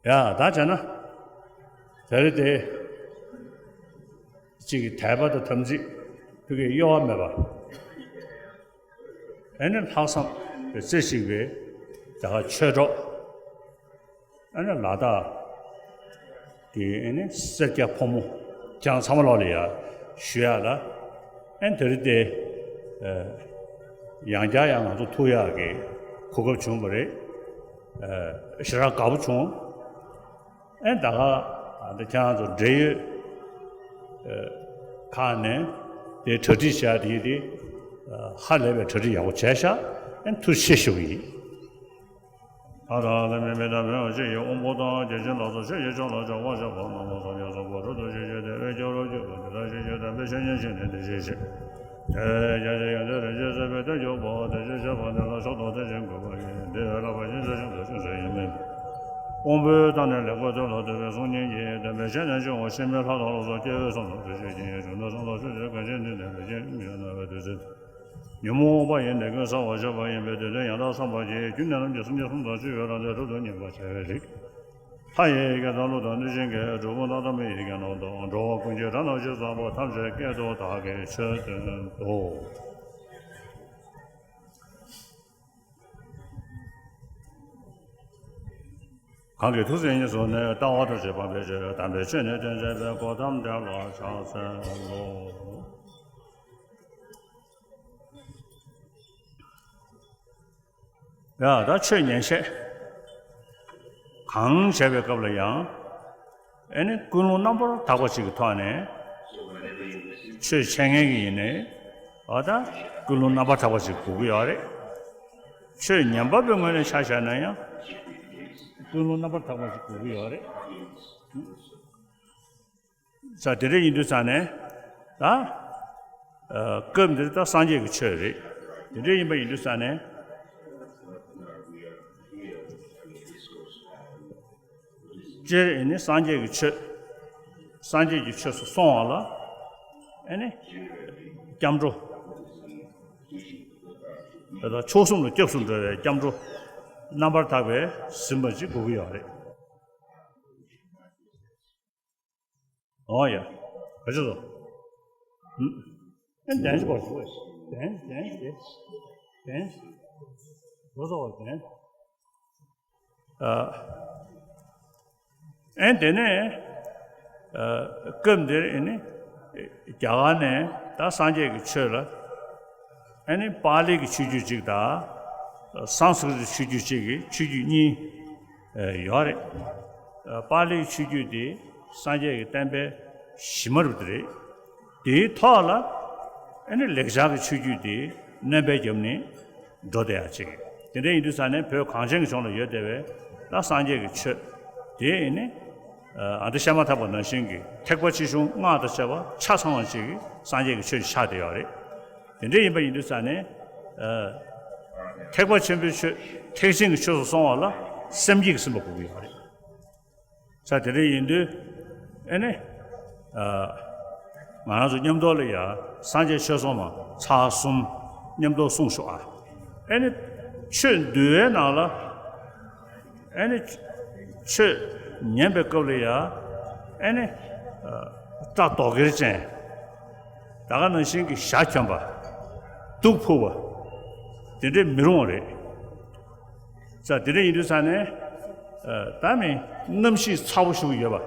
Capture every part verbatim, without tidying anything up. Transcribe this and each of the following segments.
ཡ་ད་བྱས་ན། དེ་རེད་དེ། གཅིག་གིས་དད་པ་དང་དམ་ཚིག་ཕ་གིའི་གཡོ་བ་མེད་པ། ཨེ་ནི་ལྷག་བསམ་དཔེ་རྩེ་གཅིག་པའི་ད་ག་ཆོས་གྲོགས། ཨེ་ནི་ལ་དྭགས་ཀྱི་ཨེ་ནི་སེར་སྐྱ་ཕོ་མོ་ཁྱེད་རང་ཚང་མ་ལོག་ལ་ཡ་ཞུ་ཡག་ལ། ཨེ་ནི་དེ་རེད་དེ། ཡང་བསྐྱར་ཡང་ང་ཚོ་ཐུག་ཡག་གི་གོ་སྐབས་བྱུང་བ་རེད། ཞེ་དྲག་དགའ་པོ་བྱུང་། ཨེ་ད་ག་འདི་ཁྱེད་རང་ཚོ་འབྲེལ་ཡོད་ཁག་ནས་དེ་གྲ་སྒྲིག་བྱས་དེ་དེ་ཧ་ལས་པའི་གྲ་སྒྲིག་ཡག་པོ་བྱས་ཤག་ཨེ་ཐུགས་རྗེ་ཆེ་ཞུ་གི་ཡིན། ཨ་ར་ལ་མེ་མེ་ད་མེ་འོ་ཅེ་ཡི་དབང་པོ་དང་རྒྱལ་ཆེན་ལ་སོགས་ཆོས་ཀྱི་མཆོག་ལ་ཕྱག་འཚལ་བ་ནམ་མཁའ་ཁྱབ་པ་སྤྲོ་བསྡུ་ཞིང་བསྐྱེད་དེ་འོད་ཀྱི་རོ་བརྒྱུད་པ་འདི་དག་ཞིང་གཤེགས་དམ་པའི་ཆོས་ཉན་ཞིང་ནི་འདི་ཞིག་བཞེས། དེ་ཡང་རྒྱལ་སྲས་ཡོན་ཏན་རིན་ཆེན་གསེར་པའི་སྟོན་གྱི་དཔལ་དེ་བཞིན་གཤེགས་པ་འདི་ལ་མཆོག་ཏུ་དད་ཅིང་གུས་པ་ཡིས། འདི་འོད་ལ་བ་ཞིང་འཛིན་ཞིང་འདུ་ཞིང་གཞན་ཡང་མེད་པའི་དབང་པོའི་མཐའ་ནས་ལེགས་པར་ཐོས་ལ་འདུད་པའི་གསུང་སྙན་གྱིས་དམ་པའི་ཆོས་ནི་ཆུང་ངུ་ཤིང་མོའི་ལྷ་དང་ལ་སོགས་སྐྱེ་བོའི་བསམ་དུ་བྱེད་ཅིང་གཞན་དོན་བསམ་དུ་ཆུད་ཟོས་གང་ཞིག་ནི་བདེན་པའི་ཆོས་ཉིད་ཡིན་ནོ་བའི་བདུད་རྩི་ཉོན་མོངས་པ་ཡི་ནད་ཀུན་སེལ་བར་བྱེད་པ་ཡིན་པས་དེ་དོན་ཡང་དག་བསམ་པར་གྱིས། རྒྱུ་ནི་ལམ་གྱི་སེམས་ཅན་གསུམ་དང་བཅས་པའི་རང་དོན་སྒྲུབ་ཏུ་ངེས་པར་བྱ་བའི་རིགས། ལྷ་ཡི་སྐད་དང་ཀླུ་དང་གནོད་སྦྱིན་སྐད། གྲུལ་བུམ་དང་ཏམ་པའི་ཡི་གེ་རྣམས་དང་། འགྲོ་བ་ཀུན་གྱི་སྒྲ་རྣམས་ཇི་ཙམ་པ། ཐམས་ཅད་སྐད་དུ་བདག་གིས་ཆོས་བསྟན་ཏོ། གང་གི་ཐུགས་བརྩེ་ཉེར་བཟུང་ནས། ལྟ་བ་ཐམས་ཅད་སྤང་བའི་ཕྱིར། དམ་པའི་ཆོས་ནི་སྟོན་མཛད་པའི། གོའུ་ཏམ་དེ་ལ་ཕྱག་འཚལ་ལོ། ཡ་ད་ཆོས་ཉན་བཤད་གང་བྱས་པའི་སྐབས་ལ་ཡང་། ཨེ་ནི་ཀུན་སློང་རྣམ་པར་དག་པ་ཅིག་གི་ཐོག་ནས་ཆོས་འཆད་མཁན་གྱི་ཡིན་ནའི་ཨ་ད་ཀུན་སློང་རྣམ་པར་དག་པ་ཅིག་དགོས་ཀྱི་ཡོད་རེད། ཆོས་ཉན་པ་པོའི་ངོས་ནས་ཆ་བཞག་ན་ཡང་ཀུན་སློང་རྣམ་པར་དག་པ་ཅིག་དགོས་ཀྱི་ཡོད་རེད། ས་དེ་འདྲ་ཡིན་དུས་ཙང་ནས་ད། ཨ། སྐབས་འདིར་ད་སངས་རྒྱས་ཀྱི་ཆོས་རེད། དེ་འདྲ་ཡིན་པ་ཡིན་དུས་ཙང་ནས། སྤྱིར་ཨེ་ནི་སངས་རྒྱས་ཀྱི་ཆོས། སངས་རྒྱས་ཀྱི་ཆོས་སུ་སོང་བ་ལ་ཨེ་ནི་སྐྱབས་འགྲོ། དེ་དག་མཆོག་གསུམ་ལ་སྐྱབས་སུ་འགྲོ་བའི་སྐྱབས་འགྲོ་རྣམ་པར་དག་པས་ཟིན་པ་ཅིག་དགོས་ཀྱི་ཡོད་རེད། ཨོ་ཡ། ག་ཅི་ཟོ། ཨ་ནི་གདན་ཞིག་བར་ཞུ་བ་ཞིག་གདན་གདན་ཞིག་གདན་ཞིག་འགྲོ་ས་བ་གདན། ཨ་ཨེ་དེ་ནས་ཨ་སྐབས་འདིར་ཨེ་ནི་རྒྱ་གར་ནས་ད་སངས་རྒྱས་ཀྱི་ཆོས་ལ་ཨེ་ནི་པཱ་ལི་གི་ཆོས་བརྒྱུད་ཅིག་དང་སཾ་སྐྲྀ་ཏ་ཆོས་བརྒྱུད་ཅིག་གི་ཆོས་བརྒྱུད་གཉིས་ཡོད་རེད། པཱ་ལིའི་ཆོས་བརྒྱུད་དེ་སངས་རྒྱས་ཀྱི་བསྟན་པའི་གཞི་མ་རུ་དེ་རེད། དེའི་ཐོག་ལ་ཨེ་ནི་ལེགས་སྦྱར་གྱི་ཆོས་བརྒྱུད་དེ་སྣོན་པ་བརྒྱབ་ནས་འགྲོ་བསྡད་ཡ་ཅིག་དེ་འདྲ་ཡིན་དུས་ཙང་ནས་བོད་གངས་ཅན་གྱི་ལྗོངས་ལ་ཡོད་བསྡད་པའི་ད་སངས་རྒྱས་ཀྱི་ཆོས་དེ་ཨེ་ནི་ཨ་ད་བཤད་མ་ཐག་པ་ནང་བཞིན་གྱི་ཐེག་པ་ཆེ་ཆུང་སྔགས་དང་བཅས་པ་ཆ་ཚང་བ་ཅིག་གི་སངས་རྒྱས་ཀྱི་ཆོས་ཆགས་བསྡད་ཡོད་རེད། དེ་འདྲ་ཡིན་པ་ཡིན་དུས་ཙང་ནས། ཨ། ཐེག་པ་ཆེན་པོའི་ཆོས་ཐེག་ཆེན་གྱི་ཆོས་སུ་སོང་བ་ལ་སེམས་བསྐྱེད་ཀྱི་སེམས་པ་དགོས་ཀྱི་ཡོད་རེད། ས་དེ་འདྲ་ཡིན་དུས་ཨེ་ནི། ཨ། ང་རང་ཚོ་མཉམ་དུ་ལ་ཡ་སངས་རྒྱས་ཆོས་གསུངས་མ་ཚར་གསུམ་མཉམ་དུ་གསུངས་ཤོག་ཨ། ཨེ་ནི། ཆོས་འདུལ་བའི་ནང་ལ། ཨེ་ནི། ཆོས་ཉན་པའི་སྐབས་ལ་ཡ། ཨེ་ནི། སྐྲ་དོག་གེར་ཅན། ད་ག་ནང་བཞིན་གྱི་ཞྭ་གྱོན་པ། གདུགས་ཕུབ་པ། དེ་འདྲས་མི་རུང་བ་རེད། ས་དེ་འདྲས་ཡིན་དུས་ཙང་ནས། ད་མི་གནམ་གཤིས་ཚ་པོ་ཞུགས་ཡོད་པ།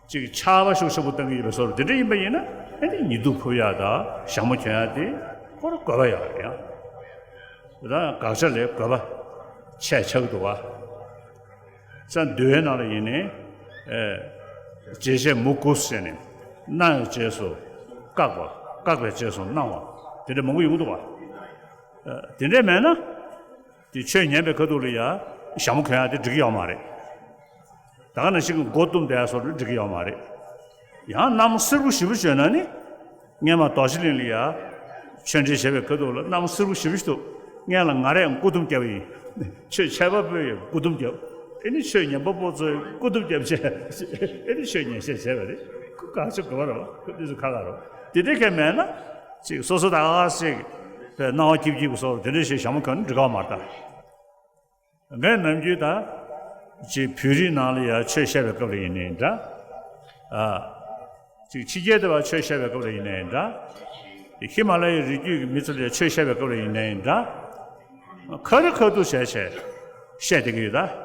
ཅིག་ཆར་པ་ཤུགས་ཆེན་པོ་བཏང་གི་ཡོད་པའི་བཟོ་འདྲ་དེ་འདྲ་ཡིན་པ་ཡིན་ན་ཨེ་ནི་ཉི་གདུགས་ཕུབ་ཡག་དང་ཞྭ་མོ་གྱོན་ཡག་དེ་ཁོ་རང་དགོས་པ་ཡོད་རེད་ཡ། དེ་དག་དགག་བྱ་ལས་དགོས་པ་ཆེ་ཆགས་འདུག་བ། ས་འདུལ་བའི་ནང་ལ་ཡིན་ནའི་ཨེ། རྗེས་བྱེད་མུ་གུ་ཟེར་ནས་གནང་བའི་རྗེས་སུ་བཀག་པ་བཀག་པའི་རྗེས་སུ་གནང་བ་དེ་འདྲ་མང་པོ་ཡོང་གི་འདུག་བ། དེ་འདྲ་མེད་ན། དེ་ཆོས་ཉན་པའི་ཁ་ཐུག་ལ་ཡ། ཞྭ་མོ་གོན་ཡག་དེ་འགྲིག་གི་ཡོད་མ་རེད། ད་ག་ནང་བཞིན་གྱི་མགོ་བཏུམས་བསྡད་ཡག་སོགས་ནི་འགྲིག་གི་ཡོད་མ་རེད། ཡང་གནམ་སེར་པོ་ཞེ་པོ་བྱོན་ན་ནི། སྔོན་མ་རྡོ་རྗེ་གླིང་ལ་ཡ། ཆོས་འབྲེལ་བྱས་པའི་ཁ་ཐུག་ལ་གནམ་སེར་པོ་ཞེ་པོ་ཞིག་འདུག་སྔོན་ལ་ང་རས་སྐུ་བཏུམས་བརྒྱབ་པ་ཡིན། ཆོས་འཆད་པ་པོས་ཡང་སྐུ་བཏུམས་བརྒྱབ། ཨེ་ནི་ཆོས་ཉན་པ་པོ་ཚོས་སྐུ་བཏུམས་བརྒྱབ་བྱས། ཨེ་ནི་ཆོས་ཉན་བཤད་བྱས་པ་རེད། ཁོ་ག་ཚོད་དགོས་པ་རེད་བ། ཁོ་དེ་ཚོ་ཁག་ཁག་རེད་བ། དེ་འདྲའི་གལ་མེད་ན། ཅིག་སོ་སོ་ད་ག་ཞིག་པའི་སྣང་བ་སྐྱིད་སྐྱིད་པོ་སོགས་དེ་འདྲ་ཞིག་ཞྭ་མོ་གོན་ན་འགྲིག་ག་མ་རེད་ད། ངས་ནམ་རྒྱུན་ད། ཅིག་བོད་རིགས་ནང་ལ་ཡ་ཆོས་བཤད་པའི་སྐབས་ལ་ཡིན་ནའི་འདྲ། ཨ། ཅིག་ཕྱི་རྒྱལ་དུ་བ་ཆོས་བཤད་པའི་སྐབས་ལ་ཡིན་ནའི་འདྲ། ཧི་མ་ལ་ཡའི་རི་རྒྱུད་ཀྱི་མི་ཚོ་ལ་ཆོས་བཤད་པའི་སྐབས་ལ་ཡིན་ནའི་འདྲ། ཁ་རི་ཁ་ཐུག་བྱས་བྱས་བཤད་བསྡད་ཀྱི་ཡོད་ད།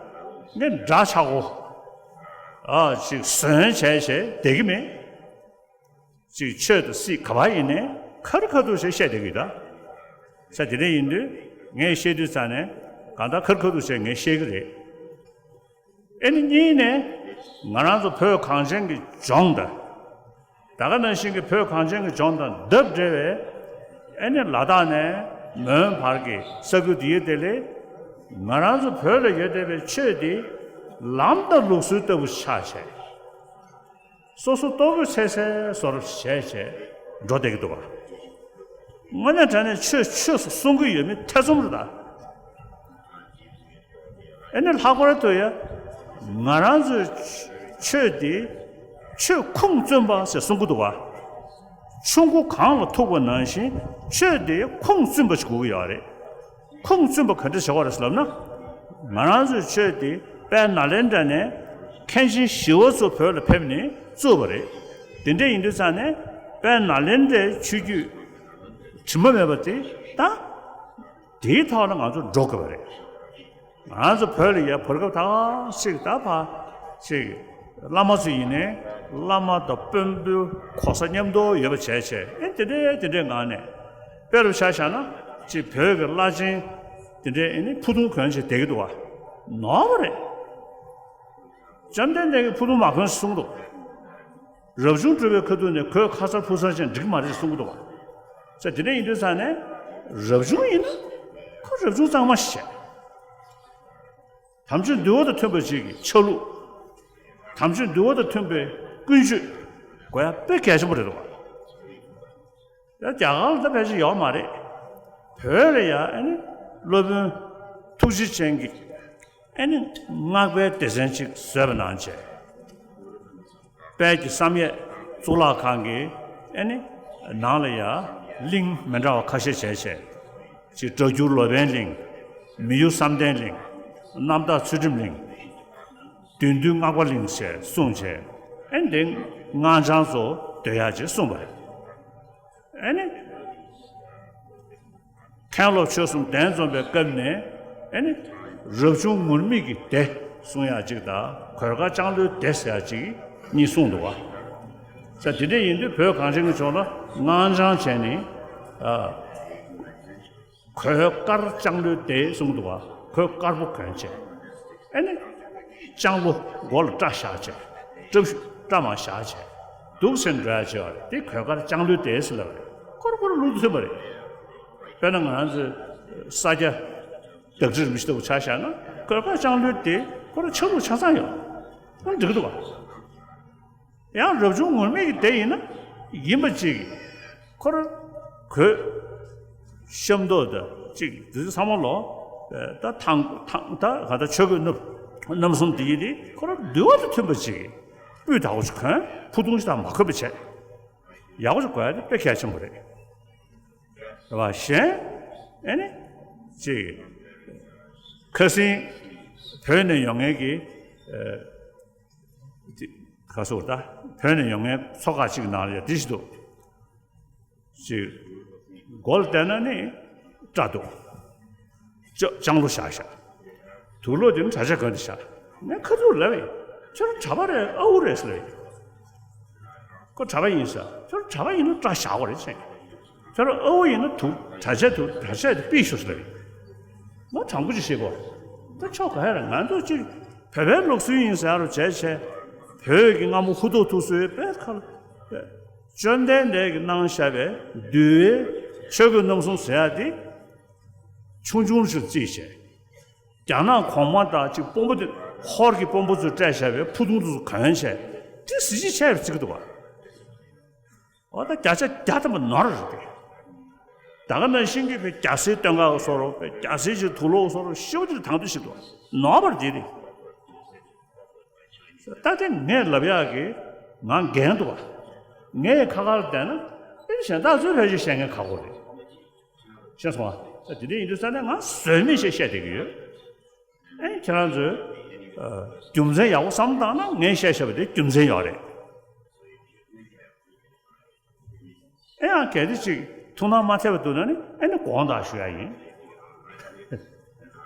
ངས་འདྲ་ཆགས་གོ། ཨ། ཅིག་ཟོན་བྱས་བྱས་བསྡད་ཀྱི་མེད། ཅིག་ཆོས་དང་སྲིད་ག་པར་ཡིན་ནའི་ཁ་རི་ཁ་ཐུག་བྱས་བཤད་བསྡད་ཀྱི་ཡོད་ད། ས་དེ་འདྲ་ཡིན་དུས་ངས་བཤད་དུས་ཙང་ནས་གང་ལྟར་ཁ་རི་ཁ་ཐུག་བྱས་ངས་བཤད་ཀྱི་རེད། ཨེ་ནི་གཉིས་ནས་ང་རང་ཚོ་བོད་གངས་ཅན་གྱི་ལྗོངས་དང་། ད་ག་ནང་བཞིན་གྱི་བོད་གངས་ཅན་གྱི་ལྗོངས་དང་འདབས་འབྲེལ་བའི་ཨེ་ནི་ལ་དྭགས་ནས་མོན་བར་གྱི་ས་ཁུལ་འདི་ཡི་དེ་ལས་ང་རང་ཚོ་བོད་ལ་ཡོད་བསྡད་པའི་ཆོས་འདི་ལམ་དང་ལུགས་སྲོལ་ལྟ་བུ་ཆགས་བྱས། སོ་སོ་ལྟོ་གོས་ཚད་ཚད་བཟོ་འདྲ་བྱས་བྱས་འགྲོ་བསྡད་ཀྱི་འདུག་ག་དངོས་གནས་དྲང་གནས་ཆོས་ཆོས་སུ་གསུང་གི་ཡོད་མེད་ཐེ་ཚོམ་རེད་ད། ཨེ་ནི་ལྷག་པར་དུ་ཡ། ང་རང་ཚོའི་ཆོས་འདི་ཆོས་ཁུངས་བཙུན་པ་ཟེར་གསུང་གི་འདུག་ག་ཆུ་མགོ་གངས་ལ་ཐུག་པ་ནང་བཞིན་ཆོས་འདི་ཁུངས་བཙུན་པ་ཞིག་དགོས་ཀྱི་ཡོད་རེད། ཁུངས་བཙུན་པ་ག་འདྲ་བྱེད་དགོས་རེད་ཟེར་ལབ་ན། ང་རང་ཚོའི་ཆོས་འདི་དཔལ་ནཱ་ལེནྡྲ་ནས་མཁན་ཆེན་ཞི་བ་འཚོ་བོད་ལ་ཕེབས་ནས་བཙུགས་པ་རེད། དེ་འདྲ་ཡིན་དུས་ཙང་ནས་དཔལ་ནཱ་ལེནྡྲའི་ཆོས་བརྒྱུད་དྲི་མ་མེད་པ་དེ་ད་དེའི་ཐོག་ལ་ང་ཚོ་འགྲོ་དགོས་པ་རེད། ང་ཚོ་བོད་ལ་ཡ་བར་སྐབས་ད་ཅིག་ད་ཕ་ཅིག་བླ་མ་ཚོ་ཡིན་ནའི་བླ་མ་དང་དཔོན་པོའི་གོ་ས་མཉམ་དུ་ཡོད་པ་བྱས་བྱས་ཨེ་དེ་འདྲའི་དེ་འདྲའི་ངང་ནས་དཔེ་རུ་ཆ་བཞག་ན་ཅིག་བོད་ཀྱི་བླ་ཆེན་དེ་འདྲའི་ཨེ་ནི་ཕུ་ཐུང་གོན་བྱས་བསྡད་ཀྱི་འདུག་བ། ནོར་བ་རེད། བཅོམ་ལྡན་འདས་ཀྱིས་ཕུ་ཐུང་མ་གོན་གསུངས་འདུག་རབ་བྱུང་གྲུབ་པའི་ཁ་ཐུག་ནས་གོས་ཁ་སར་ཕུབ་ཚར་ཅན་འགྲིག་མ་རེད་གསུང་གི་འདུག་བ། ས་དེ་འདྲ་ཡིན་དུས་ཙང་ནས་རབ་བྱུང་ཡིན་ན་ཁོ་རབ་བྱུང་གཙང་མ་ཞིག་བྱས། དམ་ཆོས་འདུལ་བ་དང་མཐུན་པ་ཞིག་གི་ཆ་ལུགས། དམ་ཆོས་འདུལ་བ་དང་མཐུན་པའི་ཀུན་སྤྱོད་དགོས་ཡ་དཔེ་གལ་ཆེན་པོ་རེད་འདུག་བ། ཡ་རྒྱ་གར་ལ་ད་ཕལ་ཆེར་ཡོད་མ་རེད། བོད་ལ་ཡ་ཨ་ནི་སློབ་དཔོན་ཐུགས་རྗེ་ཅན་གྱི་ཨ་ནི་སྔགས་པའི་སྡེ་ཚན་ཅིག་བཟོས་པ་ནང་བྱས། དཔལ་གྱི་བསམ་ཡས་གཙུག་ལག་ཁང་གི་ཨ་ནི་ནང་ལ་ཡ་གླིང་མི་འདྲ་བ་ཁ་ཤས་བྱས་བྱས། ཅིག་སྒྲ་སྒྱུར་ལོ་པཎ་གླིང་། མི་གཡོ་བསམ་གཏན་གླིང་། རྣམ་དག་ཚུལ་ཁྲིམས་གླིང་། བདུད་འདུལ་སྔགས་པ་གླིང་ཞེས་གསུངས་བྱས། ཨ་ནི་དེ་སྔགས་འཆང་ཚོ་སྡོད་ཡག་ཅེས་གསུངས་པ་རེད། ཨ་ནི། མཁན་སློབ་ཆོས་གསུམ་གདན་འཛོམས་པའི་སྐབས་ནས་ཨ་ནི། རབ་བྱུང་ངུར་སྨྲིག་གི་སྡེ་གསུང་ཡག་ཅིག་དང་གོས་དཀར་ལྕང་ལོའི་སྡེ་ཟེར་ཡག་ཅིག་གཉིས་གསུངས་འདུག་བ། ས་དེ་འདྲ་ཡིན་དུས་བོད་གངས་ཅན་གྱི་ལྗོངས་ལ་སྔགས་འཆང་བྱས་ནས། ཨ། གོས་དཀར་ལྕང་ལོའི་སྡེ་གསུངས་འདུག་བ། གོས་དཀར་པོ་གོན་བྱས། ཨ་ནི། ལྕང་ལོ་མགོ་ལ་སྐྲ་བཞག་བྱས། སྐྲ་སྐྲ་མ་བཞག་བྱས། འདུག་སེ་འགྲོ་ཡག་ཅིག་ཡོད་རེད། དེ་གོས་དཀར་ལྕང་ལོའི་སྡེ་ཟེར་ལབ་རེད། ཁོ་རང་ཁོ་རང་ལུགས་མཐུན་པ་རེད། དཔེར་ན་ང་རང་ཚོའི་ས་སྐྱ་བདག་ཁྲི་རིན་པོ་ཆེ་ལྟ་བུ་ཆ་བཞག་ན་གོས་དཀར་ལྕང་ལོའི་སྡེ་ཁོ་རང་ཆ་ལུགས་ཆ་ཚང་ཡོད། ཁོ་རང་འགྲིག་གི་འདུག་བ། ཡང་རབ་བྱུང་ངུར་སྨྲིག་གི་སྡེ་ཡིན་ན་ཡིན་པ་ཅིག་ཁོ་རང་གོས་ཤམ་ཐབས་དང་ཅིག་དེ་ཚོ་ཚང་མ་ལོ། ད་ཐང་ཐང་ད་ག་ད་ཆོས་གོས་རྣམ་གསུམ་དེ་ཡིན་དེ་ཁོ་རང་འདུལ་བ་དང་མཐུན་པ་ཅིག་སྤུས་དག་པོ་ཅིག་གོན། ཕུ་ཐུང་ཅིག་དང་མ་གོན་པ་བྱས། ཡག་པོ་ཅིག་དགོས་ཡ་དེ་དཔེ་གལ་ཆེན་པོ་རེད། རེད་བ། གཞན་ཨེ་ནི་ཅིག་ཁ་སང་བོད་ནས་ཡོང་མཁན་གྱི་ཨ་ཅིག་ག་སོགས་ད་བོད་ནས་ཡོང་མཁན་ཚོ་ཁག་ཅིག་ནང་ལ་ཡ་དེ་ཞིག་འདུག་ཅིག་མགོ་ལ་བལྟས་ན་ནི་སྐྲ་འདུག་ལྕ་ལྕང་ལོ་བཞག་བཞག་དུག་ལོག་དེ་ནི་གྲྭ་ཆས་གོན་ཏེ་བཞག་ངས་ཁ་ཐུག་ལབ་ཡིན། ཁྱོད་རང་གྲྭ་པ་རེད། ཨ་ཁུ་རེད་ཟེར་ལབ་ཡིན། ཁོ་གྲྭ་པ་ཡིན་ཟེར། ཁྱོད་རང་གྲྭ་པ་ཡིན་ན་སྐྲ་བཞག་དགོས་རེད་ཟེར། ཁྱོད་རང་ཨ་ཁུ་ཡིན་ན་དུག་གྲྭ་ཆས་དུག་གྲྭ་ཆས་དེ་ཕུད་ཤོག་ཟེར་ལབ་ཡིན། མོ་དྲང་པོ་ཅིག་བཤད་དགོས། ད་ཁྱོད་ག་ཡ་རེད། ང་ཚོ་ཅིག་བོད་པའི་ལུགས་སྲོལ་ཡིན་ཟེར་རོ་བྱས་བྱས། བོད་ཀྱི་སྔ་མོ་ཧུ་ཐོག་ཐུག་སྲོལ་ཡོད་པའི་ཁ་ལ། བཅོམ་ལྡན་འདས་ཀྱིས་གནང་བཞག་པའི་འདུལ་བའི་ཆོས་གོས་རྣམ་གསུམ་ཟེར་ཡ་དེ། ཆུང་ཆུང་ཞིག་བརྩིས་བྱས། རྒྱ་ནག་གོང་མ་དང་གཅིག་དཔོན་པོ་དེ་ཧོར་གྱི་དཔོན་པོ་ཚོས་སྤྲད་བཞག་པའི་ཕུ་ཐུང་དེ་ཚོ་གོན་བྱས་དེ་གཟི་བརྗིད་ཆེ་བར་བརྩི་གི་འདུག་བ། འོ་ད་བརྒྱ་ཆ་བརྒྱ་ཐམ་པ་ནོར་རེད་དེ། ད་ག་ནང་བཞིན་གྱི་བའི་རྒྱ་སེར་སྟོད་འགག་བཟོ་རོགས་བའི་རྒྱ་སེར་གྱི་དུག་ལོག་བཟོ་རོགས་ཤི་བ་དེ་དང་དུ་ཞིག་འདུག་བ། ནོར་བར་བརྩི་རེད། ད་དེ་ངས་ལབ་ཡག་གི་ང་འགན་འདུག་བ། ངས་ཁ་ཁར་བསྡད་ན་ཨེ་གཞན་དག་ཚོས་ཕལ་ཆེར་བཤད་མཁན་ཁག་པོ་རེད། ཤེས་སོང་ཨ། ད་དེ་འདྲ་ཡིན་དུས་ས་ནས་ང་ཟོལ་མེད་ཞིག་བཤད་བསྡད་ཀྱི་ཡོད། ཨེ་ཁྱེད་རང་ཚོས་ཨ་རྒྱུ་མཚན་ཡག་པོ་བསམ་བློ་བཏང་ན་ངས་བཤད་བཤད་པ་དེ་རྒྱུ་མཚན་ཡོད་རེད། ཨེ་ཡང་གལ་ཏེ་ཅིག་ཐུགས་སྣང་མ་ཐེབས་པ་འདུག་ན་ནི་ཨེ་ནི་དགོངས་དག་ཞུ་ཡ་ཡིན།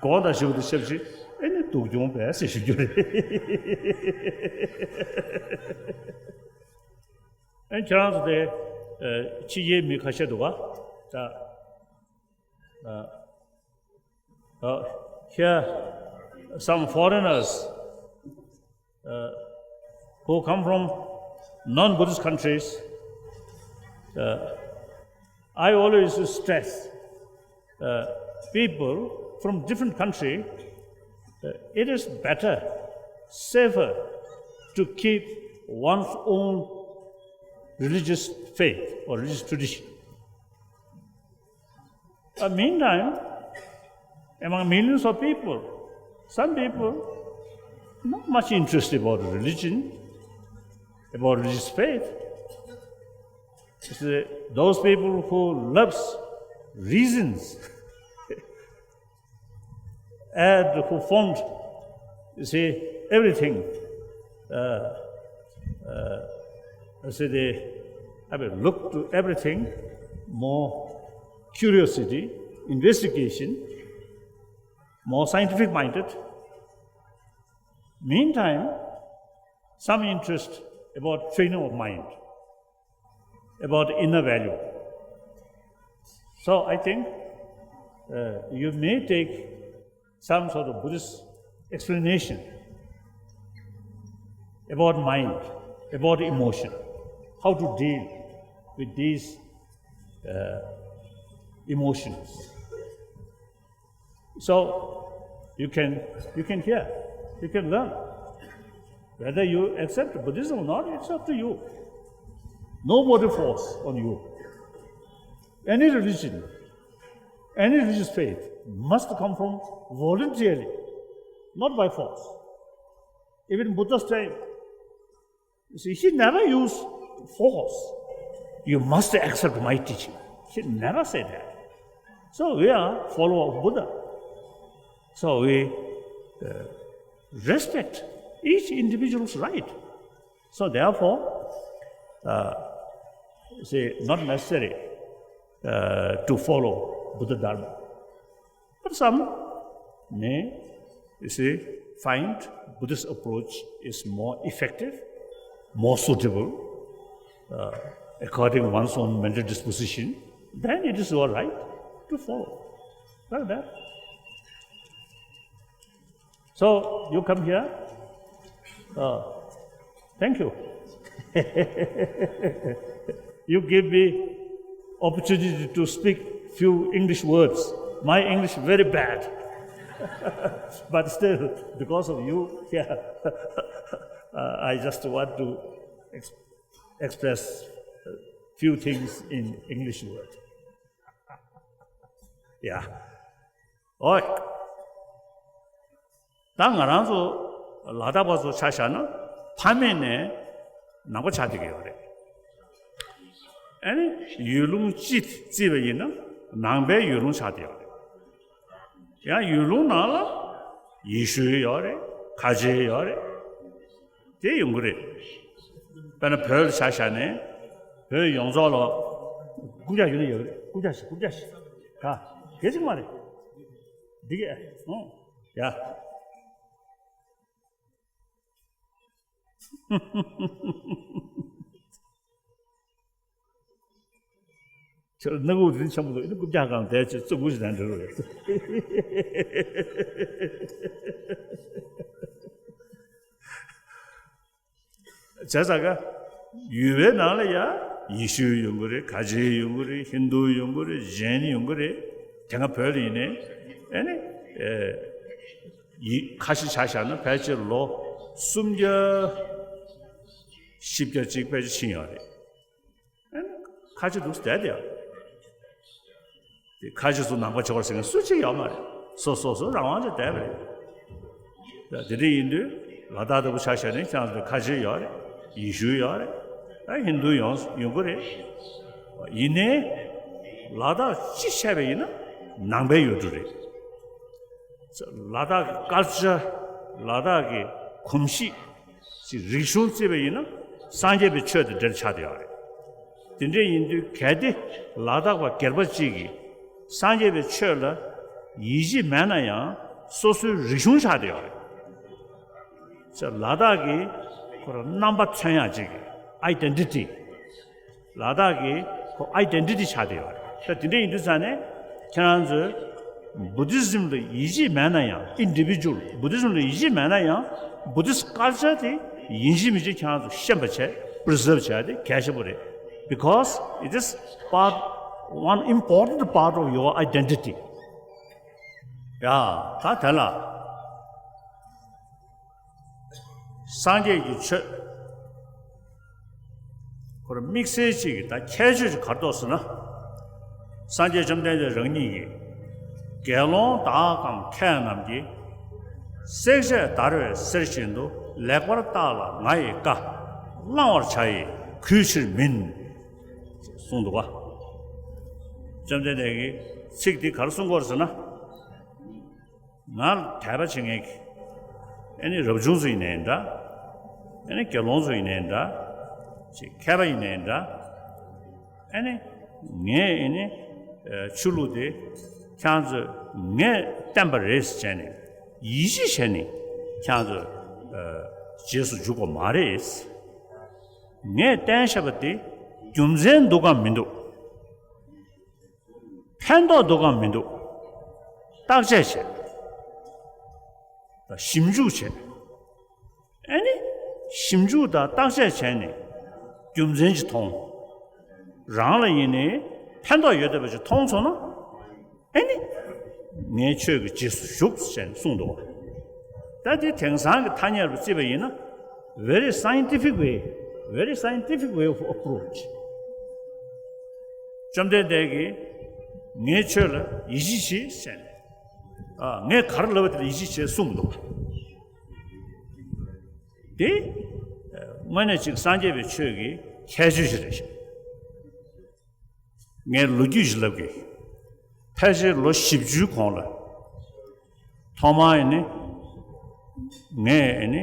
དགོངས་དག་ཞུ་བ་དང་ཆབས་ཅིག་ཨེ་ནི་སྡུག་གྱོང་བས་ཟེར་ཞུ་རྒྱུ་རེད། ཨེ་ཁྱེད་རང་ཚོ་དེ་ཨ་ཕྱི་རྒྱལ་མི་ཁ་ཤས་འདུག་ག་ད་ཨ། Uh, here, some foreigners uh, who come from non-Buddhist countries, uh, I always stress uh, people from different country, uh, it is better, safer to keep one's own religious faith or religious tradition. But meantime, among millions of people, some people not much interested about religion, about religious faith. It's, uh, those people who loves reasons and who found, you see, everything, uh, uh, I say they have a look to everything, more curiosity, investigation, more scientific minded. Meantime, some interest about training of mind, about inner value. So I think uh, you may take some sort of Buddhist explanation about mind, about emotion, how to deal with these uh, emotions. So you can you can hear, you can learn. Whether you accept Buddhism or not, it's up to you. Nobody force on you. Any religion, any religious faith must come from voluntarily, not by force. Even Buddha's time, you see, he never used force. You must accept my teaching. He never said that. So we are follower of Buddha. So we uh, respect each individual's right. So therefore, uh, say not necessary uh, to follow Buddha Dharma. But some may, you see, find Buddhist approach is more effective, more suitable, uh, according one's own mental disposition, then it is your right to follow. Like that. So you come here. Uh, thank you. You give me opportunity to speak few English words. My English very bad. But still, because of you, yeah, uh, I just want to ex- express a few things in English word. Yeah. ཨོ། ད་ང་རང་ཚོ་ལ་དྭགས་པ་ཚོ་ཆ་བཞག་ན་ཕ་མེས་ནས་ནང་པ་ཆགས་བསྡད་ཀྱི་ཡོད་རེད། ཨ་ནི་ཡུལ་ལུང་སྤྱི་བརྩིས་པ་ཡིན་ན་ནང་པའི་ཡུལ་ལུང་ཆགས་བསྡད་ཡོད་རེད། ཡང་ཡུལ་ལུང་ནང་ལ་ཡེ་ཤུ་ཡོད་རེད། ཁ་ཆེ་ཡོད་རེད། དེ་ཡོང་གི་རེད། དཔེར་ན་བོད་ལ་ཆ་བཞག་ནས་བོད་ཡོངས་རྫོགས་ལ་རྐུབ་བཀྱག་ཡོད་ན་ཡོད་རེད། རྐུབ་བཀྱག་ཞིག་རྐུབ་བཀྱག་ཞིག་ད་གལ་ཆེན་པོ་མ་རེད། འདི་གས་ཨོ་ཡ། ཁྱོད་སྣ་ཁུག་དེ་ཆེན་པོ་འདུག་ཨེ་ནི་རྐུབ་བཀྱག་སྒང་བསྡད་ཅིག་བཙུགས་དགོས་ཞིག་དང་འབྲེལ་རོགས་ཡོད། བྱས་ཙང་ཀ་ཡུལ་བའི་ནང་ལ་ཡ་ཡེ་ཤུ་ཡོང་གི་རེད། ཁ་ཆེ་ཡོང་གི་རེད། ཧིན་རྡུ་ཡོང་གི་རེད། ཇེན་ཡོང་གི་རེད། དེ་སྔ་བོད་ལ་ཡིན་ནའི་ཨེ་ནི་ཨེ་ ཡིན། ཁ་ཆེ་ཆ་བཞག་ན་ཕལ་ཆེར་ལོ་སུམ་བརྒྱ་བཞི་བརྒྱ་ཅིག་ཕལ་ཆེར་ཕྱིན་ཡོད་རེད། ཨ་ནི་ཁ་ཆེ་འདུག་བསྡད་དེ་ཡོད་རེད། དེ་ཁ་ཆེ་ཚོ་ནང་པ་ཆོས་པ་ཟེར་མཁན་སུ་གཅིག་ཡོད་མ་རེད། སོ་སོ་སོ་རང་དབང་ཅིག་བསྡད་པ་རེད། དེ་འདྲ་ཡིན་དུས་ལ་དྭགས་ལྟ་བུ་ཆ་བཞག་ནས་ཁྱེད་རང་ཚོ་ཁ་ཆེ་ཡོད་རེད། ཡེ་ཤུ་ཡོད་རེད། ཨ་ཧིན་དུ་ཡོང་ཡོང་གི་རེད། ཡིན་ནའི་ལ་དྭགས་སྤྱི་བྱས་པ་ཡིན་ན་ནང་པའི་ཡུལ་གྲུ་རེད། ལ་དྭགས་ཀྱི་ཀལ་ཅར། ལ་དྭགས་ཀྱི་གོམས་གཤིས། ཅིག་རིག་གཞུང་བརྩིས་པ་ཡིན་ན་སངས་རྒྱས་པའི་ཆོས་དང་འབྲེལ་ཆགས་བསྡད་ཡོད་རེད། དེ་འདྲ་ཡིན་དུས་གལ་ཏེ་ལ་དྭགས་པ་སྒེར་པ་གཅིག་གིས་སངས་རྒྱས་པའི་ཆོས་ལ་ཡིད་ཆེས་མེད་ན་ཡང་སོ་སོའི་རིག་གཞུང་ཆགས་བསྡད་ཡོད་རེད། ལ་དྭགས་ཀྱི་ཁོ་རང་རྣམ་པ་མཚོན་ཡག་ཅིག་གི་ཨའི་ཌེན་ཊི་ཊི། ལ་དྭགས་ཀྱི་ཁོ་ཨའི་ཌེན་ཊི་ཊི་ཆགས་བསྡད་ཡོད་རེད། ད་དེ་འདྲ་ཡིན་དུས་ཙང་ནས་ཁྱེད་རང་ཚོས་བུ་དྷི་ཛིམ་ལ་ཡིད་ཆེས་མེད་ན་ཡང་། ཨིན་ཌི་བི་ཇུ་ཨལ་བུ་དྷི་ཛིམ་ལ་ཡིད་ཆེས་མེད་ན་ཡང་བུ་དྷིསི་ཀལ་ཅར་དེ་ཡིན་གཅིག་མིན་གཅིག་ཁྱེད་རང་ཚོ་ཤེས་པ་བྱས། པི་རི་ཛརབ་བྱས་ཏེ་གལ་ཆེན་པོ་རེད། Because it is part, one important part of your identity. ཡ། ད་དེ་ལ། སངས་རྒྱས་ཀྱི་ཆོས་ཁོ་རང་དམིགས་བསལ་གཅིག་གི་ད་ཁྱད་ཆོས་ཅིག་ག་རེ་འདུག་ཟེར་ན། སངས་རྒྱས་བཅོམ་ལྡན་འདས་རང་ཉིད་ཀྱིས་དགེ་སློང་དག་གམ་མཁས་རྣམས་ཀྱིས། བསྲེག་བཅད་བརྡར་བའི་གསེར་བཞིན་དུ། ལེགས་པར་བརྟགས་ལ་ང་ཡི་བཀའ། བླང་བར་བྱ་ཡི་གུས་ཕྱིར་མིན། གསུངས་འདུག་ག། བཅོམ་ལྡན་འདས་ཀྱིས་ཚིག་འདི་ག་རེ་གསུང་གི་ཡོད་རེད་ཟེར་ན། ང་ལ་དད་པ་བྱེད་མཁན་གྱི་ཨ་ནི་རབ་བྱུང་ཚོ་ཡིན་ནའི་འདྲ། ཨ་ནི་དགེ་སློང་ཚོ་ཡིན་ནའི་འདྲ། ཅིག་མཁས་པ་ཡིན་ནའི་འདྲ། ཨ་ནི་ངས་ཨ་ནི་ཆོས་ལུགས་དེ་ཁྱེད་ཚོས་ངས་བསྟན་པ་རེད་ཟེར་བྱས་ནས་ཡིད་ཆེས་བྱས་ནས་ཁྱེད་ཚོས་རྗེས་སུ་འཇུག་དགོས་མ་རེད། ངས་བསྟན་བཞག་པ་དེ་རྒྱུ་མཚན་འདུག་གམ་མི་འདུག་ཕན་ཐོགས་འདུག་གམ་མི་འདུག་བརྟག་དཔྱད་བྱས། ཞིབ་འཇུག་བྱས། ཨ་ནི་ཞིབ་འཇུག་དང་བརྟག་དཔྱད་བྱས་ནས་རྒྱུ་མཚན་ཅིག་མཐོང་། རང་ལ་ཡིན་ནའི་ཕན་ཐོགས་ཡོད་བསྡད་པ་ཅིག་མཐོང་སོང་ན། ཨ་ནི་ངས་ཆོས་ཀྱི་རྗེས་སུ་ཞུགས་ཟེར་ནས་གསུངས་འདུག་ད་དེ་དེང་སང་གི་ཐ་སྙད་རུ་བརྩིས་པ་ཡིན་ན། Very scientific way, very scientific way of approach. བཅོམ་ལྡན་འདས་ཀྱིས་ངའི་ཆོས་ལ་ཡིད་ཆེས་བྱེད་ཟེར་ནས། ཨ། ངས་ག་རེ་ལབ་པ་དེ་ལ་ཡིད་ཆེས་བྱེད་གསུངས་འདུག་དེ་དངོས་གནས་ཅིག་སངས་རྒྱས་པའི་ཆོས་ཀྱི་ཁྱད་ཆོས་ཤིག་རེད་ཤག་ངས་ལོ་རྒྱུས་ཤིག་ལབ་གི། ཕལ་ཆེར་ལོ་བཞི་བཅུའི་གོང་ལ། ཐོག་མར་ཨ་ནི། ངས་ཨ་ནི།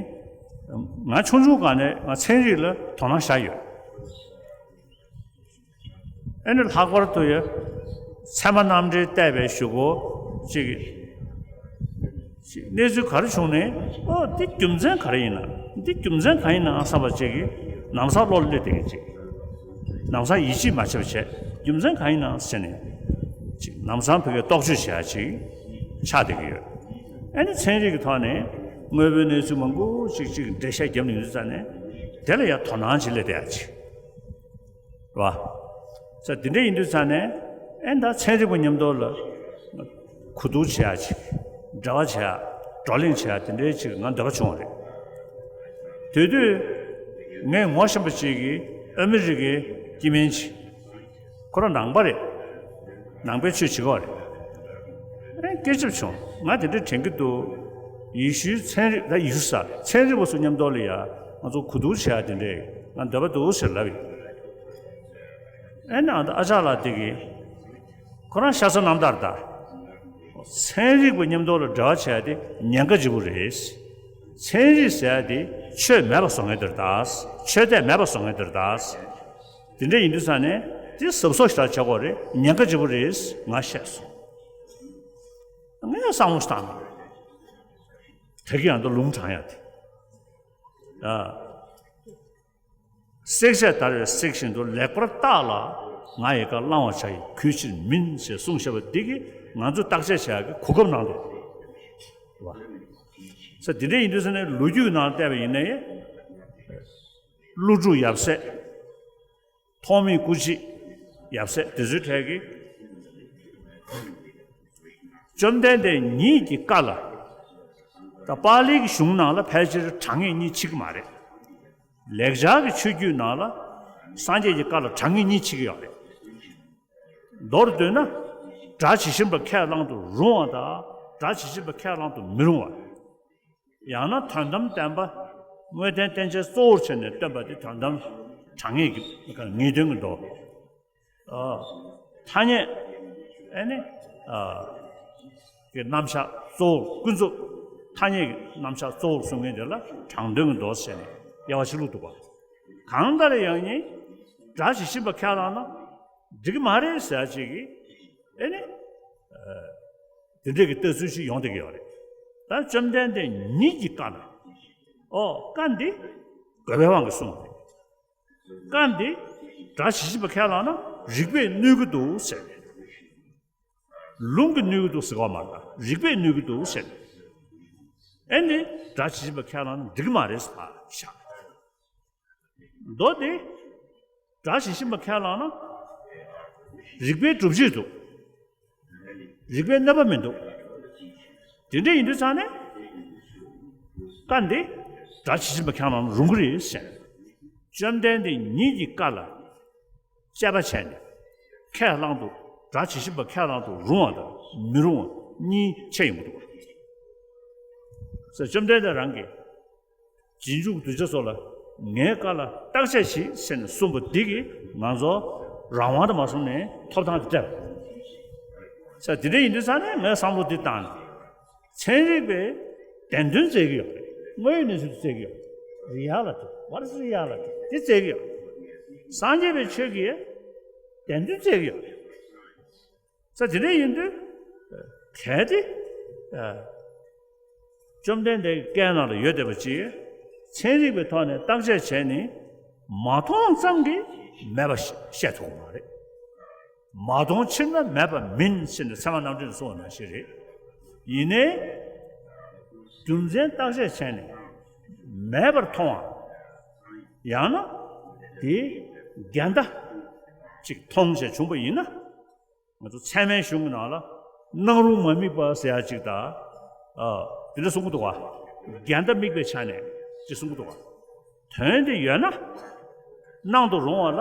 ང་ཆུང་ཆུང་སྒང་ནས་ང་ཚན་རིག་ལ་དོ་སྣང་བཞག་ཡོད། ཨ་ནི་ལྷག་པར་དུ་ཡ། ཚད་མ་རྣམ་འགྲེལ་བལྟས་པའི་གཞུག་གུ་ཅིག་གནས་ཚུལ་ག་རེ་བྱུང་ནས། ཨོ། འདི་རྒྱུ་མཚན་ག་རེ་ཡིན་ན། འདི་རྒྱུ་མཚན་གང་ཡིན་ནའང་བསམ་པ་ཅིག་གིས་ལམ་སང་བློ་ལ་སླེབས་བསྡད་མཁན་ཅིག་ལམ་སང་ཡིད་ཆེས་མ་བྱས་པ་བྱས། རྒྱུ་མཚན་གང་ཡིན་ནའང་ཟེར་ནས་ཅིག་ལམ་སང་ཕ་གིར་རྟོག་དཔྱོད་བྱེད་ཡ་ཅིག་ཆགས་བསྡད་ཀྱི་ཡོད། ཨ་ནི་ཚན་རིག་གི་ཐོག་ནས་དངོས་པོའི་གནས་ཚུལ་མང་པོ་ཅིག་ཅིག་འགྲེལ་བཤད་རྒྱབ་ནས་ཡོང་དུས་ཙང་ནས་དེ་ལ་ཡ་དོ་སྣང་ཅིག་སླེབས་བསྡད་ཡ་ཅིག་རེད་བ། ས་དེ་འདྲ་ཡིན་དུས་ཙང་ནས་ཨེ་ད་ཚན་རིག་པ་མཉམ་དུ་ལ་གོ་བསྡུར་བྱེད་ཡ་ཅིག་འབྲེལ་བ་བྱེད་ཡ། བགྲོ་གླེང་བྱེད་ཡ། དེ་འདྲའི་ཅིག་ང་འདོད་པ་བྱུང་བ་རེད། དེ་དུས་ངས་ངོ་ཤེས་པ་ཅིག་གིས་ཨ་མི་རི་ཀའི་སྐྱེ་དམན་ཅིག་ཁོ་རང་ནང་པ་རེད། ནང་པའི་ཆོས་བྱེད་ཀྱི་ཡོད་རེད། ཨེ་སྐད་ཆ་བྱུང་། ང་དེ་འདྲ་དྲན་གྱི་འདུག་ཡེ་ཤུའི་ཚན་རིག་ད་ཡེ་ཤུ་ས་ཚན་རིག་པ་ཚོ་མཉམ་དུ་ལ་ཡ་ང་ཚོ་གོ་བསྡུར་བྱེད་ཡ་དེ་འདྲས་ང་འདོད་པ་འདུག་ཟེར་ལབ་ཡིན། ཨེ་ནས་ཨ་ད་ཨ་ཅག་ལགས་དེ་གིས་ཁོ་རང་ཤ་ཚ་རྣམ་དག་རེད་ད། ཚན་རིག་པ་མཉམ་དུ་ལ་འབྲེལ་བ་བྱས་ཏེ་ཉེན་ཁ་ཆེ་པོ་རེད། ཚན་རིག་ཟེར་ཡ་དེ་ཆོས་མེད་པ་བཟོ་མཁན་དེ་རེད་ད། ཆོས་དད་མེད་པ་བཟོ་མཁན་དེ་རེད་ད། དེ་འདྲ་ཡིན་དུས་ཙང་ནས་དེ་གཟབ་གཟབ་ཞེ་དྲག་བྱེད་དགོས་རེད། ཉེན་ཁ་ཆེ་པོ་རེད་ང་བཤད་སོང་། ངས་བསམ་བློ་ཞིག་བཏང་། དེ་གི་ཡང་དུ་ལུང་དྲངས་ཡ་དེ། ཨ། བསྲེག་བཅད་བརྡར་བའི་གསེར་བཞིན་དུ། ལེགས་པར་བརྟགས་ལ་ང་ཡི་བཀའ། བླང་བར་བྱ་ཡི་གུས་ཕྱིར་མིན་ཞེས་གསུངས་བཞག་པ་འདི་གིས་ང་ཚོས་བརྟག་དཔྱད་བྱ་ཡག་གི་གོ་སྐབས་གནང་འདུག་བ། ས་འདི་འདྲ་ཡིན་དུས་ས་ནས་ལོ་རྒྱུས་ནང་བལྟས་པ་ཡིན་ནའི་ཀླུ་སྒྲུབ་ཡབ་སྲས། ཐོགས་མེད་སྐུ་མཆེད་ཡབ་སྲས་དེ་ཚོའི་གྲས་ཀྱིས་བཅོམ་ལྡན་འདས་ཉིད་ཀྱི་བཀའ་ལ་ ད་པཱ་ལིའི་གཞུང་ནང་ལ་ཕལ་ཆེར་གྲངས་ངེས་གཉིས་མཆིས་ཀྱི་མ་རེད། ལེགས་སྦྱར་གྱི་ཆོས་བརྒྱུད་ནང་ལ་སངས་རྒྱས་ཀྱི་བཀའ་ལ་གྲངས་ངེས་གཉིས་མཆིས་ཀྱི་ཡོད་རེད། མདོར་བསྡུས་ན། སྒྲ་ཇི་བཞིན་པ་ཁས་བླང་དུ་རུང་བ་དང་། སྒྲ་ཇི་བཞིན་པ་ཁས་བླང་དུ་མི་རུང་བ། ཡང་ན་དོན་དམ་བདེན་པ་དངོས་བསྟན་བསྟན་བྱའི་གཙོ་བོར་བྱས་ནས་སྟོན་པ་དེ་དོན་དམ་གྲངས་ངེས་ཀྱི་ངེས་དོན་གྱི་མདོ། ཨ། ཐ་སྙད། ཨ་ནི། ཨ། གི་རྣམ་གཞག་གཙོ་བོར་ཀུན་རྫོབ། ཐ་སྙད་ཀྱི་རྣམ་གཞག་གཙོ་བོར་གསུང་མཁན་དེ་ལ་དྲང་དོན་གྱི་མདོ་ཟེར་ནས་དབྱེ་བ་ཕྱེ་ལུགས་འདུག་པ། གང་ལྟར་ཡང་ནི། སྒྲ་ཇི་བཞིན་པ་ཁས་བླངས་ན་འགྲིག་གི་མ་རེད་ཟེར་ཅིག་གིས། ཨེ་ནི། ཨ། དེ་འདྲས་ཀྱི་ལྟ་ཚུལ་ཞིག་ཡོང་བསྡད་ཀྱི་ཡོད་རེད། ད་བཅོམ་ལྡན་འདས་ཉིད་ཀྱི་བཀའ་ལ། ཨོ། བཀའ་འདི་དགོས་པའི་དབང་གིས་གསུངས་པ་རེད། བཀའ་འདི་སྒྲ་ཇི་བཞིན་པ་ཁས་བླངས་ན་རིགས་པས་གནོད་ཀྱི་འདུག་ཟེར། ལུང་གིས་གནོད་ཀྱི་འདུག་ཟེར་བ་མ་རེད། རིགས་པས་གནོད་ཀྱི་འདུག་ཟེར། ཨེ་ནི། སྒྲ་ཇི་བཞིན་པ་ཁས་བླངས་ན་འགྲིག་གི་མ་རེད་ཟེར་བཞག། མདོ་དེ་སྒྲ་ཇི་བཞིན་པ་ཁས་བླངས་ན་རིགས་པའི་སྒྲུབ་བྱེད་དུ། རིགས་པའི་གནོད་པ་མི་འདུག། དེ་འདྲ་ཡིན་དུས་ཙང་ནས། བཀའ་འདི་སྒྲ་ཇི་བཞིན་པ་ཁས་བླངས་ན་རུང་གི་རེད་ཟེར། བཅོམ་ལྡན་འདས་ཉིད་ཀྱི་བཀའ་ལ་དཔྱད་པ་བྱས་ནས་ཁས་བླངས་དུ། སྒྲ་ཇི་བཞིན་པ་ཁས་བླངས་དུ་རུང་བ་དང་མི་རུང་བ་གཉིས་ཕྱེ་ཡོང་གི་འདུག། ཟེར། བཅོམ་ལྡན་འདས་རང་གིས། རྗེས་འཇུག་གདུལ་བྱ་ཚོ་ལ་ངའི་བཀའ་ལ་བརྟག་དཔྱད་བྱེད་ཟེར་ནས་གསུངས་པ་འདི་གིས་ང་ཚོ་རང་དབང་དུ་མ་སོང་ནས་ཐོབ་ཐང་དེ་སྤྲད། ས་དེ་འདྲ་ཡིན་དུས་ཙང་ནས་ངས་བསམ་བློ་འདི་བཏང་ནས། ཚན་རིག་པས་བདེན་དོན་བཙལ་གྱི་ཡོད་རེད། དངོས་ཡོད་གནས་ཚུལ་དེ་བཙལ་གྱི་ཡོད་རེད། རི་ཡ་ལ་ཏི། What is reality? དེ་བཙལ་གྱི་ཡོད་རེད། སངས་རྒྱས་པའི་ཆོས་ཀྱིས་བདེན་དོན་བཙལ་གྱི་ཡོད་རེད། ས་དེ་འདྲ་ཡིན་དུས། གལ་ཏེ། ཨ། བཅོམ་ལྡན་འདས་ཀྱི་བཀའི་ནང་ལ་ཡོད་བསྡད་པ་ཅིག། ཚན་རིག་པའི་ཐོག་ནས་བརྟག་དཔྱད་བྱས་ནས་མ་མཐོང་ཙམ་གྱིས་མེད་པ་བཤད་ཐུབ་ཀྱི་མ་རེད། མ་མཐོང་ཕྱིར་ན་མེད་པ་མིན་ཟེར་ནས་ཚད་མ་རྣམ་འགྲེལ་ནས་གསུངས་པ་ནང་བཞིན་རེད། ཡིན་ནའི། རྒྱུ་མཚན་བརྟག་དཔྱད་བྱས་ནས་མེད་པར་མཐོང་བ། ཡང་ན། དེའི་འགལ་ཟླ་ཅིག་མཐོང་བྱས་བྱུང་པ་ཡིན་ན། ང་ཚོ་ཚད་མའི་གཞུང་གི་ནང་ལ་སྣང་རུང་མ་དམིགས་པ་ཟེར་ཡ་ཅིག་དང་། ཨ། དེ་འདྲ་གསུང་གི་འདུག་ག། འགལ་ཟླ་དམིགས་པའི་ཆ་ནས་ཅེས་གསུང་གི་འདུག་ག། དོན་དེ་ཡོད་ན་སྣང་དུ་རུང་བ་ལ།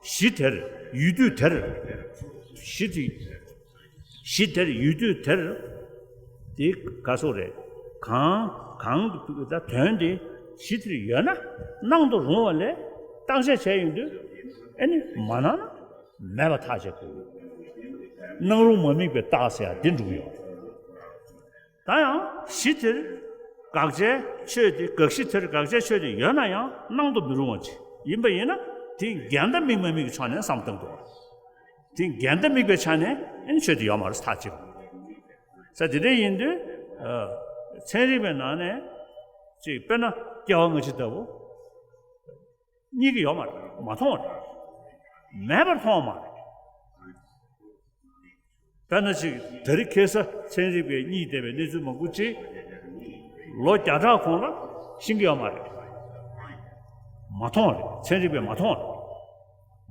གཞི་དེར་ཡུལ་དུས་དེར། གཞི་དེ། གཞི་དེར་ཡུལ་དུས་དེར། དེ་ག་སོགས་རེད། གང་གང་གི་དོན་དེ་གཞི་དེར་ཡོད་ན་སྣང་དུ་རུང་བ་ལས་བརྟག་དཔྱད་བྱས་ཡོང་དུས། ཨེ་ནི་མ་སྣང་ན། མེད་པར་ཐག་བཅད་དགོས། སྣང་རུང་མ་དམིགས་པའི་རྟགས་ཟེར་ཡ་འདི་འགྲུབ་ཡོང་། ད་ཡང་གཞི་དེར་དགག་བྱའི་ཆོས་དེ། དགག་གཞི་དེར་དགག་བྱའི་ཆོས་དེ་ཡོད་ན་ཡང་སྣང་དུ་མི་རུང་བ་ཅིག་ཡིན་པ་ཡིན་ན། དེ་འགལ་ཟླ་དམིགས་མ་དམིགས་ཀྱི་ཕྱོགས་ནས་བསམ་བཏང་དགོས། དེ་འགལ་ཟླ་དམིགས་པའི་ཆ་ནས་ཨེ་ནི་ཆོས་དེ་ཡོད་མ་རེད་ཐག་བཅད་དགོས། ས་དེ་འདྲ་ཡིན་དུས། ཨ། ཚན་རིག་པའི་ནང་ནས་ཅིག་དཔེར་ན་སྐྱེ་བ་སྔ་ཕྱི་ལྟ་བུ། རྙེད་ཀྱི་ཡོད་མ་རེད། མ་མཐོང་བ་རེད། མེད་པར་མཐོང་བ་མ་རེད། དཔེར་ན་ཅིག་དེ་རིང་ཁ་སང་ཚན་རིག་པས་རྙེད་བསྡད་པའི་གནས་ཚུལ་མང་པོ་ཅིག་ལོ་བརྒྱ་ཕྲག་གོང་ལ་ཤེས་ཀྱི་ཡོད་མ་རེད། མ་མཐོང་བ་རེད། ཚན་རིག་པས་མ་མཐོང་བ་རེད།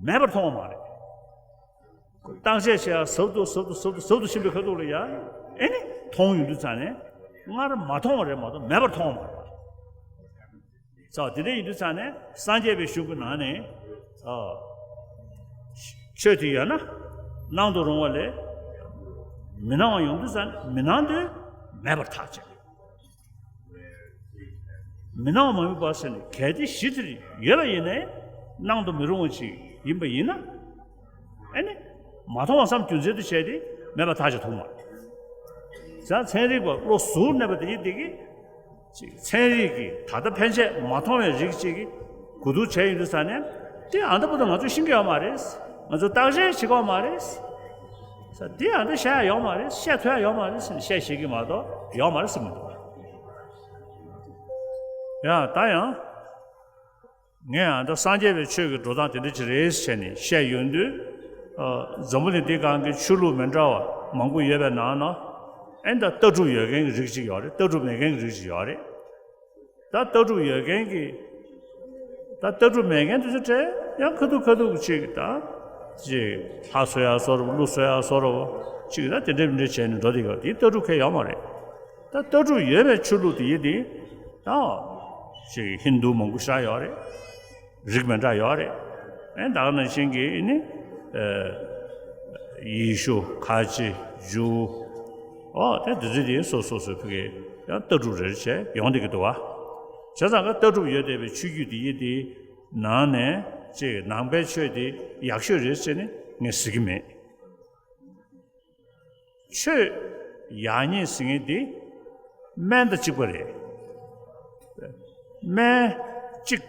མེད་པར་མཐོང་བ་མ་རེད། བརྟག་དཔྱད་བྱེད་ཡ་ཟབ་ཏུ་ཟབ་ཏུ་ཟབ་ཏུ་ཟབ་ཏུ་ཕྱིན་པའི་ཁ་ཐུག་ལ་ཡ། ཨེ་ནི་མཐོང་ཡོང་དུས་ཙང་ནས་སྔར་མ་མཐོང་བ་རེད་མ་གཏོགས་མེད་པར་མཐོང་བ་མ་རེད། ཙང་དེ་འདྲ་ཡིན་དུས་ཙང་ནས་སངས་རྒྱས་པའི་གཞུང་གི་ནང་ནས། ཨ། ཆོས་དེ་ཡོད་ན་སྣང་དུ་རུང་བ་ལས། མི་སྣང་བ་ཡོང་དུས་ཙང་ནས་མི་སྣང་དུས་མེད་པར་ཐག་བཅད། མི་སྣང་བ་མ་དམིགས་པ་ཟེར་ནས་གལ་ཏེ་གཞི་དེར་ཡོད་པ་ཡིན་ནའི་སྣང་དུ་མི་རུང་བ་ཞིག་ཡིན་པ་ཡིན་ན། ཨེ་ནི། མ་མཐོང་བ་བསམ་རྒྱུ་མཚན་དུ་བྱས་ཏེ་མེད་པར་ཐག་བཅད་ཐུབ་མ་རེད། ཙང་ཚན་རིག་པ་བློ་གཟུར་གནས་པ་དེ་ཡིན་དེ་གིས། ཅིག་ཚན་རིག་གིས་ད་ལྟ་ཕན་ཆད་མ་མཐོང་བའི་རིགས་ཅིག་གིས་གོ་བསྡུར་བྱས་ཡོང་དུས་ཙང་ནས། དེ་ཨ་འདྲ་པོ་དང་ང་ཚོས་ཤེས་ཀྱི་ཡོད་མ་རེད། ང་ཚོས་བརྟག་དཔྱད་བྱེད་ཀྱི་ཡོད་མ་རེད། ས་དེ་ཨ་འདྲ་བཤད་ཡ་ཡོད་མ་རེད། བཤད་ཐུབ་ཡ་ཡོད་མ་རེད་ཟེར་ནས་བཤད་ཤེས་ཀྱི་མ་གཏོགས་ཡོད་མ་རེད་ཟེར་མི་འདུག། ཡ་ད་ཡང་། ངས་ཨ་ད་སངས་རྒྱས་པའི་ཆོས་ཀྱི་འགྲོ་སྟངས་དེ་འདྲ་ཅིག་རེད་ཟེར་ནས་བཤད་ཡོང་དུས། ཨ། འཛམ་བུ་གླིང་འདི་སྒང་གི་ཆོས་ལུགས་མི་འདྲ་བ་མང་པོ་ཡོད་པའི་ནང་ན། ཨེ་ད་ལྟ་གྲུབ་ཡོད་མཁན་གྱི་རིགས་ཅིག་ཡོད་རེད། ལྟ་གྲུབ་མེད་མཁན་གྱི་རིགས་ཅིག་ཡོད་རེད། ད་ལྟ་གྲུབ་ཡོད་མཁན་གྱི། ད་ལྟ་གྲུབ་མེད་མཁན་དེ་ཚོ་གྲས་ཡང་ཁ་ཐུག་ཁ་ཐུག་ཅིག་ད། ཅིག་ལྷ་གསོལ་ཡ་བཟོ་འདྲ་པོ། ཀླུ་གསོལ་ཡ་བཟོ་འདྲ་པོ་ཅིག་ད་དེ་འདྲ་མི་འདྲ་བྱས་ནས་འགྲོ་བསྡད་ཡོད། དེ་ལྟ་གྲུབ་ཁེལ་ཡོད་མ་རེད། ད་ལྟ་གྲུབ་ཡོད་པའི་ཆོས་ལུགས་དེ་ཡིན་དེ། ད་ཅིག་ཧིན་དུ་མང་པོ་ཞིག་ཡོད་རེད། རིགས་མི་འདྲ་ཡོད་རེད། ཨེ་ད་ག་ནང་བཞིན་གྱི་ནི་ཡེ་ཤུ་ཁ་ཆེ་ཇུ། ཨོ་དེ་འདི་ཚོ་དེ་སོ་སོ་སོའི་ཕ་གི་ཡང་ལྟ་གྲུབ་རེ་རེ་བྱས་ཡོང་བསྡད་ཀྱི་འདུག་བ། བྱས་ཙང་ཀ་ལྟ་གྲུབ་ཡོད་བསྡད་པའི་ཆོས་བརྒྱུད་དེ་ཡིན་དེ། ནང་ནས་ཅིག་ནང་པའི་ཆོས་དེ་ཡག་ཤོས་རེད་ཟེར་ནས་ངས་ཟེར་གྱི་མེད། ཆོས་ཡག་ཉེས་ཟེར་མཁན་དེ་སྨན་དང་གཅིག་པ་རེད། སྨན་གཅིག་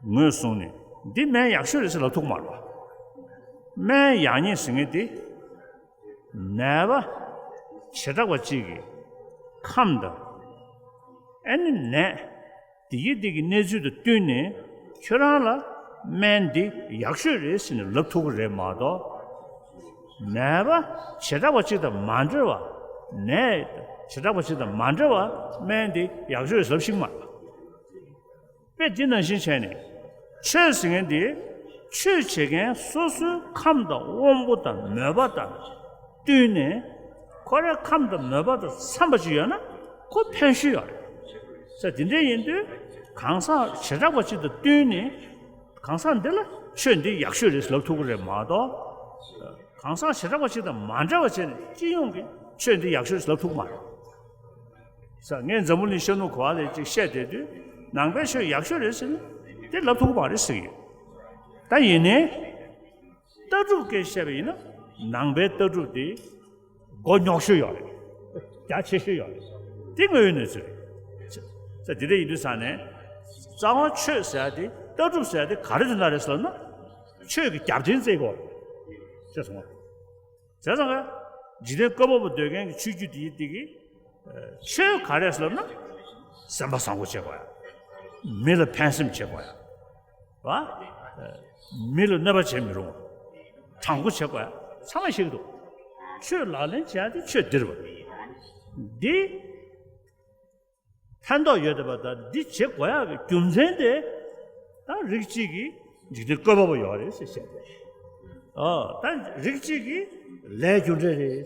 ངོས་བཟུང་ནས་འདི་སྨན་ཡག་ཤོས་རེད་ཟེར་ལབ་ཐུབ་མ་རེད་བ། སྨན་ཡག་ཉེས་ཟེར་མཁན་དེ་ནད་པ་བྱེ་བྲག་པ་གཅིག་གི་ཁམས་དང་ཨ་ནི་ནད། དེ་གི་དེ་གི་གནས་ཚུལ་དང་བསྟུན་ནས་ཁྱོད་རང་ལ་སྨན་འདི་ཡག་ཤོས་རེད་ཟེར་ནས་ལབ་ཐུབ་ཀྱི་རེད་མ་གཏོགས། ནད་པ་བྱེ་བྲག་པ་གཅིག་དང་མ་འབྲེལ་བ། ནད་བྱེ་བྲག་པ་གཅིག་དང་མ་འབྲེལ་བ་སྨན་འདི་ཡག་ཤོས་རེད་ལབ་ཤེས་ཀྱི་མ་རེད། དཔེ་འདི་ནང་བཞིན་བྱས་ནས་ཆོས་ཟེར་མཁན་འདི་ཆོས་བྱེད་མཁན་སོ་སོའི་ཁམས་དང་དབང་པོ་དང་མོས་པ་དང་བསྟུན་ནས་ཁོ་རའི་ཁམས་དང་མོས་པ་དང་འཚམས་པ་ཅིག་ཡོད་ན་ཁོ་ཕན་ཤོས་ཡོད་རེད། ས་དེ་འདྲ་ཡིན་དུས་གང་ཟག་བྱེ་བྲག་པ་ཅིག་དང་བསྟུན་ནས་གང་ཟག་འདི་ལ་ཆོས་འདི་ཡག་ཤོས་རེད་ལབ་ཐུབ་ཀྱི་རེད་མ་གཏོགས། གང་ཟག་བྱེ་བྲག་པ་ཅིག་དང་མ་འབྲེལ་བ་བྱས་ནས་སྤྱི་ཡོངས་ཀྱི་ཆོས་འདི་ཡག་ཤོས་རེད་ལབ་ཐུབ་ཀྱི་མ་རེད། ས་ངས་འཛམ་བུ་གླིང་ཤར་ནུབ་ག་བ་ལ་ཅིག་བཤད་བསྡད་དུས་ནང་པའི་ཆོས་ཡག་ཤོས་རེད་ཟེར་ནས་དེ་ལབ་ཐུབ་ཀྱི་མ་རེད་ཟེར་གྱི་ཡོད། ད་ཡིན་ནའི། ལྟ་གྲུབ་སྐད་བཤད་པ་ཡིན་ན་ནང་པའི་ལྟ་གྲུབ་དེ་མགོ་རྙོག་ཤོས་ཡོད་རེད། རྒྱ་ཆེ་ཤོས་ཡོད་རེད། དེ་དངོས་ཡོད་གནས་ཚུལ་རེད། ས་དེ་འདྲ་ཡིན་དུས་ས་ནས་རྩ་བ་ཆོས་ཟེར་ཡ་དེ་ལྟ་གྲུབ་ཟེར་ཡ་དེ་ག་རེ་དོན་དག་རེད་ཟེར་ན་ཆོས་ཀྱི་རྒྱབ་རྟེན་བཙལ་དགོས་རེད། ཅེས་གསུངས་པ། བྱས་ཙང་ཀ་འཇིག་རྟེན་བཀོད་པ་པོ་འདོད་མཁན་གྱི་ཆོས་བརྒྱུད་དེ་ཡིན་དེ་གི་ཆོས་ག་རེ་ཟེར་ན་སེམས་པ་བཟང་པོ་བྱེད་དགོས་ཡ། མི་ལ་ཕན་སེམས་བྱེད་དགོས་ཡ། བ། མི་ལ་གནོད་པ་བྱེད་མི་རུང་། དྲང་པོ་བྱེད་དགོས་ཡ་ཚང་མས་ཤེས་ཀྱི་འདུག་ཆོས་ལག་ལེན་བྱེད་ཡ་དེ་ཆོས་འདི་རེད་བ། འདི་ཕན་ཐོགས་ཡོད་བསྡད་པ་དང་འདི་བྱེད་དགོས་ཡ་གི་རྒྱུ་མཚན་དེ་ད་རིགས་གཅིག་གིས་འཇིག་རྟེན་བཀོད་པ་པོ་ཡོད་རེད་ཟེར་བཤད་དེ། ཨོ་ད་རིགས་གཅིག་གིས་ལས་རྒྱུ་འབྲས་རེད།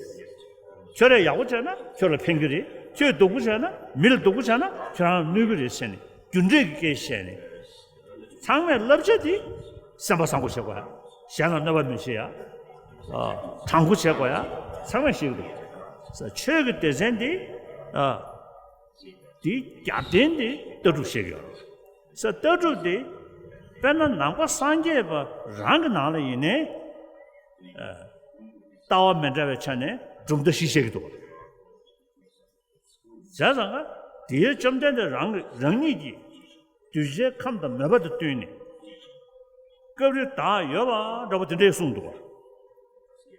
ཁྱོད་རས་ཡག་པོ་བྱས་ན་ཁྱོད་ལ་ཕན་གྱི་རེད། ཁྱོད་སྡུག་པོ་བྱས་ན་མི་ལ་སྡུག་པོ་བྱས་ན་ཁྱོད་རང་གནོད་ཀྱི་རེད་ཟེར་ནས་རྒྱུ་འབྲས་ཀྱི་སྐད་བཤད་ནས། ཚང་མས་བསླབ་བྱ་དེ་སེམས་པ་བཟང་པོ་བྱེད་དགོས་ཡ། གཞན་ལ་གནོད་པ་མི་བྱེད་ཡ། ཨ་དྲང་པོ་བྱེད་དགོས་ཡ། ཚང་མས་ཤེས་ཀྱི་འདུག་ས་ཆོས་ཀྱི་སྡེ་ཚན་དེ་ཨ་དེའི་རྒྱབ་རྟེན་དེ་ལྟ་གྲུབ་བཤད་ཀྱི་ཡོད་རེད། ས་ལྟ་གྲུབ་དེ་དཔེར་ན་ནང་པ་སངས་རྒྱས་པ་རང་གི་ནང་ལ་ཡིན་ནའི་ཨ་ལྟ་བ་མི་འདྲ་བའི་ཆ་ནས་གྲུབ་མཐའ་བཞི་བཤད་ཀྱི་འདུག་བ། བྱས་ཙང་ཀ་དེའི་བཅོམ་ལྡན་འདས་རང་གི་རང་ཉིད་ཀྱིས་གདུལ་བྱའི་ཁམས་དང་མོས་པ་དང་བསྟུན་ནས་སྐབས་རེ་བདག་ཡོད་པ་འདྲ་པོ་དེ་འདྲས་གསུངས་འདུག་བ།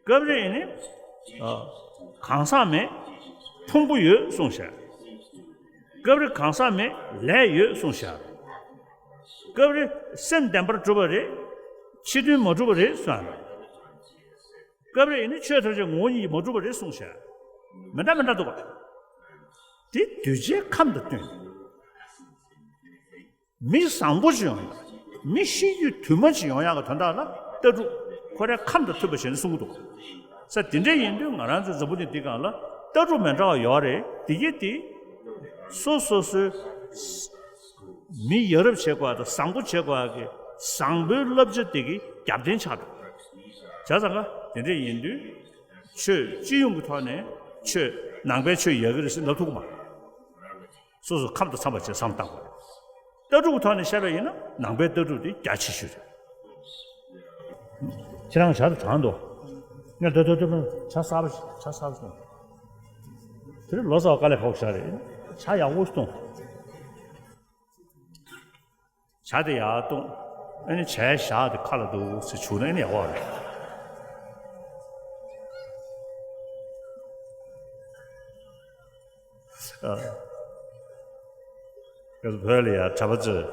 སྐབས་རེ་ཡིན་ནི། ཨ། གང་ཟག་མེད། ཕུང་པོ་ཡོད་གསུངས་ཤག་སྐབས་རེ་གང་ཟག་མེད་ལས་ཡོད་གསུངས་ཤག་སྐབས་རེ་སེམས་བདེན་པར་གྲུབ་པ་རེད། ཕྱི་དོན་མ་གྲུབ་པ་རེད་གསུངས་ཤག་སྐབས་རེ་ཡིན་ནི་ཆོས་ཐམས་ཅད་ངོ་བོ་ཉིད་ཀྱིས་མ་གྲུབ་པ་རེད་གསུངས་ཤག་མི་འདྲ་མི་འདྲ་འདུག་ག་དེ་གདུལ་བྱའི་ཁམས་དང་བསྟུན། མི་བཟང་པོ་ཅིག་ཡོང་ཡ། མི་ཤེས་རྒྱུད་དུ་མ་ཅིག་ཡོང་ཡ་གི་དོན་དག་ལ་ལྟ་གྲུབ་ཁོ་རའི་ཁམས་དང་མཐུན་པ་བྱས་ནས་གསུང་གི་འདུག་ས་དེ་འདྲ་ཡིན་དུས་ང་རང་ཚོའི་འཛམ་བུ་གླིང་འདི་སྒང་ལ་ལྟ་གྲུབ་མི་འདྲ་བ་ཡོད་རེད། དེ་གི་དེ་སོ་སོ་སོའི་མི་ཡ་རབས་བྱེད་དགོས་ཡ་དང་བཟང་པོ་བྱེད་དགོས་ཡ་གི་བཟང་པོའི་བསླབ་བྱ་དེ་གི་རྒྱབ་རྟེན་ཆགས་འགྲོ། བྱས་ཙང་ཀ་དེ་འདྲ་ཡིན་དུས་ཆོས་སྤྱི་ཡོངས་ཀྱི་ཐོག་ནས་ཆོས་ནང་པའི་ཆོས་ཡག་གི་རེད་ཟེར་ལབ་ཐུབ་ཀྱི་མ་རེད། སོ་སོ་ཁམས་དང་འཚམ་པ་བྱས་བསམ་བཏང་དགོས། ལྟ་གྲུབ་ཐོག་ནས་བཤད་པ་ཡིན་ན་ནང་པའི་ལྟ་གྲུབ་དེ་རྒྱ་ཆེ་ཤོས་རེད། ཁྱེད་རང་ཇ་དང་གྲང་འདུག་ངས་ལྟ་ལྟ་ལྟ་ཇ་གསར་པ་ཇ་གསར་པ་ཞིག་འཐུང་། དེ་རིང་ལོ་གསར་བ་དཀའ་ལས་ཁག་པོ་ཞིག་རེད། ཇ་ཡག་པོ་ཞིག་འཐུང་། ཇ་དེ་ཡར་བཏུང་། ཨ་ནི་ཇའི་ཞག་དེ་ཁ་ལ་འདུག་ཟེར་བྱུག་ན་ཨ་ནི་ཡག་པོ་རེད། ཨ། སྐབས་བོད་ལ་ཡང་གྲྭ་པ་ཚོས་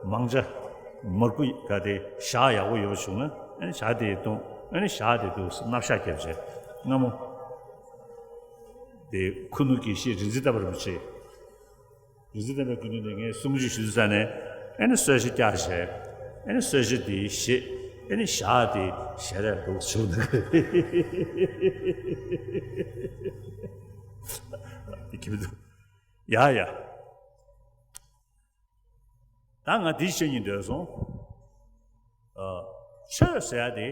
མང་ཇ་མར་ཁུ་ག་དེ་ཞག་ཡག་པོ་ཡོད་པ་བྱུང་ན་ཨ་ནི་ཇ་དེ་བཏུང་ཨ་ནི་ཞག་དེ་འདུག་སེ་མནབ་བཤགས་བརྒྱབ་བྱས་སྔ་མོ་དེ་ཁུ་ནུ་དགེ་བཤེས་རིག་འཛིན་ལྟ་བུ་རིན་པོ་ཆེ། རིག་འཛིན་ལྟ་བུའི་སྐུ་མདུན་ནས་ངས་གསུང་ཆོས་ཞུ་ས་ནས་ཨ་ནི་གསོལ་ཇ་བཀྱགས་བྱས་ཨ་ནི་གསོལ་ཇ་དེ་བཞེས་ཨ་ནི་ཞག་དེ་ཞལ་རས་འདུག་བྱུང་འདུག་དེ་གི་མི་འདུག་ཡ་ཡ། ད་ང་འདི་བཤད་སྙིང་འདོད་སོང་། ཨ། ཆོས་ཟེར་ཡ་དེ་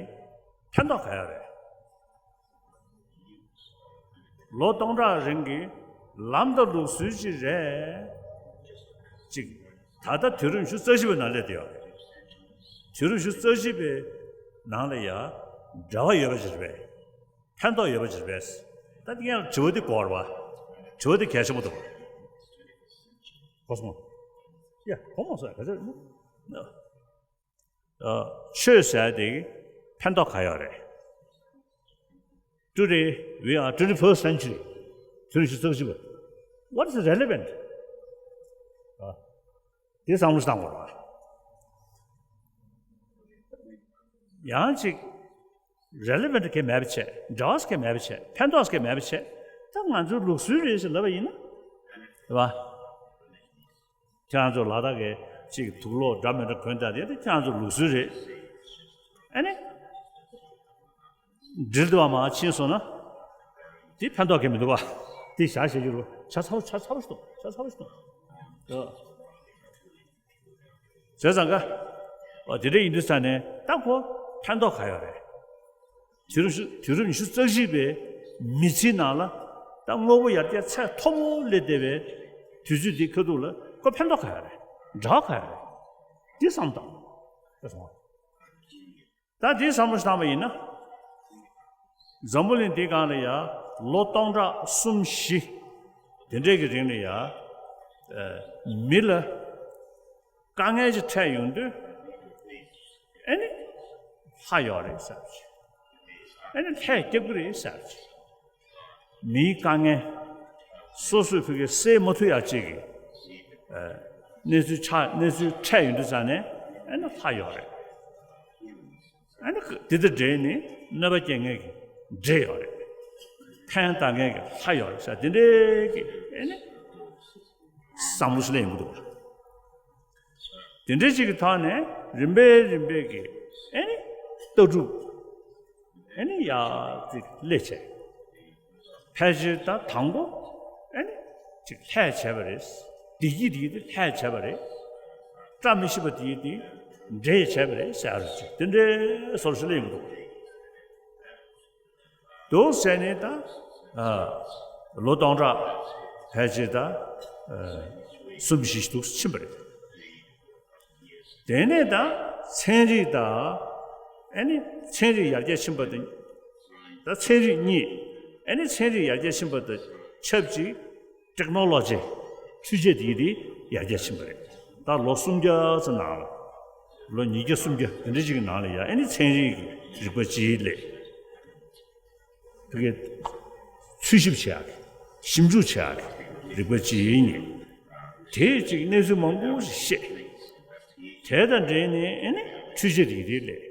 ཕན་ཐོགས་ག་ཡ་རེད། ལོ་སྟོང་ཕྲག་རིང་གི་ལམ་དང་ལུགས་སྲོལ་ཅིག་རེད། ཅིག་ད་ལྟ་དུས་རབས་ཉི་ཤུ་རྩ་བཞི་པའི་ནང་སླེབས་བསྡད་ཡོད་རེད། དུས་རབས་ཉི་ཤུ་རྩ་བཞི་པའི་ནང་ལ་ཡ་འབྲེལ་བ་ཡོད་པ་ཅིག་རེད་པས། ཕན་ཐོགས་ཡོད་པ་ཅིག་རེད་པས། ད་དེ་ཡང་དྲི་བ་དེ་གོ་བ་རེད་པ། དྲི་བ་དེ་གལ་ཆེན་པོ་འདུག་གོ་སོང་། ཡ། གོ་མ་སོང་། ག་ཚོད། ཨ། ཆོས་ཟེར་དེ་ཕན་ཐོགས་ག་ཡོད་རེད། Today we are twenty-first century. དུས་རབས་ཉི་ཤུ་རྩ་གཅིག་པ། What is relevant? ཨ། དེ་བསམ་བློ་བཏང་དགོས་རེད་པ། ཡང་ཅིག་relevant་གལ་མེད་པ་བྱས། འབྲེལ་བ་གལ་མེད་པ་བྱས། ཕན་ཐོགས་གལ་མེད་པ་བྱས། ད་ང་ཚོའི་ལུགས་སྲོལ་རེད་ཟེར་ལབ་པ་ཡིན་ན། རེད་པ། ཁྱེད་རང་ཚོ་ལ་དྭགས་ཀྱི་ཅིག་དུག་ལོག་འདྲ་མི་འདྲ་གོན་བསྡད་དེ། དེ་ཁྱེད་རང་ཚོའི་ལུགས་སྲོལ་རེད། ཨ་ནི། འགྲིལ་དུ་བ་མ་ཕྱིན་སོང་ན། དེ་ཕན་ཐོགས་གལ་མི་འདུག་པ། དེ་བཞག་བཞག་རྒྱུ་རེད་པ། ཆ་ཚ་པོ། ཆ་ཚ་པོ་ཞིག་འདུག་ཆ་ཚ་པོ་ཞིག་འདུག་བྱས་ཙང་ཀ། འོ་དེ་འདྲ་ཡིན་དུས་ཙང་ནས་ད་ཁོ་ཕན་ཐོགས་ག་ཡོད་རེད། དུས་རབས་ཉི་ཤུ་དུས་རབས་ཉི་ཤུ་རྩ་གཅིག་པའི་མི་ཚེའི་ནང་ལ་ད་དངོས་པོ་ཡར་རྒྱས་ཚད་མཐོ་པོ་སླེབས་བསྡད་པའི་དུས་ཚོད་འདིའི་ཁ་ཐུག་ལ་ཁོ་ཕན་ཐོགས་ག་ཡོད་རེད། འབྲེལ་བ་ག་ཡོད་རེད། འདི་བསམ་བཏང་། ད་འདི་བསམ་བློ་བཏང་པ་ཡིན་ན། འཛམ་བུ་གླིང་འདིའི་སྒང་ལ་ཡ་ལོ་སྟོང་ཕྲག་གསུམ་བཞི་དེ་འདྲའི་གི་རིང་ལ་ཡ། ཨ། མི་ལ་དཀའ་ངལ་ཅིག་འཕྲད་ཡོང་དུས། ཨ་ནི་ལྷ་ཡོད་རེད་ཟེར་བ་ཅིག་ཨ་ནི་ལྷས་སྐྱོབ་ཀྱི་རེད་ཟེར་བ་ཅིག་མིའི་དཀའ་ངལ་སོ་སོས་ཕ་གིར་སེལ་མ་ཐུབ་ཡག་ཅིག་གི། ཨ། གནས་ཚུལ་ཆགས། གནས་ཚུལ་འཕྲད་ཡོང་དུས་ཙང་ནས། ཨ་ནི་ལྷ་ཡོད་རེད། ཨ་ནི་དེ་དང་འབྲེལ་ནས་གནོད་པ་སྐྱེལ་མཁན་གྱི་འདྲེ་ཡོད་རེད། ཕན་བཏགས་མཁན་གྱི་ལྷ་ཡོད་རེད་ཟེར། དེ་འདྲའི་གི། ཨ་ནི་བསམ་བློ་ཞིག་སླེབས་ཡོང་གི་འདུག་དེ་འདྲའི་ཅིག་གི་ཐོག་ནས་རིམ་པས་རིམ་པས་ཀྱི། ཨ་ནི་ལྟ་གྲུབ། ཨ་ནི་ཡར་ཅིག་སླེབས་བྱས། ཕལ་ཆེར་ད་དང་པོ། ཨ་ནི་ཅིག་ལྷས་བྱས་པ་རེད། བདེ་སྐྱིད་དེ་ལྷས་བྱས་པ་རེད། བཀྲ་མི་ཤིས་པ་དེ་འདྲེས་བྱས་པ་རེད་ཟེར་ཡ་རེད། ཅིག་དེ་འདྲའི་བཟོ་འདྲ་ཞིག་སླེབས་ཡོང་གི་འདུག་འདུག་ཟེར་ནས་ད། ཨ། ལོ་སྟོང་ཕྲག་ཕལ་ཆེར་ད། ཨ། གསུམ་བཞི་ཞིག་འདུག་ཕྱིན་པ་རེད། དེ་ནས་ད་ཚན་རིག་དང་། ཨ་ནི་ཚན་རིག་ཡར་རྒྱས་ཕྱིན་པ་དང་། ད་ཚན་རིག་གཉིས། ཨ་ནི་ཚན་རིག་ཡར་རྒྱས་ཕྱིན་པ་དང་ཆབས་ཅིག་ཊེག་ནོ་ལོ་ཇི། འཕྲུལ་ཆས་དེ་དེ་ཡར་རྒྱས་ཕྱིན་པ་རེད། ད་ལོ་སུམ་བརྒྱ་ཙམ་ནང་ལ། ལོ་ཉིས་བརྒྱ་སུམ་བརྒྱ་དེ་འདྲ་ཅིག་གི་ནང་ལ་ཡ། ཨ་ནི་ཚན་རིག་གི་རིག་པ་ཅིག་སླེབས། དེ་གའི་འཚོལ་ཞིབ་བྱེད་ཡག་གི། ཞིབ་འཇུག་བྱེད་ཡག་གི་རིག་པ་ཅིག་རྙེད། དེས་ཅིག་གནས་ཚུལ་མང་པོ་ཞིག་ཤེས། དེ་དང་འབྲེལ་ནས་ཨ་ནི་འཕྲུལ་ཆས་དེ་ག་དེ་སླེབས།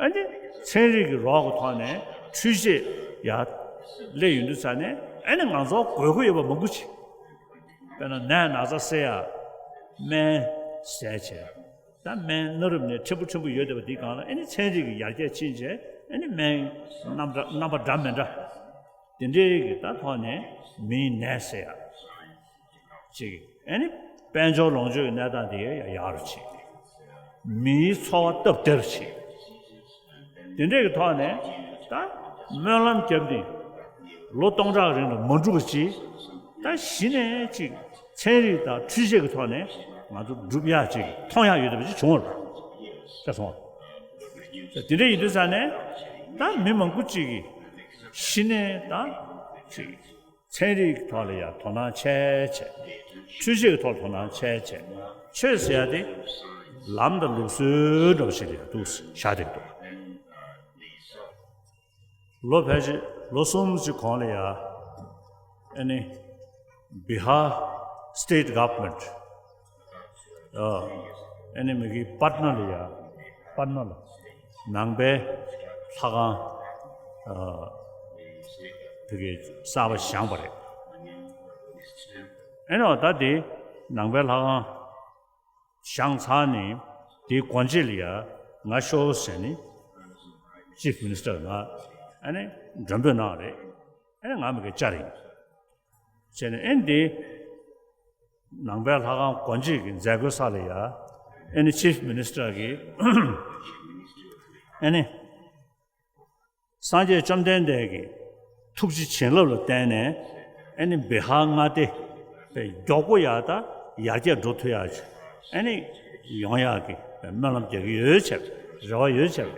ཨ་ནི་ཚན་རིག་གི་རོགས་ཀྱི་ཐོག་ནས་འཕྲུལ་ཆས་ཡར་སླེབས་ཡོང་དུས་ཙང་ནས། ཨ་ནི་ང་ཚོ་དགོས་མཁོ་ཡོད་པ་མང་པོ་ཅིག་དཔེར་ན་ནད་ན་ཚ་སེལ་ཡག་སྨན་བཟས་བྱས། ད་སྨན་གནའ་རབས་ནས་ཕྲན་བུ་ཕྲན་བུ་ཡོད་བསྡད་པ་འདིའི་སྒང་ལ། ཨ་ནི་ཚན་རིག་གི་ཡར་རྒྱས་ཕྱིན་བྱས། ཨ་ནི་སྨན་རྣམ་གྲངས་རྣམ་པ་འདྲ་མི་འདྲ་དེ་འདྲའི་གི་ད་ཐོག་ནས་མིའི་ནད་སེལ་ཡག་ཅིག་ཨ་ནི་དཔལ་འབྱོར་ལོངས་སྤྱོད་ཀྱི་གནས་སྟངས་དེ་ཡང་ཡག་རུ་ཕྱིན། མིའི་འཚོ་བ་སྟབས་བདེ་རུ་ཕྱིན། དེ་འདྲའི་གི་ཐོག་ནས་ད་སྨོན་ལམ་བརྒྱབ་ནས་ལོ་སྟོང་ཕྲག་རིང་ལ་མ་འགྲུབ་པ་ཅིག་ད་གཞི་ནས་ཅིག་ཚན་རིག་དང་འཕྲུལ་ཆས་ཀྱི་ཐོག་ནས་ང་ཚོ་འགྲུབ་ཡག་ཅིག་མཐོང་ཡག་ཡོད་བསྡད་པ་ཅིག་བྱུང་བ་རེད། ཤེས་སོང་བ། དེ་འདྲ་ཡིན་དུས་ཙང་ནས་ད་མི་མང་པོ་ཅིག་གིས་གཞི་ནས་ད་ཅིག་ཚན་རིག་གི་ཐོག་ལ་ཡང་དོ་སྣང་བྱས་བྱས། འཕྲུལ་ཆས་ཀྱི་ཐོག་ལ་དོ་སྣང་བྱས་བྱས། ཆོས་ཟེར་ཡ་དེ་ལམ་དང་ལུགས་སྲོལ་འདྲ་པོ་ཞིག་ལ་འདུག་བཞག་བསྡད་འདུག་ལོ་ཕལ་ཆེར་ལོ་གསུམ་ཅིག་གོང་ལ་ཡ། ཨ་ནི་བི་ཧར་སི་ཊེཊ་གྷ་ཝར་མེན་ཊ། ཨ། ཨ་ནི་མི་གི་པཊ་ན་ལ་ཡ། པཊ་ན་ལ་ནང་པའི་ལྷ་ཁང་། ཨ། དེ་གའི་གསར་པ་བཞེངས་པ་རེད། ཨ་ནི་འོ་ད་དེ་ནང་པའི་ལྷ་ཁང་བཞེངས་ཚར་ནས་དེའི་སྒོ་འབྱེད་ལ་ཡ་ང་ཤོག་ཟེར་ནས་ཅིཕ་མི་ནི་སི་ཊར་ང་ཨ་ནི་མགྲོན་འབོད་གནང་བ་རེད། ཨ་ནི་ང་མི་གི་བཅར་ཡིན། བྱས་ནས་ཨེ་འདི་ ནང་པའི་ལྷ་ཁང་སྒོ་འབྱེད་ཀྱི་མཛད་སྒོའི་ས་ལ་ཡ། ཨེ་ནི་ཆིབ་མི་ནི་སི་ཊར་གྱིས་ཨེ་ནི། སངས་རྒྱས་བཅོམ་ལྡན་འདས་ཀྱི་ཐུགས་རྗེ་བྱིན་རླབས་ལ་བརྟེན་ནས་ཨེ་ནི་བི་ཧར་མངའ་སྡེ་པའི་མགྱོགས་པོ་ཡག་དང་ཡར་རྒྱས་འགྲོ་ཐུབ་ཡག་ཅིག་ཨེ་ནི་ཡོང་ཡག་གི་སྨོན་ལམ་རྒྱག་གི་ཡོད་བྱས་པ་རེད། རེ་བ་ཡོད་བྱས་པ་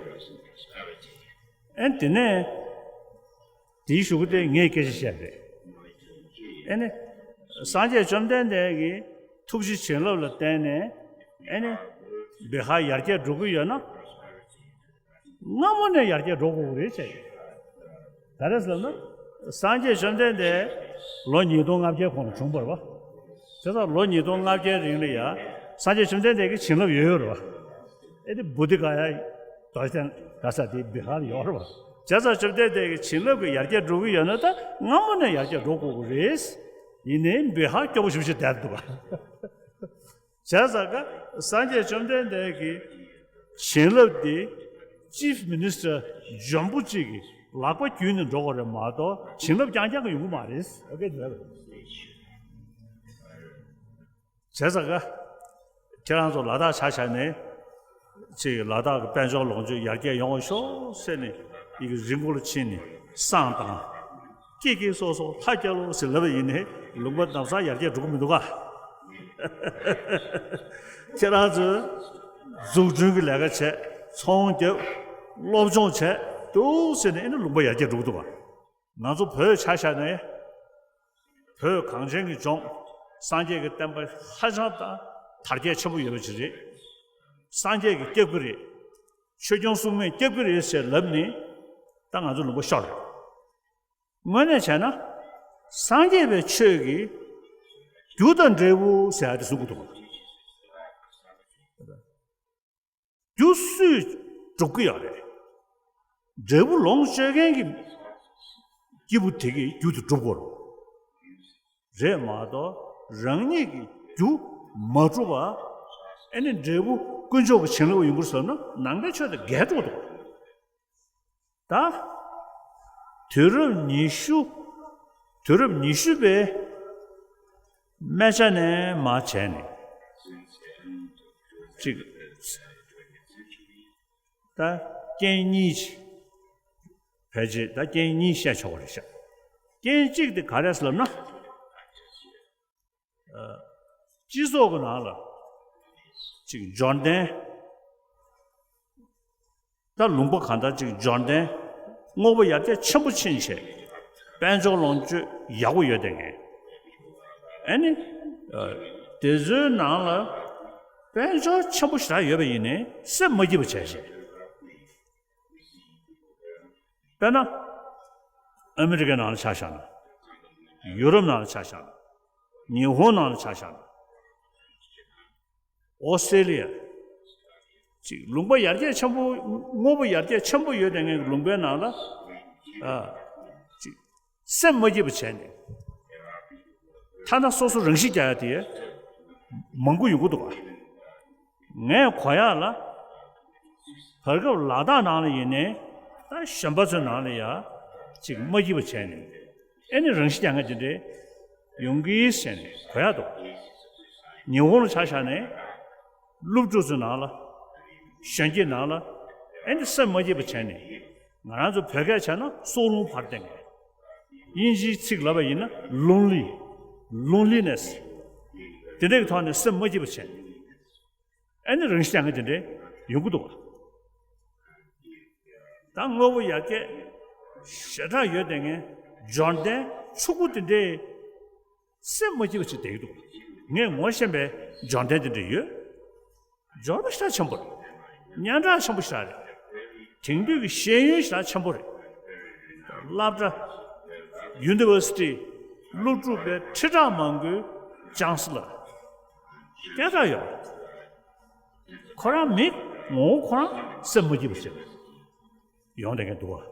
རེད། ཨེ་ནི་དེ་ནས་དེའི་གཞུག་གུ་དེ་ངས་སྐད་ཆ་བཤད་པ་རེད། ཨེ་ནི་སངས་རྒྱས་བཅོམ་ལྡན་འདས་ཀྱི་ཐུགས་རྗེ་བྱིན་རླབས་ལ་བརྟེན་ནས་ཨེ་ནི་བི་ཧར་ཡར་རྒྱས་འགྲོ་གི་ཡོད་ན། སྔ་མོ་ནས་ཡར་རྒྱས་འགྲོ་དགོས་ཀྱི་རེད་ཟེར། ག་རེ་ཟེར་ན། སངས་རྒྱས་བཅོམ་ལྡན་འདས་ལོ་ཉིས་སྟོང་ལྔ་བརྒྱའི་གོང་ལ་བྱུང་བ་རེད་པ། དེ་ཙང་ལོ་ཉིས་སྟོང་ལྔ་བརྒྱའི་རིང་ལ་ཡ། སངས་རྒྱས་བཅོམ་ལྡན་འདས་ཀྱི་བྱིན་རླབས་ཡོད་ཡོད་རེད་པ། ཨེ་དེ་བུ་དྷི་ག་ཡ་རྡོ་རྗེ་གདན་ག་ས་དེ་བི་ཧར་ཡོད་རེད་པ། བྱས་ཙང་བཅོམ་ལྡན་འདས་ཀྱི་བྱིན་རླབས་ཀྱིས་ཡར་རྒྱས་འགྲོ་གི་ཡོད་ན་ད་སྔ་མོ་ནས་ཡར་རྒྱས་འགྲོ་དགོས་ཀྱི་རེད། ཡིན་ནའི་བི་ཧར་སྐྱོ་པོ་ཞེ་པོ་ཅིག་བསྡད་འདུག་པ། བྱས་ཙང་ཀ་སངས་རྒྱས་བཅོམ་ལྡན་འདས་ཀྱི་བྱིན་རླབས་འདི་ཅིབ་མི་ནི་སི་ཊར་འཇོན་པོ་གཅིག་གི་ལག་པ་བརྒྱུད་ནས་འགྲོ་དགོས་རེད་མ་གཏོགས་བྱིན་རླབས་རྐྱང་རྐྱང་གིས་ཡོང་གི་མ་རེད། ཨོ་ཀེ་རེད། བྱས་ཙང་ཀ་ཁྱེད་རང་ཚོ་ལ་དྭགས་ཆ་བཞག་ནས་ཅིག་ལ་དྭགས་ཀྱི་དཔལ་འབྱོར་ལོངས་སྤྱོད་ཡར་རྒྱས་ཡོང་བ་ཤོག་ཟེར་ནས་ཡི་གེ་རི་མགོ་ལ་ཕྱིན་ནས་བསང་བཏང་། ཀྱེ་ཀྱེ་སོ་སོ་ལྷ་རྒྱལ་ལོ་ཟེར་ལབ་པ་ཡིན་ནའི་ལུང་པ་ལམ་སང་ཡར་རྒྱས་འགྲོ་གི་མི་འདུག་ག། ཁྱེད་རང་ཚོས་འཛུགས་སྐྲུན་གྱི་ལས་ཀ་བྱས། ཚོང་རྒྱབ། སློབ་སྦྱོང་བྱས་འདུག་ཟེར་ནས་ཨེ་ནི་ལུང་པ་ཡར་རྒྱས་འགྲོ་གི་འདུག་ག། ང་ཚོ་བོད་ཆ་བཞག་ནས་བོད་གངས་ཅན་གྱི་ལྗོངས་སངས་རྒྱས་ཀྱི་བསྟན་པ་ཧ་ཅང་དང་དར་རྒྱས་ཆེན་པོ་ཡོད་པ་ཅིག་རེད། སངས་རྒྱས་ཀྱིས་སྐྱབས་ཀྱི་རེད། ཆོས་སྐྱོང་སྲུང་མས་སྐྱབས་ཀྱི་རེད་ཟེར་ལབ་ནས་ད་ང་ཚོ་ལུང་པ་ཤོར་རེད། དངོས་གནས་བྱས་ན་སངས་རྒྱས་པའི་ཆོས་ཀྱི་རྒྱུ་དང་འབྲས་བུ་ཟེར་ཡ་དེ་གསུང་གི་འདུག་རྒྱུ་སུས་སྒྲུབ་ཀྱི་ཡོད་རེད། འབྲས་བུ་ལོངས་སྤྱོད་མཁན་གྱི་སྐྱེས་བུ་དེ་གིས་རྒྱུ་དེ་སྒྲུབ་དགོས་རེད། རེད་མ་གཏོགས་རང་ཉིད་ཀྱིས་རྒྱུ་མ་སྒྲུབ་པ། ཨེ་ནི་འབྲས་བུ་དཀོན་མཆོག་གི་བྱིན་རླབས་ཡོང་གི་རེད་བསམ་ན་ནང་པའི་ཆོས་དང་འགལ་འགྲོ་འདུག་ད། དུས་རབས་ཉི་ཤུ། དུས་རབས་ཉི་ཤུ་པའི་སྨད་ཆ་ནས་མར་བྱས་ནས། གཅིག་ད་རྐྱེན་གཉིས་ཕལ་ཆེར་ད་རྐྱེན་གཉིས་བཤད་ཆོག་པ་རེད་ཤག་རྐྱེན་གཅིག་དེ་ག་རེ་ལབ་ན། སྤྱི་ཚོགས་ཀྱི་ནང་ལ་ཅིག་འབྱོར་ལྡན། ད་ལུང་པ་གང་ལྟར་ཅིག་འབྱོར་ལྡན། དངོས་པོ་ཡར་རྒྱས་ཆེན་པོ་ཕྱིན་བྱས། དཔལ་འབྱོར་ལོངས་སྤྱོད་ཡག་པོ་ཡོད་བསྡད་མཁན། ཨེ་ནི། དེ་ཚོའི་ནང་ལ་དཔལ་འབྱོར་ཆེན་པོ་ཞེ་དྲག་ཡོད་པ་ཡིན་ནའི་སེམས་མ་སྐྱིད་པ་བྱས་བྱས། དཔེར་ན། ཨ་མི་རི་ཀའི་ནང་ལ་ཆ་བཞག་ན། ཡུ་རོབ་ནང་ལ་ཆ་བཞག་ན། ཉི་ཧོང་ནང་ལ་ཆ་བཞག་ན། ཨོ་སི་ཏྲེ་ལི་ཡ། ཅིག་ལུང་པ་ཡར་རྒྱས་ཆེན་པོ། དངོས་པོ་ཡར་རྒྱས་ཆེན་པོ་ཡོད་བསྡད་མཁན་གྱི་ལུང་པའི་ནང་ལ། ཨ། ཅིག་སེམས་མ་སྐྱིད་པ་བྱས་ནས། ཐ་ན་སོ་སོ་རང་ཤི་རྒྱག་ཡ་དེ་མང་པོ་ཡོང་གི་འདུག་ག་ངས་གོ་ཡག་ལ། བར་སྐབས་ལ་དྭགས་ནང་ལ་ཡིན་ནའི་ད་གཞོན་པ་ཚོའི་ནང་ལ་ཡ་ཅིག་མ་སྐྱིད་པ་བྱས་ནས་ཨེ་ནི་རང་ཤི་རྒྱག་མཁན་དེ་འདྲས་ཡོང་གི་ཟེར་ནས་གོ་ཡག་འདུག་ཉི་ཧོང་ལ་ཆ་བཞག་ནས་སློབ་ཕྲུག་ཚོའི་ནང་ལ། གཞོན་སྐྱེས་ནང་ལ་ཨེ་ནི་སེམས་མ་སྐྱིད་པ་བྱས་ནས། ང་རང་ཚོ་བོད་སྐད་བྱས་ན་སྲོག་རླུང་འཕར་བསྡད་མཁན། དབྱིན་ཇིའི་ཚིག་ལབ་པ་ཡིན་ན་lonely། Loneliness། དེ་འདྲའི་ཐོག་ནས་སེམས་མ་སྐྱིད་པ་བྱས་ནས། ཨེ་ནི་རང་ཤི་རྒྱག་མཁན་དེ་འདྲས་ཡོང་གི་འདུག་ག་ད་དངོས་པོ་ཡར་རྒྱས་ཞེ་དྲག་ཡོད་བསྡད་མཁན། འབྱོར་ལྡན་ཕྱུག་པོ་དེ་འདྲས་སེམས་མ་སྐྱིད་པ་བྱས་བསྡད་ཀྱི་འདུག་ངས་ངོ་ཤེས་པའི་འབྱོར་ལྡན་དེ་འདྲས་ཡོད། འབྱོར་པ་ཞེ་དྲག་ཆེན་པོ་རེད། སྙན་གྲགས་ཆེན་པོ་ཞེ་དྲག་རེད། དེང་དུས་ཀྱི་ཤེས་ཡོན་ཞེ་དྲག་ཆེན་པོ་རེད། སློབ་གྲྭ། ཡུ་ནི་ཝར་སི་ཊི། སློབ་ཕྲུག་པའི་ཁྲི་ཕྲག་མང་པོའི་ཅང་སི་ལར། སྐད་གྲགས་ཡོད། ཁོ་རང་མི་ངོ་བོ་ཁོ་རང་སེམས་མ་སྐྱིད་པ་ཞིག་ཡོང་བསྡད་མཁན་འདུག་ག་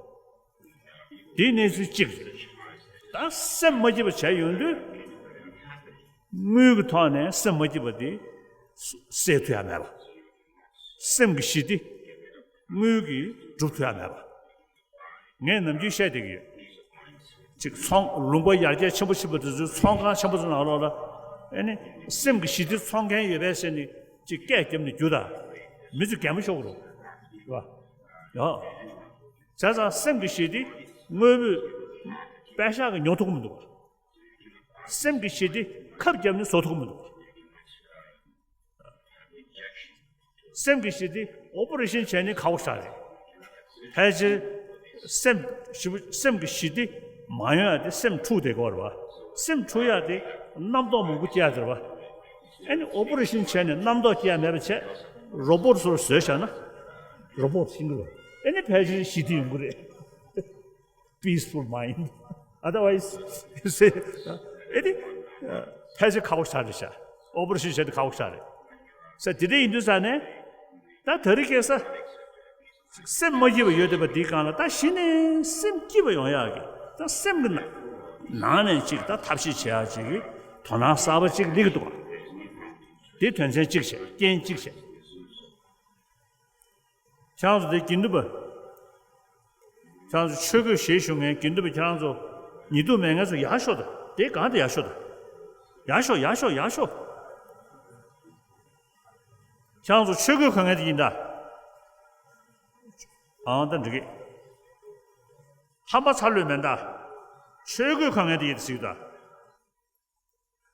དེའི་གནས་ཚུལ་གཅིག་རེད། ད་སེམས་མ་སྐྱིད་པ་བྱས་ཡོང་དུས། དངུལ་གྱི་ཐོག་ནས་སེམས་མ་སྐྱིད་པ་དེ་སེལ་ཐུབ་ཡ་མེད་པ། སེམས་ཀྱི་ཞི་བདེ། དངུལ་གྱིས་སྒྲུབ་ཐུབ་ཡ་མེད་པ། ངས་ནམ་རྒྱུན་བཤད་བསྡད་ཀྱི་ཡོད། ཅིག་ཚོང་ལུང་པ་ཡར་རྒྱས་ཆེན་པོ་ཕྱིན་པ་དེ་ཚོའི་ཚོང་ཁང་ཆེན་པོ་ཚོའི་ནང་ལོགས་ལ། ཨ་ནི་སེམས་ཀྱི་ཞི་བདེ་འཚོལ་མཁན་ཡོད་པས་ཟེར་ནས་ཅིག་སྐད་བརྒྱབ་ནས་རྒྱུགས་དང་། མི་ཚོ་གད་མོ་ཤོར་གི་རེད་བ། ཡོ། བྱས་ཙང་སེམས་ཀྱི་ཞི་བདེ་དངོས་པོས་པད་ཤག་གིས་ཉོ་ཐུབ་ཀྱི་མི་འདུག་སེམས་ཀྱི་ཞི་བདེ་ཁབ་བརྒྱབ་ནས་བཟོ་ཐུབ་ཀྱི་མི་འདུག་སེམས་ཀྱི་ཞི་བདེ་ཨོ་པོ་རེ་ཤན་བྱས་ནས་ཁག་པོ་ཞིག་རེད། ཕལ་ཆེར་སེམས་ཞི་བ་སེམས་ཀྱི་ཞི་བདེ་མ་ཡོང་ཡ་དེ་སེམས་འཁྲུག་བསྡད་དགོས་རེད་བ། སེམས་འཁྲུག་ཡ་དེ་རྣམ་རྟོག་མང་པོ་སྐྱེ་ཡ་དེ་རེད་བ། ཨ་ནི་ཨོ་པོ་རེ་ཤན་བྱས་ནས་རྣམ་རྟོག་སྐྱེ་ཡ་མེད་པ་བྱས། རོ་བོ་ཊི་བཟོ་བཟོས་བཞག་ན། རོ་བོ་ཊི་ཤིང་གི་རོ། ཨ་ནི་ཕལ་ཆེར་ཞི་བདེ་ཡོང་གི་རེད། Peaceful mind. Otherwise, you say, ཨེ་ནི་ཕལ་ཆེར་ཁག་པོ་ཞིག་རེད་ཤག་ཨོ་པོ་རེ་ཤན་བྱས་ཏེ་ཁག་པོ་ཞིག་རེད། ས་དེ་འདྲ་ཡིན་དུས་ཙང་ནས། ད་དེ་རིང་ཁ་སང་སེམས་མ་སྐྱིད་པ་ཡོད་བསྡད་པ་འདིའི་སྒང་ལ་ད་གཞི་ནས་སེམས་སྐྱིད་པ་ཡོང་ཡག་གི་ད་སེམས་ཀྱི་ནང་ནང་ནས་ཅིག་ད་ཐབས་ཤེས་བྱེད་ཡག་ཅིག་གི་དོ་སྣང་གསར་པ་ཅིག་སླེབས་ཀྱི་འདུག་ག་དེ་དོན་ཚན་གཅིག་བྱས། རྐྱེན་གཅིག་བྱས། ཁྱེད་རང་ཚོ་དེ་དགེ་འདུན་པ། ཁྱེད་རང་ཚོ་ཆོས་གོས་བཞེས་བཞུགས་མཁན་དགེ་འདུན་པ་ཁྱེད་རང་ཚོ་ཉི་གདུགས་མེད་མཁན་ཚོ་ཡར་ཤོག་དང་། དེ་སྒང་དེ་ཡར་ཤོག་དང་། ཡར་ཤོག་ཡར་ཤོག་ཡར་ཤོག་ཁྱེད་རང་ཚོ་ཆོས་གོས་གོན་མཁན་དེ་ཡིན་ད། ཨང་ད་འགྲིག་གི་ཧམ་པ་ཚ་ལོས་མེད་ད། ཆོས་གོས་གོན་མཁན་དེ་ཡིན་ཟིག་ད།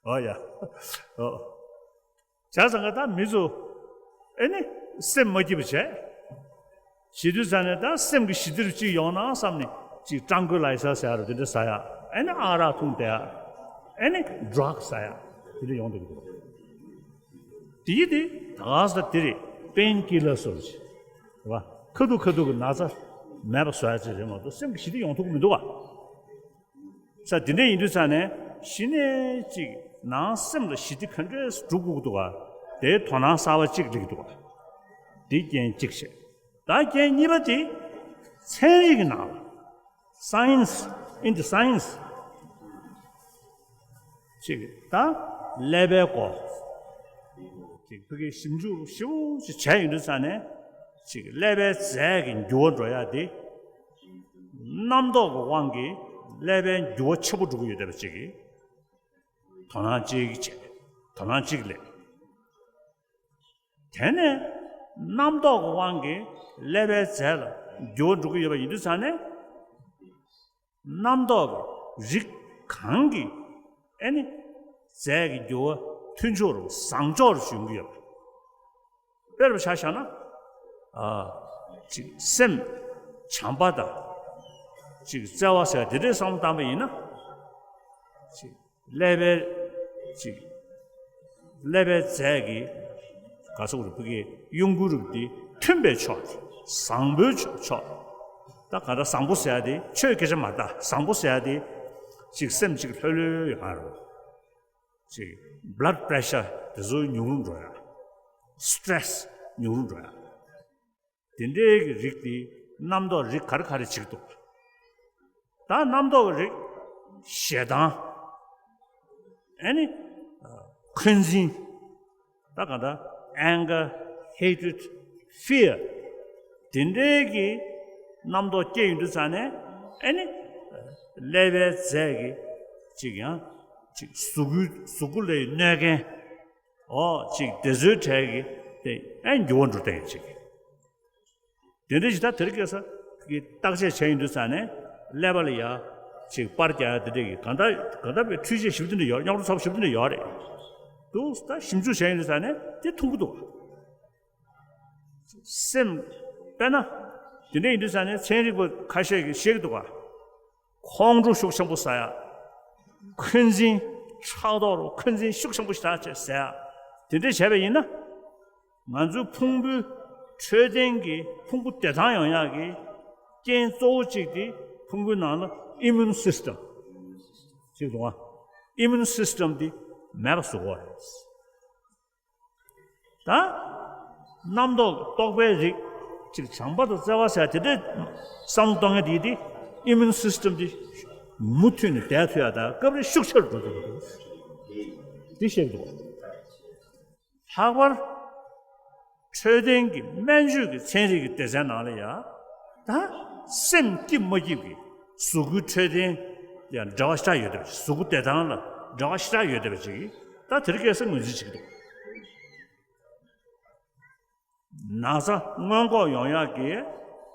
ཨོ་ཡ། ཨོ། བྱས་ཙང་ད་མི་ཚོ་ཨེ་ནི་སེམས་མ་སྐྱིད་པ་བྱས། བྱེད་དུས་ཙང་ནས་ད་སེམས་ཀྱི་ཞི་བདེ་རུ་ཅིག་ཡོང་ན་བསམ་ནས་ཅིག་ཀྲང་ཀུ་ལའི་ཛར་ཟེར་ཡ་རུ་དེ་འདྲ་ཟ་ཡ། ཨེ་ནི་ཨ་རག་འཐུང་བསྡད་ཡ། ཨེ་ནི་ཌྲག་ཟ་ཡ། དེ་འདྲ་ཡོང་བསྡད་ཀྱི་འདུག་དེ་ཡི་དེ་ད་ག་ས་དེ་རེད། པེན་ཀི་ལར་ཟེར་བ་ཅིག་རེད་བ། ཁ་ཐུག་ཁ་ཐུག་གི་ན་ཚ་མེད་པ་བཟོ་ཡ་ཅིག་རེད་མ་གཏོགས་སེམས་ཀྱི་ཞི་བདེ་ཡོང་ཐུབ་ཀྱི་མི་འདུག་བ། ས་དེ་འདྲ་ཡིན་དུས་ཙང་ནས་གཞི་ནས་ཅིག་ནང་སེམས་ལ་ཞི་བདེ་ག་འདྲས་སྒྲུབ་དགོས་ཀྱི་འདུག་ག་དེའི་དོ་སྣང་གསར་པ་གཅིག་སླེབས་ཀྱི་འདུག་ག་དེ་རྐྱེན་གཅིག་བྱས། ད་རྐྱེན་གཉིས་པ་དེ་ཚན་རིག་གི་ནང་ལ། Science, in the science. ཅིག་ད་ཀླད་པའི་སྐོར་ཅིག་ཕ་གིའི་ཞིབ་འཇུག་ཞིབ་པོ་ཅིག་བྱས་ཡོང་དུས་ཙང་ནས་ཅིག་ཀླད་པའི་རྫས་ཀྱི་འགྱུར་བ་འགྲོ་ཡ་དེ། རྣམ་རྟོག་གི་དབང་གིས་ཀླད་པའི་འགྱུར་བ་ཆེན་པོ་འགྲོ་གི་ཡོད་བསྡད་པ་ཅིག་གི་དོ་སྣང་གཅིག་བྱས། དོ་སྣང་གཅིག་སླེབས། དེ་ནས་རྣམ་རྟོག་གི་དབང་གིས་ཀླད་པའི་རྫས་ལ་འགྱུར་བ་འགྲོ་གི་ཡོད་པ་ཡིན་དུས་ཙང་ནས། རྣམ་རྟོག་གི་རིགས་གང་གི་ཨེ་ནི་རྫས་ཀྱི་འགྱུར་བ་མཐུན་ཕྱོགས་རུ་བཟང་ཕྱོགས་རུ་ཡོང་གི་ཡོད་པ། དཔེར་བཞག་བཞག་ན། ཨ། ཅིག་སེམས་བྱམས་པ་དང་། ཅིག་བརྩེ་བ་ཟེར་དེ་འདྲའི་བསམ་བློ་བཏང་པ་ཡིན་ན། ཅིག་ཀླད་པའི་ཅིག་ཀླད་པའི་རྫས་ཀྱི་ག་ཟེར་རུ་ཕ་གིའི་གཡོ་འགུལ་རིགས་དེ་མཐུན་པའི་ཕྱོགས་དེ། བཟང་པོའི་ཕྱོགས་ཕྱོགས། ད་ག་ད་བཟང་པོ་ཟེར་ཡ་དེ་ཆོས་སྐད་ཆ་མ་ད་བཟང་པོ་ཟེར་ཡ་དེ་ཅིག་སེམས་ཅིག་ལྷོད་ལྷོད་ཡོང་ཡ་རེད། ཅིག་blood pressure་དེ་ཚོ་ཉུང་རུ་འགྲོ་ཡ། Stress་ཉུང་རུ་འགྲོ་ཡ། དེ་འདྲའི་གི་རིགས་དེ་རྣམ་རྟོག་རིགས་ག་རེ་ག་རེ་བྱེད་ཀྱི་འདུག་ད་རྣམ་རྟོག་གི་རིགས་ཞེ་སྡང་། ཨེ་ནི། འཁོན་འཛིན། ད་ག་ད་anger, hatred, fear་དེ་འདྲའི་གི་རྣམ་རྟོག་སྐྱེ་ཡོང་དུས་ཙང་ནས་ཨེ་ནི། ཀླད་པའི་རྫས་ཀྱི་ཅིག་ཡང་ཅིག་གཟུགས་སྐུ་གཟུགས་སྐུ་ལ་གནོད་མཁན། ཨོ་ཅིག་དེ་ཚོའི་གྲས་ཀྱི་དེ་ཨེ་འགྱུར་བ་འགྲོ་བསྡད་ཡོད་ཅིག་དེ་འདྲ་ཞིག་ད་དེ་རིང་ཁ་སང་གི་བརྟག་དཔྱད་བྱས་ཡོང་དུས་ཙང་ནས་ཀླད་པ་ལ་ཡ་ཅིག་པར་རྒྱག་ཡ་དེ་འདྲ་གི་གང་ལྟར་གང་ལྟར་བའི་འཕྲུལ་ཆས་ཞིབ་ཏུ་འདྲ་ཡོད། རྙོག་དྲ་ཚ་པོ་ཞིབ་ཏུ་འདྲ་ཡོད་རེད། འདུག་ད་ཞིབ་འཇུག་བྱས་ཡོང་དུས་ཙང་ནས་དེ་མཐོང་གི་འདུག་སེམས། དཔེར་ན། དེ་འདྲ་ཡིན་དུས་ཙང་ནས་ཚན་རིག་པ་ཁ་ཤས་ཀྱིས་བཤད་ཀྱི་འདུག་ག་ཁོང་ཁྲོ་ཤུགས་ཆེན་པོ་ཟ་ཡ། འཁོན་འཛིན། ཕྲག་དོག་རུ་འཁོན་འཛིན་ཤུགས་ཆེན་པོ་ཞིག་ད་བྱས་ཟ་ཡ། དེ་འདྲ་བྱས་པ་ཡིན་ན། ང་ཚོའི་ཕུང་པོའི་འཕྲོད་བསྟེན་གྱི་ཕུང་པོ་བདེ་ཐང་ཡོང་ཡག་གི་རྐྱེན་གཙོ་བོ་གཅིག་དེ་ཕུང་པོའི་ནང་ལ་immune system་ཅིག་འདུག་ག immune system་དེ་མེད་པ་བཟོ་དགོས་རེད། ད། རྣམ་རྟོག་རྟོག་པའི་རིགས་ཅིག་བྱམས་པ་དང་བརྩེ་བ་ཟེར་དེ་འདྲའི་བསམ་བློ་གཏོང་མཁན་དེ་དེ་immune system་དེ་མུ་མཐུད་ནས་བསྡད་ཐུབ་ཡ་ད་སྐབས་རེ་ཤུགས་ཆེ་རུ་འགྲོ་ཐུབ་ཀྱི་འདུག་དེ་བཤད་འདུག་ལྷག་པར་འཕྲོད་བསྟེན་གྱི་སྨན་བཅོས་ཀྱི་ཚན་རིག་གི་སྡེ་ཚན་ནང་ལ་ཡ་ད་སེམས་སྐྱིད་མ་སྐྱིད་ཀྱི་གཟུགས་སྐུའི་འཕྲོད་བསྟེན་ཡང་འབྲེལ་བ་ཞེ་དྲག་ཡོད་བསྡད་པ་ཞིག་གཟུགས་སྐུ་བདེ་ཐང་ལ་འབྲེལ་བ་ཞེ་དྲག་ཡོད་བསྡད་པ་ཞིག་ད་དེ་རིང་ཁ་སང་ངོས་འཛིན་བྱེད་ཀྱི་འདུག་ན་ཚ་སྔོན་འགོག་ཡོང་ཡག་གི་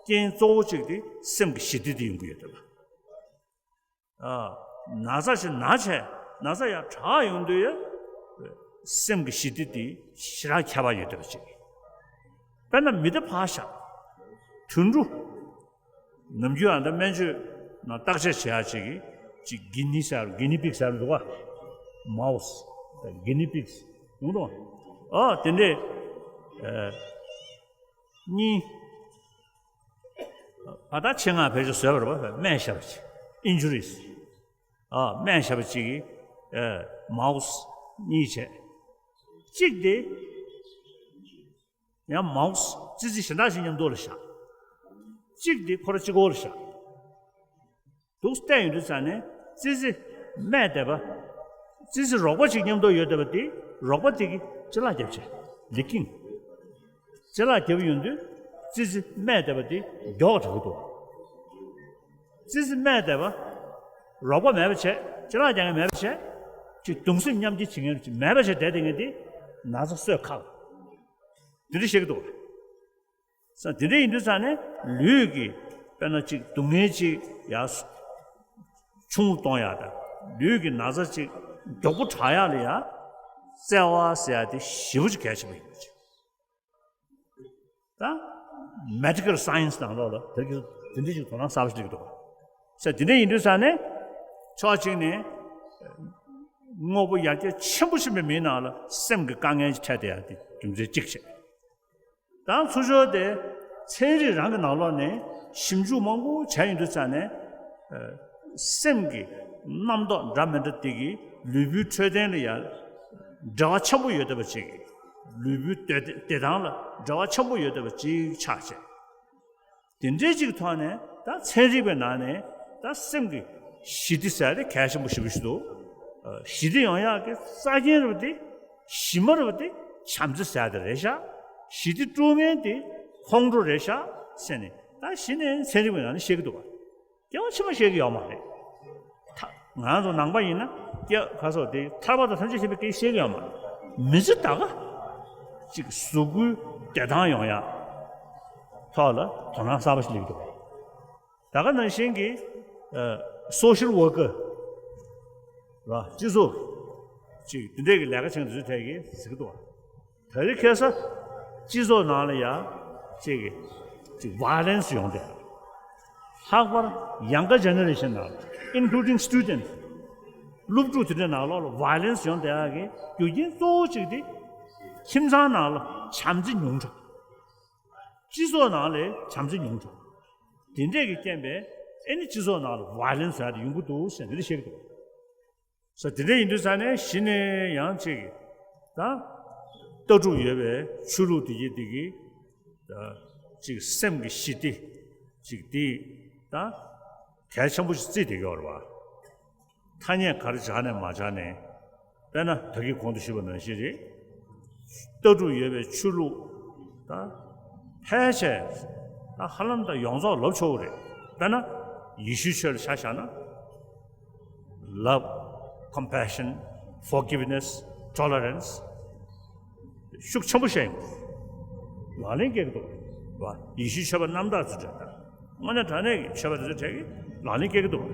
རྐྱེན་གཙོ་བོ་གཅིག་དེ་སེམས་ཀྱི་ཞི་བདེ་དེ་ཡོང་གི་ཡོད་དེ་ལ། ཨ། ན་ཚ་ཞིག་ན་བྱས་ན་ཚ་ཡར་དྲག་ཡོང་དུས་ཡ། སེམས་ཀྱི་ཞི་བདེ་དེ་ཞེ་དྲག་ཁྱད་པར་ཡོད་བསྡད་པ་ཅིག་དཔེར་ན་མི་དེ་ཕར་བཞག་དུད་འགྲོ། ནམ་རྒྱུན་ཨ་ད་སྨན་བཅོས་ནང་བརྟག་དཔྱད་བྱེད་ཡག་ཅིག་གི་ཅིག་གི་ནི་ཟེར་གི་ནི་པིག་ཟེར་འདུག་ག་མའོ་སི་གི་ནི་པིག་ཡོང་དུས་ཨ་དེ་འདྲས་ཨ་གཉིས། ཕ་ད་ཆེད་མངགས་ཕལ་ཆེར་བཟོས་པ་རེད་པ། སྨན་ཞབས་ཅིག་ཨིན་ཇུ་རིས། ཨ། སྨན་ཞབས་ཅིག་གིས་ཨ་མའོ་སི་གཉིས་བྱས། གཅིག་དེ་ཡང་མའོ་སི་ཙི་ཙི་གཞན་དག་ཅིག་མཉམ་དུ་ལ་བཞག་གཅིག་དེ་ཁོ་རང་གཅིག་པོ་ལ་བཞག་འདུག་བལྟས་ཡོང་དུས་ཙ་ནས་ཙི་ཙི་སྨད་བསྡད་པ། ཙི་ཙི་རོགས་པ་ཅིག་མཉམ་དུ་ཡོད་བསྡད་པ་དེ་རོགས་པ་དེ་གིས་ཅི་ལག་བརྒྱབ་བྱས། ལི་ཀིང་། ཅི་ལག་བརྒྱབ་ཡོང་དུས་ཙི་ཙི་སྨད་བསྡད་པ་དེ་མགྱོགས་དྲགས་འདུག་ཙི་ཙི་སྨད་བསྡད་པ། རོགས་པ་མེད་པ་བྱས། ཅི་ལག་རྒྱག་མཁན་མེད་པ་བྱས། ཅིག་གདུང་སེམས་མཉམ་སྐྱེད་བྱེད་མཁན་ཅིག་མེད་པ་བྱས་བསྡད་བསྡད་མཁན་དེ་ན་ཚ་གསོས་ཁག་དེ་འདྲ་བཤད་ཀྱི་འདུག་ས་དེ་འདྲ་ཡིན་དུས་ཙང་ནས་ལུས་ཀྱི་དཔེར་ན་ཅིག་སྡུག་བསྔལ་ཅིག་ཡར་ཆུང་རུ་གཏོང་ཡག་དང་ལུས་ཀྱི་ན་ཚ་ཅིག་མགྱོགས་པོ་དྲག་ཡག་ལ་ཡ་བརྩེ་བ་ཟེར་ཡག་དེ་ཞེ་པོ་ཅིག་གལ་ཆེན་པོ་ཡིན་པ་ཅིག་ད་མེ་ཌི་ཀལ་སའེན་སི་ནང་ལོགས་ལ་དེ་གི་དེ་འདྲ་ཅིག་དོ་སྣང་གསར་པ་ཞིག་སླེབས་ཀྱི་འདུག་ས། དེ་འདྲ་ཡིན་དུས་ཙང་ནས་ཕྱོགས་གཅིག་ནས་དངོས་པོ་ཡར་རྒྱས་ཆེན་པོ་ཕྱིན་པའི་མིའི་ནང་ལ་སེམས་ཀྱི་དཀའ་ངལ་ཅིག་འཕྲད་བསྡད་ཡག་དེ་རྒྱུ་མཚན་གཅིག་བྱས། དང་ཚུར་ཕྱོགས་དེ་ཚན་རིག་རང་གི་ནང་ལོགས་ནས་ཞིབ་འཇུག་མང་པོ་བྱས་ཡོང་དུས་ཙང་ནས་ཨ་སེམས་ཀྱི་རྣམ་རྟོག་འདྲ་མི་འདྲ་དེ་གིས་ལུས་པོའི་འཕྲོད་བསྟེན་ལ་ཡང་འབྲེལ་བ་ཆེན་པོ་ཡོད་བསྡད་པ་ཅིག་ལུས་པོའི་བདེ་བདེ་ཐང་ལ་འབྲེལ་བ་ཆེན་པོ་ཡོད་བསྡད་པ་ཅིག་ཆགས་བྱས། དེ་འདྲའི་ཅིག་ཐོག་ནས་ད་ཚན་རིག་པའི་ནང་ནས་ད་སེམས་ཀྱི་ཞི་བདེ་ཟེར་དེ་གལ་ཆེན་པོ་ཞེ་པོ་ཞིག་འདུག་ཨ་ཞི་བདེ་ཡོང་ཡག་གི་རྩ་རྒྱུན་རེད་པ་དེ་ཞི་མ་རེད་པ་དེ་བྱམས་བརྩེ་ཟེར་དེ་རེད་ཤག་ཞི་བདེ་དཀྲུག་མཁན་དེ་ཁོང་ཁྲོ་རེད་ཤག་ཟེར་ནས་ད་གཞི་ནས་ཚན་རིག་པའི་ནང་ནས་བཤད་ཀྱི་འདུག་བ། སྐྱེ་བ་ཕྱི་མ་བཤད་ཀྱི་ཡོད་མ་རེད། ད་ང་རང་ཚོ་ནང་པ་ཡིན་ན་སྐྱེ་ཁ་སོགས་དེ་ཐར་པ་དང་ཐམས་ཅད་མཁྱེན་པའི་སྐད་བཤད་ཀྱི་ཡོད་མ་རེད། མི་ཚེ་ད་ག་ཅིག་གཟུགས་པོའི་བདེ་ཐང་ཡོང་ཡག་ཐོག་ལ་དོ་སྣང་གསར་པ་ཞིག་སླེབས་ཀྱི་འདུག་ད་ག་ནང་བཞིན་གྱི་ཨ་སོ་ཤལ་ཝར་ཀར་ར་སྤྱི་ཚོགས་ཅིག་དེ་འདྲས་ཀྱི་ལས་ཀ་བྱེད་མཁན་དེ་ཚོའི་ཐད་ཀྱི་ཟེར་གྱི་འདུག་བ། ད་རེས་ཁ་སང་སྤྱི་ཚོགས་ནང་ལ་ཡང་ཅིག་གི་ཅིག་ཝའི་ལེན་སི་ཡོང་བསྡད། ལྷག་པར་ཡང་ག་ཇེ་ནེ་རེ་ཤན་ནང་ལ་ཨིན་ཀླུ་ཌིང་སི་ཊུ་ཌེན་སི་སློབ་ཕྲུག་དེ་འདྲའི་ནང་ལོགས་ལ་ཝའི་ལེན་སི་ཡོང་བསྡད་ཡག་གི་རྒྱུ་རྐྱེན་གཙོ་བོ་གཅིག་དེ་ཁྱིམ་ཚང་ནང་ལ་བྱམས་བརྩེ་ཉུང་དྲགས། སྤྱི་ཚོགས་ནང་ལ་བྱམས་བརྩེ་ཉུང་དྲགས། དེ་འདྲས་ཀྱི་རྐྱེན་པས་ཨེ་ནི་སྤྱི་ཚོགས་ནང་ལ་ཝའི་ལེན་སི་ཟེར་ཡག་དེ་ཡོང་གི་འདུག་ཟེར་འདི་འདྲ་བཤད་ཀྱི་འདུག་ས། དེ་འདྲ་ཡིན་དུས་ས་ནས་གཞི་ནས་ཡང་ཅིག་ད་ལྟ་གྲུབ་ཡོད་པའི་ཆོས་ལུགས་དེ་གྱིས་དེ་གིས་ད་ཅིག་སེམས་ཀྱི་ཞི་བདེ་ཅིག་དེ་ད་གལ་ཆེན་པོ་ཞིག་བརྩིས་བསྡད་ཀྱི་ཡོད་རེད་བ། ཐ་སྙད་ག་རེ་སྦྱར་ནས་མ་སྦྱར་ནས་དཔེར་ན་ད་གིན་གོང་དུ་ཞུས་པ་ནང་བཞིན་རེད། ལྟ་གྲུབ་ཡོད་པའི་ཆོས་ལུགས་ད་ཕལ་ཆེར་ད་ཧ་ལམ་ད་ཡོངས་རྫོགས་ལབ་ཆོག་གི་རེད། དཔེར་ན་ཡེ་ཤུའི་ཆོས་ལ་ཆ་བཞག་ན། Love, compassion, forgiveness, tolerance ཤུགས་ཆེན་པོ་བཤད་ཡོང་། ལག་ལེན་སྐྱེལ་གྱི་འདུག་བ། ཡེ་ཤུའི་ཆོས་པ་རྣམ་དག་ཚོ་འདྲ་དང་དངོས་གནས་དྲང་གནས་ཀྱི་ཆོས་པ་དེ་ཚོ་གྲས་ཀྱིས་ལག་ལེན་སྐྱེལ་གྱི་འདུག་བ།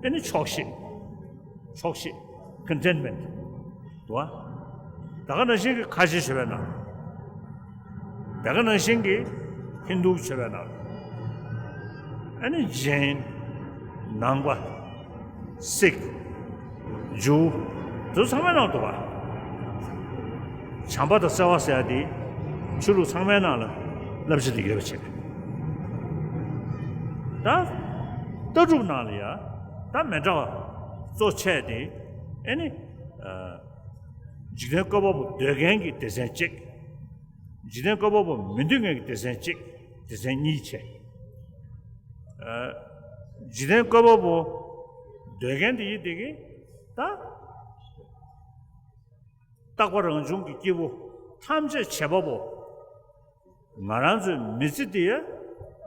དེ་ནི་ཆོག་ཤེས། ཆོག་ཤེས། Contentment འདུག་བ། ད་ག་ནང་བཞིན་གྱི་ཁ་ཆེ་ཆོས་པའི་ནང་། ད་ག་ནང་བཞིན་གྱི་ཧིན་དུ་ཆོས་པའི་ནང་། ཨ་ནི་ཇེན། ནང་པ། སིག་ཇུ། དེ་ཚོ་ཚང་མའི་ནང་འདུག་བ། བྱམས་པ་དང་བརྩེ་བ་ཟེར་ཡ་དེ་ཆོས་ལུགས་ཚང་མའི་ནང་ལ་བསླབ་བྱ་དེ་ཡོད་པ་བྱས། ད་ལྟ་གྲུབ་ནང་ལ་ཡ་ད་མི་འདྲ་བ་གཙོ་ཆེ་དེ་ཨ་ནི་ཨ། འཇིག་རྟེན་བཀོད་པ་པོ་འདོད་མཁན་གྱི་སྡེ་ཚན་གཅིག་འཇིག་རྟེན་བཀོད་པ་པོ་མི་འདོད་མཁན་གྱི་སྡེ་ཚན་གཅིག་སྡེ་ཚན་གཉིས་བྱས། ཨ། འཇིག་རྟེན་བཀོད་པ་པོ་འདོད་མཁན་དེ་ཡིན་དེ་གི་ད། རྟག་པ་རང་བྱུང་གི་སྐྱེས་བུ་ཐམས་ཅད་བྱེད་པ་པོ། ང་རང་ཚོའི་མི་ཚེ་འདི་ཡ།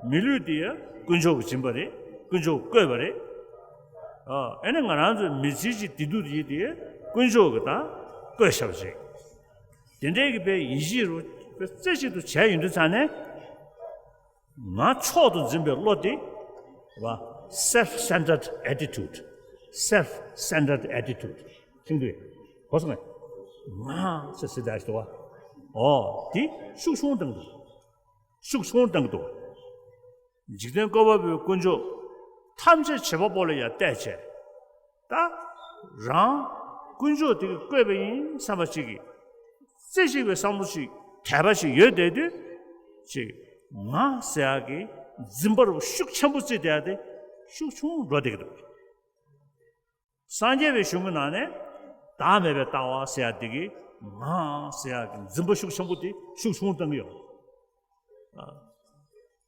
མི་ལུས་འདི་ཡ་དཀོན་མཆོག་གིས་སྦྱིན་པ་རེད། དཀོན་མཆོག་གིས་བཀོད་པ་རེད། ཨ། ཨེ་ནི་ང་རང་ཚོའི་མི་ཚེ་གཅིག་བདེ་སྡུག་འདི་ཡ་དེ་ཡ་དཀོན་མཆོག་གིས་ད་ བཀོད་བཞག་པ་ཅིག་དེ་འདྲའི་གི་པའི་ཡིད་ཆེས་རུ་པའི་རྩེ་གཅིག་ཏུ་བྱས་ཡོང་དུས་ཙང་ནས། ང་མཆོག་ཏུ་འཛིན་པའི་བློ་དེ་བ། self-centered attitude, self-centered attitude ཁྱིམ་དུ་གོ་སོང་ངས། ང་ཟེར་ཟེར་ད་ཞིག་བ། ཨོ་དེ་ཤུགས་ཆུང་བཏང་འདུག་ཤུགས་ཆུང་བཏང་འདུག་འཇིག་རྟེན་བཀོད་པ་པོའི་དཀོན་མཆོག་ཐམས་ཅད་བྱེད་པ་པོ་ལ་ཡང་བལྟས་བྱས། ད་རང་དཀོན་མཆོག་དེ་གིས་བཀོད་པ་ཡིན་བསམ་པ་ཅིག་གིས་རྩེ་གཅིག་པའི་བསམ་བློ་ཞིག་དད་པ་ཞིག་ཡོད་བསྡད་དུས་ཅིག་ང་ཟེར་ཡག་གི་འཛིན་པ་རུ་ཤུགས་ཆེན་པོ་བརྩིས་བསྡད་ཡག་དེ་ཤུགས་ཆུང་འགྲོ་བསྡད་ཀྱི་འདུག་སངས་རྒྱས་པའི་གཞུང་གི་ནང་ནས་བདག་མེད་པའི་ལྟ་བ་ཟེར་ཡག་དེ་གིས་ང་ཟེར་ཡག་གི་འཛིན་པ་ཤུགས་ཆེན་པོ་དེ་ཤུགས་ཆུང་བཏང་གི་ཡོད།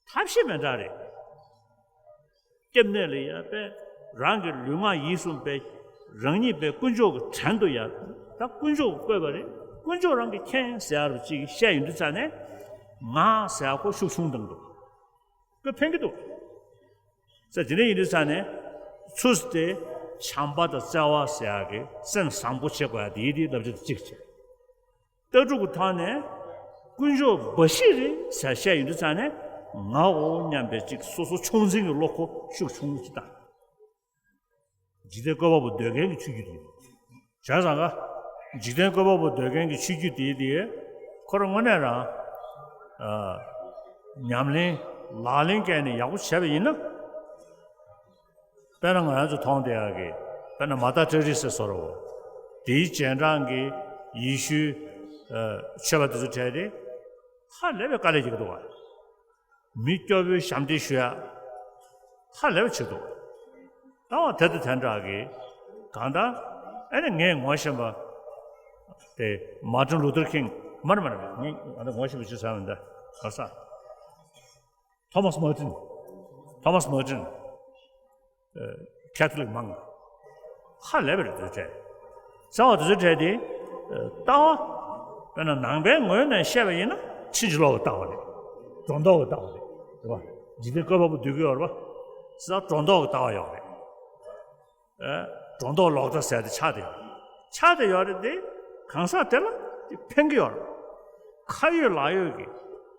ཐབས་ཤེས་མི་འདྲ་རེད། སྐྱབས་གནས་ལ་ཡ་པས་རང་གི་ལུས་ངག་ཡིད་གསུམ་པས་རང་ཉིད་པས་དཀོན་མཆོག་གི་བྲན་དུ་ཡ། ད་དཀོན་མཆོག་གིས་བཀོད་པ་རེད། དཀོན་མཆོག་རང་གིས་མཁྱེན་ཟེར་ཡ་རུ་ཅིག་བཤད་ཡོང་དུས་ཙང་ནས་ང་ཟེར་ཡ་ཁོ་ཤུགས་ཆུང་བཏང་འདུག་ཁོས་ཕན་གྱི་འདུག་ས་དེ་འདྲ་ཡིན་དུས་ཙང་ནས་ཚུར་དེ་བྱམས་པ་དང་བརྩེ་བ་ཟེར་ཡ་གི་སེམས་བཟང་པོ་བྱེད་དགོས་ཡ་དེ་ཡིན་དེ་བསླབ་བྱ་དེ་གཅིག་བྱས། ལྟ་གྲུབ་ཀྱི་ཐོག་ནས་དཀོན་མཆོག་འབའ་ཞིག་རེད་ཟེར་བཤད་ཡོང་དུས་ཙང་ནས་ངའོ་སྙམ་པའི་ཅིག་སོ་སོ་ཆུང་འཛིན་གྱི་བློ་ཁོ་ཤུགས་ཆུང་ཅིག་བཏང་། འཇིག་རྟེན་བཀོད་པ་པོ་འདོད་མཁན་གྱི་ཆོས་བརྒྱུད་དེ་བྱས་ཙང་ཀ་འཇིག་རྟེན་བཀོད་པ་པོ་འདོད་མཁན་གྱི་ཆོས་བརྒྱུད་དེ་དེ་ཁོ་རང་དངོས་གནས་རང་ཨ་ཉམས་ལེན་ལག་ལེན་བཀལ་ནས་ཡག་པོ་བྱས་པ་ཡིན་ན། དཔེར་ན་ང་རང་ཚོ་མཐོང་བསྡད་ཡག་གི་དཔེར་ན་མ་ད་ཏྲེ་རི་སེ་སོ་རོ། དེའི་རྗེས་འབྲང་གི་ཡེ་ཤུའི་ཨ་ཆོས་པ་དེ་ཚོ་གྲས་དེ་ཧ་ལས་པའི་དཀའ་ལས་རྒྱག་གི་འདུག་བ། མི་སྐྱོ་བོའི་ཞབས་འདེགས་ཞུ་ཡ་ཧ་ལས་པ་བྱེད་འདུག་ད་བ་དེ་དང་དེ་འདྲ་གི་གང་ལྟར་ཨེ་ནི་ངས་ངོ་ཤེས་པ་དེ་མར་ཊིན་ལུ་ཐར་ཁིང་མར་མར་ངས་ང་ད་ངོ་ཤེས་པ་ཅི་ཟེར་མི་འདུག་ག་ས། ཐོ་མཱས་མར་ཊིན། ཐོ་མཱས་མར་ཊིན། ཨ་ཁེ་ཐོ་ལིག་མང་། ཧ་ལས་པ་རེད་དེ་ཚོ་གྲས། ཟེར་བ་དེ་ཚོ་གྲས་དེ། ཨ་ལྟ་བ། དཔེར་ན་ནང་པའི་ངོས་ནས་བཤད་པ་ཡིན་ན་ཕྱིན་ཅི་ལོག་གི་ལྟ་བ་རེད། སྒྲོ་འདོགས་ཀྱི་ལྟ་བ་རེད། རེད་པ། འཇིག་རྟེན་བཀོད་པ་པོ་འདོད་ཀྱི་ཡོད་རེད་པ། ཟེར་སྒྲོ་འདོགས་ཀྱི་ལྟ་བ་ཡོད་རེད། ཨ་སྒྲོ་འདོགས་ལོག་ལྟ་ཟེར་དེ་ཆགས་བསྡད་ཡོད། ཆགས་བསྡད་ཡོད་རེད་དེ། གང་ཟག་དེ་ལ་དེ་ཕན་གྱི་ཡོད་རེད། ཁ་ཡོད་ལག་ཡོད་ཀྱི་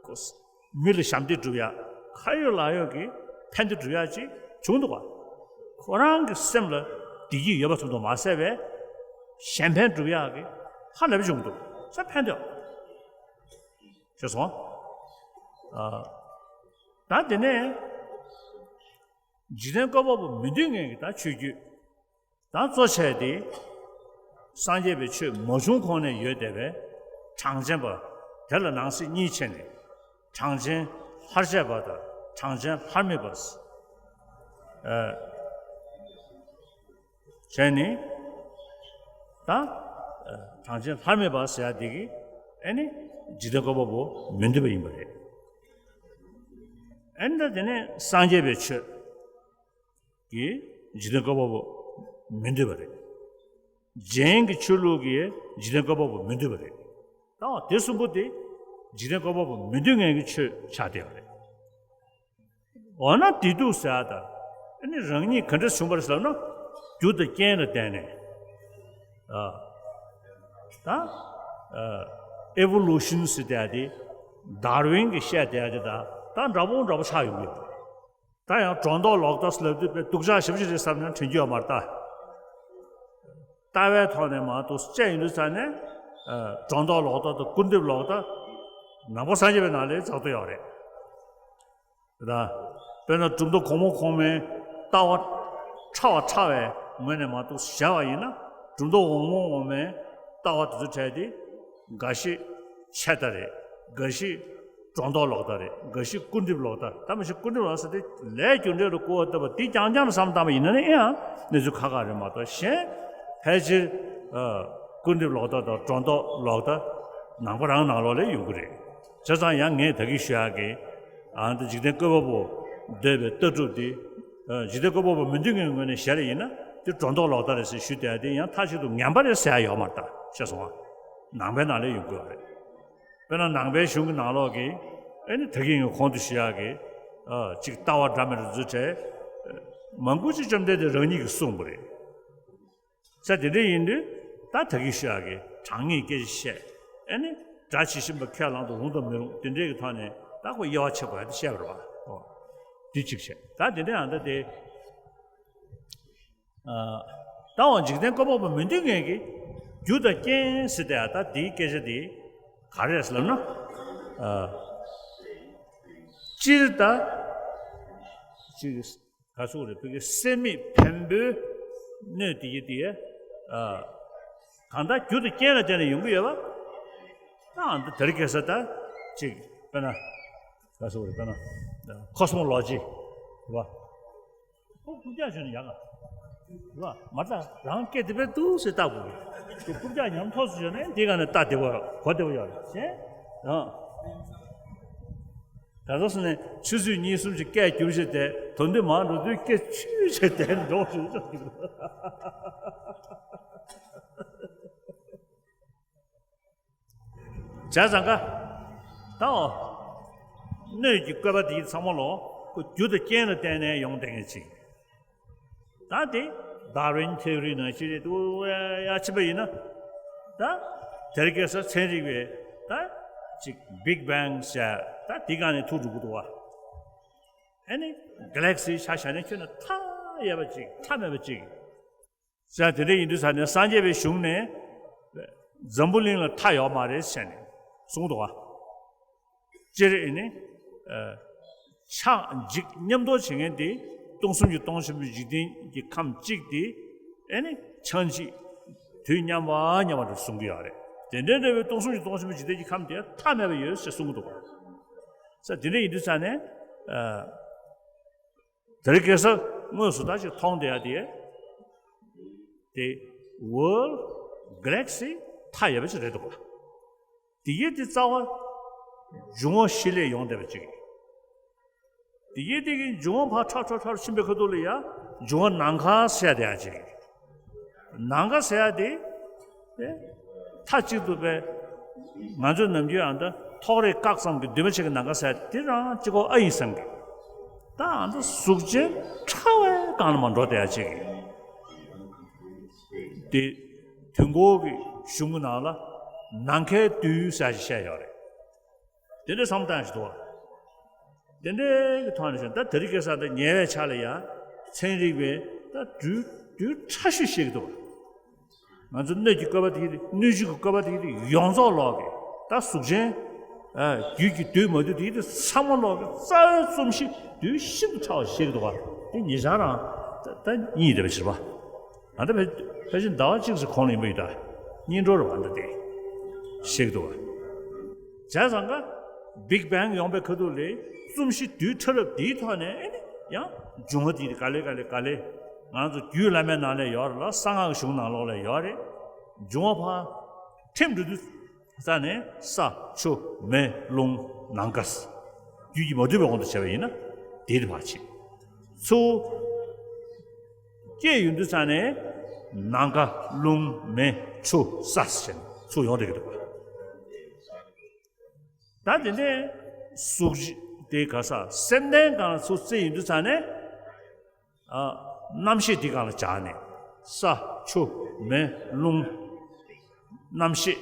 གོ་ས། མི་ལ་ཞབས་འདེགས་སྒྲུབ་ཡ། ཁ་ཡོད་ལག་ཡོད་ཀྱི་ཕན་བདེ་སྒྲུབ་ཡ་ཅིག་བྱུང་འདུག་ག་ཁོ་རང་གི་སེམས་ལ་བདེ་སྐྱིད་ཡོད་པ་ཙམ་དུ་མ་ཟད་པའི་གཞན་ཕན་སྒྲུབ་ཡག་གི་ཧ་ལས་པ་བྱུང་འདུག་ས་ཕན་ཐོགས། ཤེས་སོང་། ཨ། ད་དེ་ནས་འཇིག་རྟེན་བཀོད་པ་པོ་མི་འདོད་མཁན་གྱི་ད་ཆོས་བརྒྱུད། ད་གཙོ་ཆེ་དེ། སངས་རྒྱས་པའི་ཆོས་མ་བྱུང་གོང་ནས་ཡོད་བསྡད་པའི་གྲངས་ཅན་པ། དེ་ལ་ནང་གསེས་གཉིས་ཕྱེ་ནས། གྲངས་ཅན་ལྷར་བཅས་པ་དང་གྲངས་ཅན་ལྷར་མི་པ། ཨ། བྱས་ནས། ད། ཨ། གྲངས་ཅན་ལྷར་མི་པ་ཟེར་ཡ་དེ་གིས་ཨེ་ནི་འཇིག་རྟེན་བཀོད་པ་པོ་མི་འདོད་པ་ཡིན་པ་རེད། ཨེ་ནི་ད་དེ་ནས་སངས་རྒྱས་པའི་ཆོས། ཀྱིས་འཇིག་རྟེན་བཀོད་པ་པོ་མི་འདོད་པ་རེད། རྗེན་གྱི་ཆོས་ལུགས་ཀྱིས་འཇིག་རྟེན་བཀོད་པ་པོ་མི་འདོད་པ་རེད། ད་དེ་གསུམ་པོ་དེ་འཇིག་རྟེན་བཀོད་པ་པོ་མི་འདོད་མཁན་གྱི་ཆོས་ཆགས་བསྡད་པ་རེད། འོ་ན་བདེ་སྡུག་ཟེར་ཡ་ད། ཨ་ནི་རང་ཉིད་ག་འདྲ་བྱུང་བ་རེད་ཟེར་ན། རྒྱུ་དང་རྐྱེན་ལ་བརྟེན་ནས། ཨ། ད། ཨ། ཨེ་ཝོ་ལུ་ཤན་ཟེར་བསྡད་ཡ་དེ། དར་ཝིན་གྱིས་བཤད་བསྡད་ཡ་དེ་ད་ད་འདྲ་པོ་འདྲ་པོ་ཆགས་ཡོང་གི་ཡོད་རེད། ད་ཡང་སྒྲོ་འདོགས་ལོག་ལྟ་ཟེར་ལབ་དུས་དཔེ་སྡུག་ཅག་ཞེ་པོ་ཅིག་རེད་བསམ་ན་དྲན་རྒྱུ་ཡོད་མ་རེད་ད། ལྟ་བའི་ཐོག་ནས་མ་གཏོགས་དཔྱད་ཡོང་དུས་ཙང་ནས། ཨ། སྒྲོ་འདོགས་ལོག་ལྟ་དང་སྐུར་འདེབས་ལོག་ལྟ། ནང་པ་སངས་རྒྱས་པའི་ནང་ལ་འཛག་ཏུ་ཡོད་རེད། ད། དཔེར་ན་གྲུབ་མཐའ་གོང་མ་གོང་མའི་ལྟ་བ་ཕྲ་བ་ཕྲ་བའི་ངོས་ནས་མ་གཏོགས་བྱས་པ་ཡིན་ན། གྲུབ་མཐའ་འོག་མ་འོག་མའི་ལྟ་བ་དེ་ཚོ་གྲས་དེ་འགའ་ཞིག་ཆད་ལྟ་རེད། འགའ་ཞིག་སྒྲོ་འདོགས་ལོག་ལྟ་རེད། འགའ་ཞིག་སྐུར་འདེབས་ལོག་ལྟ། ད་མ་གཞི་སྐུར་འདེབས་ལོག་ལྟ་ཟེར་དེ་ལས་རྒྱུ་འབྲས་ལ་སྐུར་བ་བཏབ་པ་དེ་རྐྱང་རྐྱང་ལ་བསམ་བཏང་བ་ཡིན་ན་ནི་ཨེ་ཡང་གནས་ཚུལ་ཁག་ཁག་རེད་མ་གཏོགས། གཞན་ཕལ་ཆེར། ཨ། སྐུར་འདེབས་ལོག་ལྟ་དང་སྒྲོ་འདོགས་ལོག་ལྟ་ནང་པ་རང་ནང་ལོགས་ལ་ཡོང་གི་རེད། བྱས་ཙང་ཡང་ངས་ད་གིན་ཞུ་ཡག་གི། ཨ། འདི་འཇིག་རྟེན་བཀོད་པ་པོ་འདོད་པའི་ལྟ་གྲུབ་འདི། ཨ། འཇིག་རྟེན་བཀོད་པ་པོ་མི་འདོད་མཁན་གྱི་ངོས་ནས་བཤད་རེད་ཡིན་ན་དེ་སྒྲོ་འདོགས་ལོག་ལྟ་རེད་ཟེར་ཞུ་བསྡད་དེ་ཡང་མཐའ་གཅིག་ཏུ་ངན་པ་རེད་ཟེར་ཡ་ཡོད་མ་རེད་ད། ཤེས་སོང་ཨ། ནང་པའི་ནང་ལ་ཡོང་གི་ཡོད་རེད། དཔེར་ན་ནང་པའི་གཞུང་གི་ནང་ལོགས་ཀྱི་ཨེ་ནི་ད་གིན་ངས་གོང་དུ་ཞུ་ཡག་གི། ཨ། ཅིག་ལྟ་བ་འདྲ་མི་འདྲ་ཚོའི་གྲས། མང་པོ་ཅིག་བཅོམ་ལྡན་འདས་རང་ཉིད་ཀྱིས་གསུངས་པ་རེད། ས་དེ་འདྲ་ཡིན་དུས་ད་ད་གིན་ཞུ་ཡག་གི་ དྲང་ངེས་སྐད་ཆ་བཤད། ཨེ་ནི་སྒྲ་ཇི་བཞིན་པ་ཁས་བླངས་དུ་རུང་དང་མི་རུང་དེ་འདྲའི་གི་ཐོག་ནས་ད་ཁོ་དབྱེ་བ་ཕྱེ་དགོས་ཡ་དེ་བཤད་པ་རེད་བ། འོ། འདི་གཅིག་བཤད། ད་དེ་འདྲའི་ཨ་ད་དེ། ཨ། ད་འོ་འཇིག་རྟེན་བཀོད་པ་པོ་མི་མཐུན་ངེས་ཀྱི་རྒྱུ་དང་རྐྱེན་ཟེར་ཏེ་ད་དེའི་སྐད་ཆ་དེ་ག་རེ་རེད་ལབ་ན། ཨ། སྤྱིར་ད་ཅིག་ག་ཚོད་རེད། བོད་ཀྱི་སེམས་མེད་བེམ་པོའི་སྣོད་དེ་ཡི་དེ། ཨ། གང་ལྟར་རྒྱུ་དང་རྐྱེན་ལ་བརྟེན་ནས་ཡོང་གི་ཡོད་པ། ད་ཨ་ད་དེ་རིང་ཁ་སང་ད་ཅིག་དཔེར་ན་ག་ཚོད་རེད། དཔེར་ན་ཁོ་སི་མོ་ལོ་ཇི་རེད་བ། ཁོ་རྐུབ་བཀྱག་བྱས་ན་ཡག་ག་རེད་བ། མ་རེད་ད། རང་སྐད་བདེ་པོ་འདུག་ཟེར་བལྟ་དགོས་ཀྱི། ཁོ་རྐུབ་བཀྱག་ཉམས་ཐོག་སུ་བྱས་ན་འདི་ག་ནས་ལྟ་བདེ་པོ་གོ་བདེ་པོ་ཡོད་རེད་ཟེར། ཨང་། ད་ལྟ་སོང་ནས་ཆུ་ཚོད་གཉིས་གསུམ་ཞིག་སྐད་བསྒྱུར་བྱས་ཏེ་དོན་དུ་མ་འགྲོ་དུས་སྐད་ཆུ་བྱས་ཏེ་འགྲོ་ཞེས་བྱ་གི་འདུག་བྱས་ཙང་ཀ། ད་འོ། སྣོད་ཀྱི་བཀོད་པ་འདི་ཚང་མ་ལོ། ཁོ་རྒྱུ་དང་རྐྱེན་ལ་བརྟེན་ནས་ཡོང་བསྡད་མཁན་ཅིག་ད་དེ་Darwin theory ནང་བཞིན་རེད་འདུག་ཡ་ཕྱིན་པ་ཡིན་ན། ད་དེ་རིང་ཁ་སང་ཚན་རིག་པས་ད་ཅིག་Big Bang ཟེར་ད་འདི་སྒང་ནས་ཐུག་འགྲོ་གི་འདུག་བ། ཨ་ནི་གྷ་ལེག་སི་ཆ་བཞག་ནས་ཁྱོན་ནས་མཐའ་ཡས་པ་ཅིག་མཐའ་མེད་པ་ཅིག་ཟེར་དེ་འདྲ་ཡིན་དུས་ཙ་ནས་སངས་རྒྱས་པའི་གཞུང་ནས་འཛམ་བུ་གླིང་ལ་མཐའ་ཡོད་མ་རེད་ཟེར་ནས་གསུངས་འདུག་བ། སྤྱིར་ཨེ་ནི། ཨ། ཆགས་འཇིག་མཉམ་དུ་བྱེད་མཁན་དེ་སྟོང་གསུམ་གྱི་སྟོང་ཆེན་པོའི་འཇིག་རྟེན་གྱི་ཁམས་གཅིག་དེ་ཨེ་ནི་ཆགས་འཇིག་དུས་མཉམ་པ་མཉམ་པ་རེད་གསུང་གི་ཡོད་རེད། དེ་འདྲའི་འདྲ་བའི་སྟོང་གསུམ་གྱི་སྟོང་ཆེན་པོའི་འཇིག་རྟེན་གྱི་ཁམས་དེ་མཐའ་མེད་པ་ཡོད་ཟེར་གསུང་གི་འདུག་བ། ས་དེ་འདྲ་ཡིན་དུས་ཙ་ནས། ཨ། དེ་རིང་ཁ་སང་དངོས་སུ་ད་ཅིག་མཐོང་བསྡད་ཡ་དེ། དེ་world galaxy མཐའ་ཡས་པ་ཅིག་རེད་འདུག་བ། དེ་ཡི་དེ་རྩ་བ་འབྱུང་བ་བཞི་ལས་ཡོང་བསྡད་པ་ཅིག་དེ་ཡི་དེ་གི་འབྱུང་བ་ཕར་ཁྲ་ཁྲ་ཁྲ་ཕྱིན་པའི་ཁ་ཐུག་ལ་ཡ་འབྱུང་བ་ནམ་མཁའ་ཟེར་ཡ་དེ་ཡ་ཅིག་ནམ་མཁའ་ཟེར་ཡ་དེ། དེ། མཐའ་གཅིག་ཏུ་པའི། ང་ཚོས་ནམ་རྒྱུན་ཨ་ད་ཐོག་རེག་བཀག་ཙམ་གྱི་འདུས་མ་བྱས་ཀྱི་ནམ་མཁའ་ཟེར་ཡ་དེ་རང་གཅིག་པོ་ཨ་ཡིན་བསམ་གི་ད་ཨ་ད་གཟུགས་ཅན་ཕྲ་བའི་སྒང་ལ་མ་འགྲོ་བསྡད་ཡ་ཅིག་དེ། དུས་འཁོར་གྱི་གཞུང་གི་ནང་ལ་ནམ་མཁའི་རྡུལ་ཟེར་ཞིག་བཤད་ཡོད་རེད། དེ་འདྲའི་བསམ་བློ་བཏང་ཞིག་འདུག་བ། དེ་འདྲའི་གི་ཐོག་ནས་བཤད་ད་དེ་རིང་ཁ་སང་ད་ཉེ་བའི་ཆར་ལ་ཡ་ཚན་རིག་པས་ད་རྡུལ་རྡུལ་ཕྲ་ཤོས་བཤད་ཀྱི་འདུག་བ། ང་ཚོ་སྣོད་ཀྱི་བཀོད་པ་དེ་སྣོད་བཅུད་ཀྱི་བཀོད་པ་དེ་ཡོངས་རྫོགས་ལོག་གི་ད་གཟུགས་ཅན། ཨ། རྒྱུད་ཀྱི་རྡུལ་མ་རྡུལ་དེ་དེ་ཚང་མ་ལོག་གི་རྩ་བའི་རྩོམ་གཞི་རྡུལ་ཤིན་ཏུ་ཕྲ་བ་བཤད་ཀྱི་འདུག་བ། དེ་ཉེ་ཆར་རང་ད་ད་གཉིས་དེ་བ་ཕྱིར་བ། ང་ད་ཕལ་ཕལ་ཆེར་ཟླ་བ་གཅིག་ཙམ་གོང་ལ་ཡིན་པ་ཡིན་ད། སྙིང་གྲོགས་རེད་བ་ད་དེ། བཤད་ཀྱི་འདུག་བ། བྱས་ཙང་ཀ། Big Bang ཡོང་པའི་ཁ་ཐུག་ལས་རྩོམ་གཞི་རྡུལ་ཕྲ་རབ་འདིའི་ཐོག་ནས་ཨེ་ནི་ཡང་འབྱུང་བ་འདི་ག་ལེ་ག་ལེ་ག་ལེ། ང་ཚོ་རྒྱུད་བླ་མའི་ནང་ལ་ཡོད་རེད་ལ་གསང་སྔགས་གཞུང་ནང་ལོགས་ལ་ཡོད་རེད། འབྱུང་བ་ཕར་ཐིམ་འགྲོ་དུས་ས་ནས་ས་ཆུ་མེ་རླུང་ནམ་མཁའ། རྒྱུད་ཀྱིས་མ་བསྡུས་པའི་དབང་དུ་བྱས་པ་ཡིན་ན་དེ་དེ་ཕར་ཕྱིན། ཚུར་སྐྱེས་ཡོང་དུས་ཙ་ནས་ནམ་མཁའ་རླུང་མེ་ཆུ་ས་ཟེར་ནས་ཚུར་ཡོང་བསྡད་ཀྱི་འདུག་བ། ད་དེ་ནས་གཟུགས་ཀྱི་དེ་ག་ས་སེམས་ལྡན་སྒང་ལ་ཚུར་བརྩིས་ཡོང་དུས་ཙ་ནས། ཨ། རྣམ་ཤེས་འདི་སྒང་ལ་སྦྱར་ནས་ས་ཆུ་མེ་རླུང་། རྣམ་ཤེས།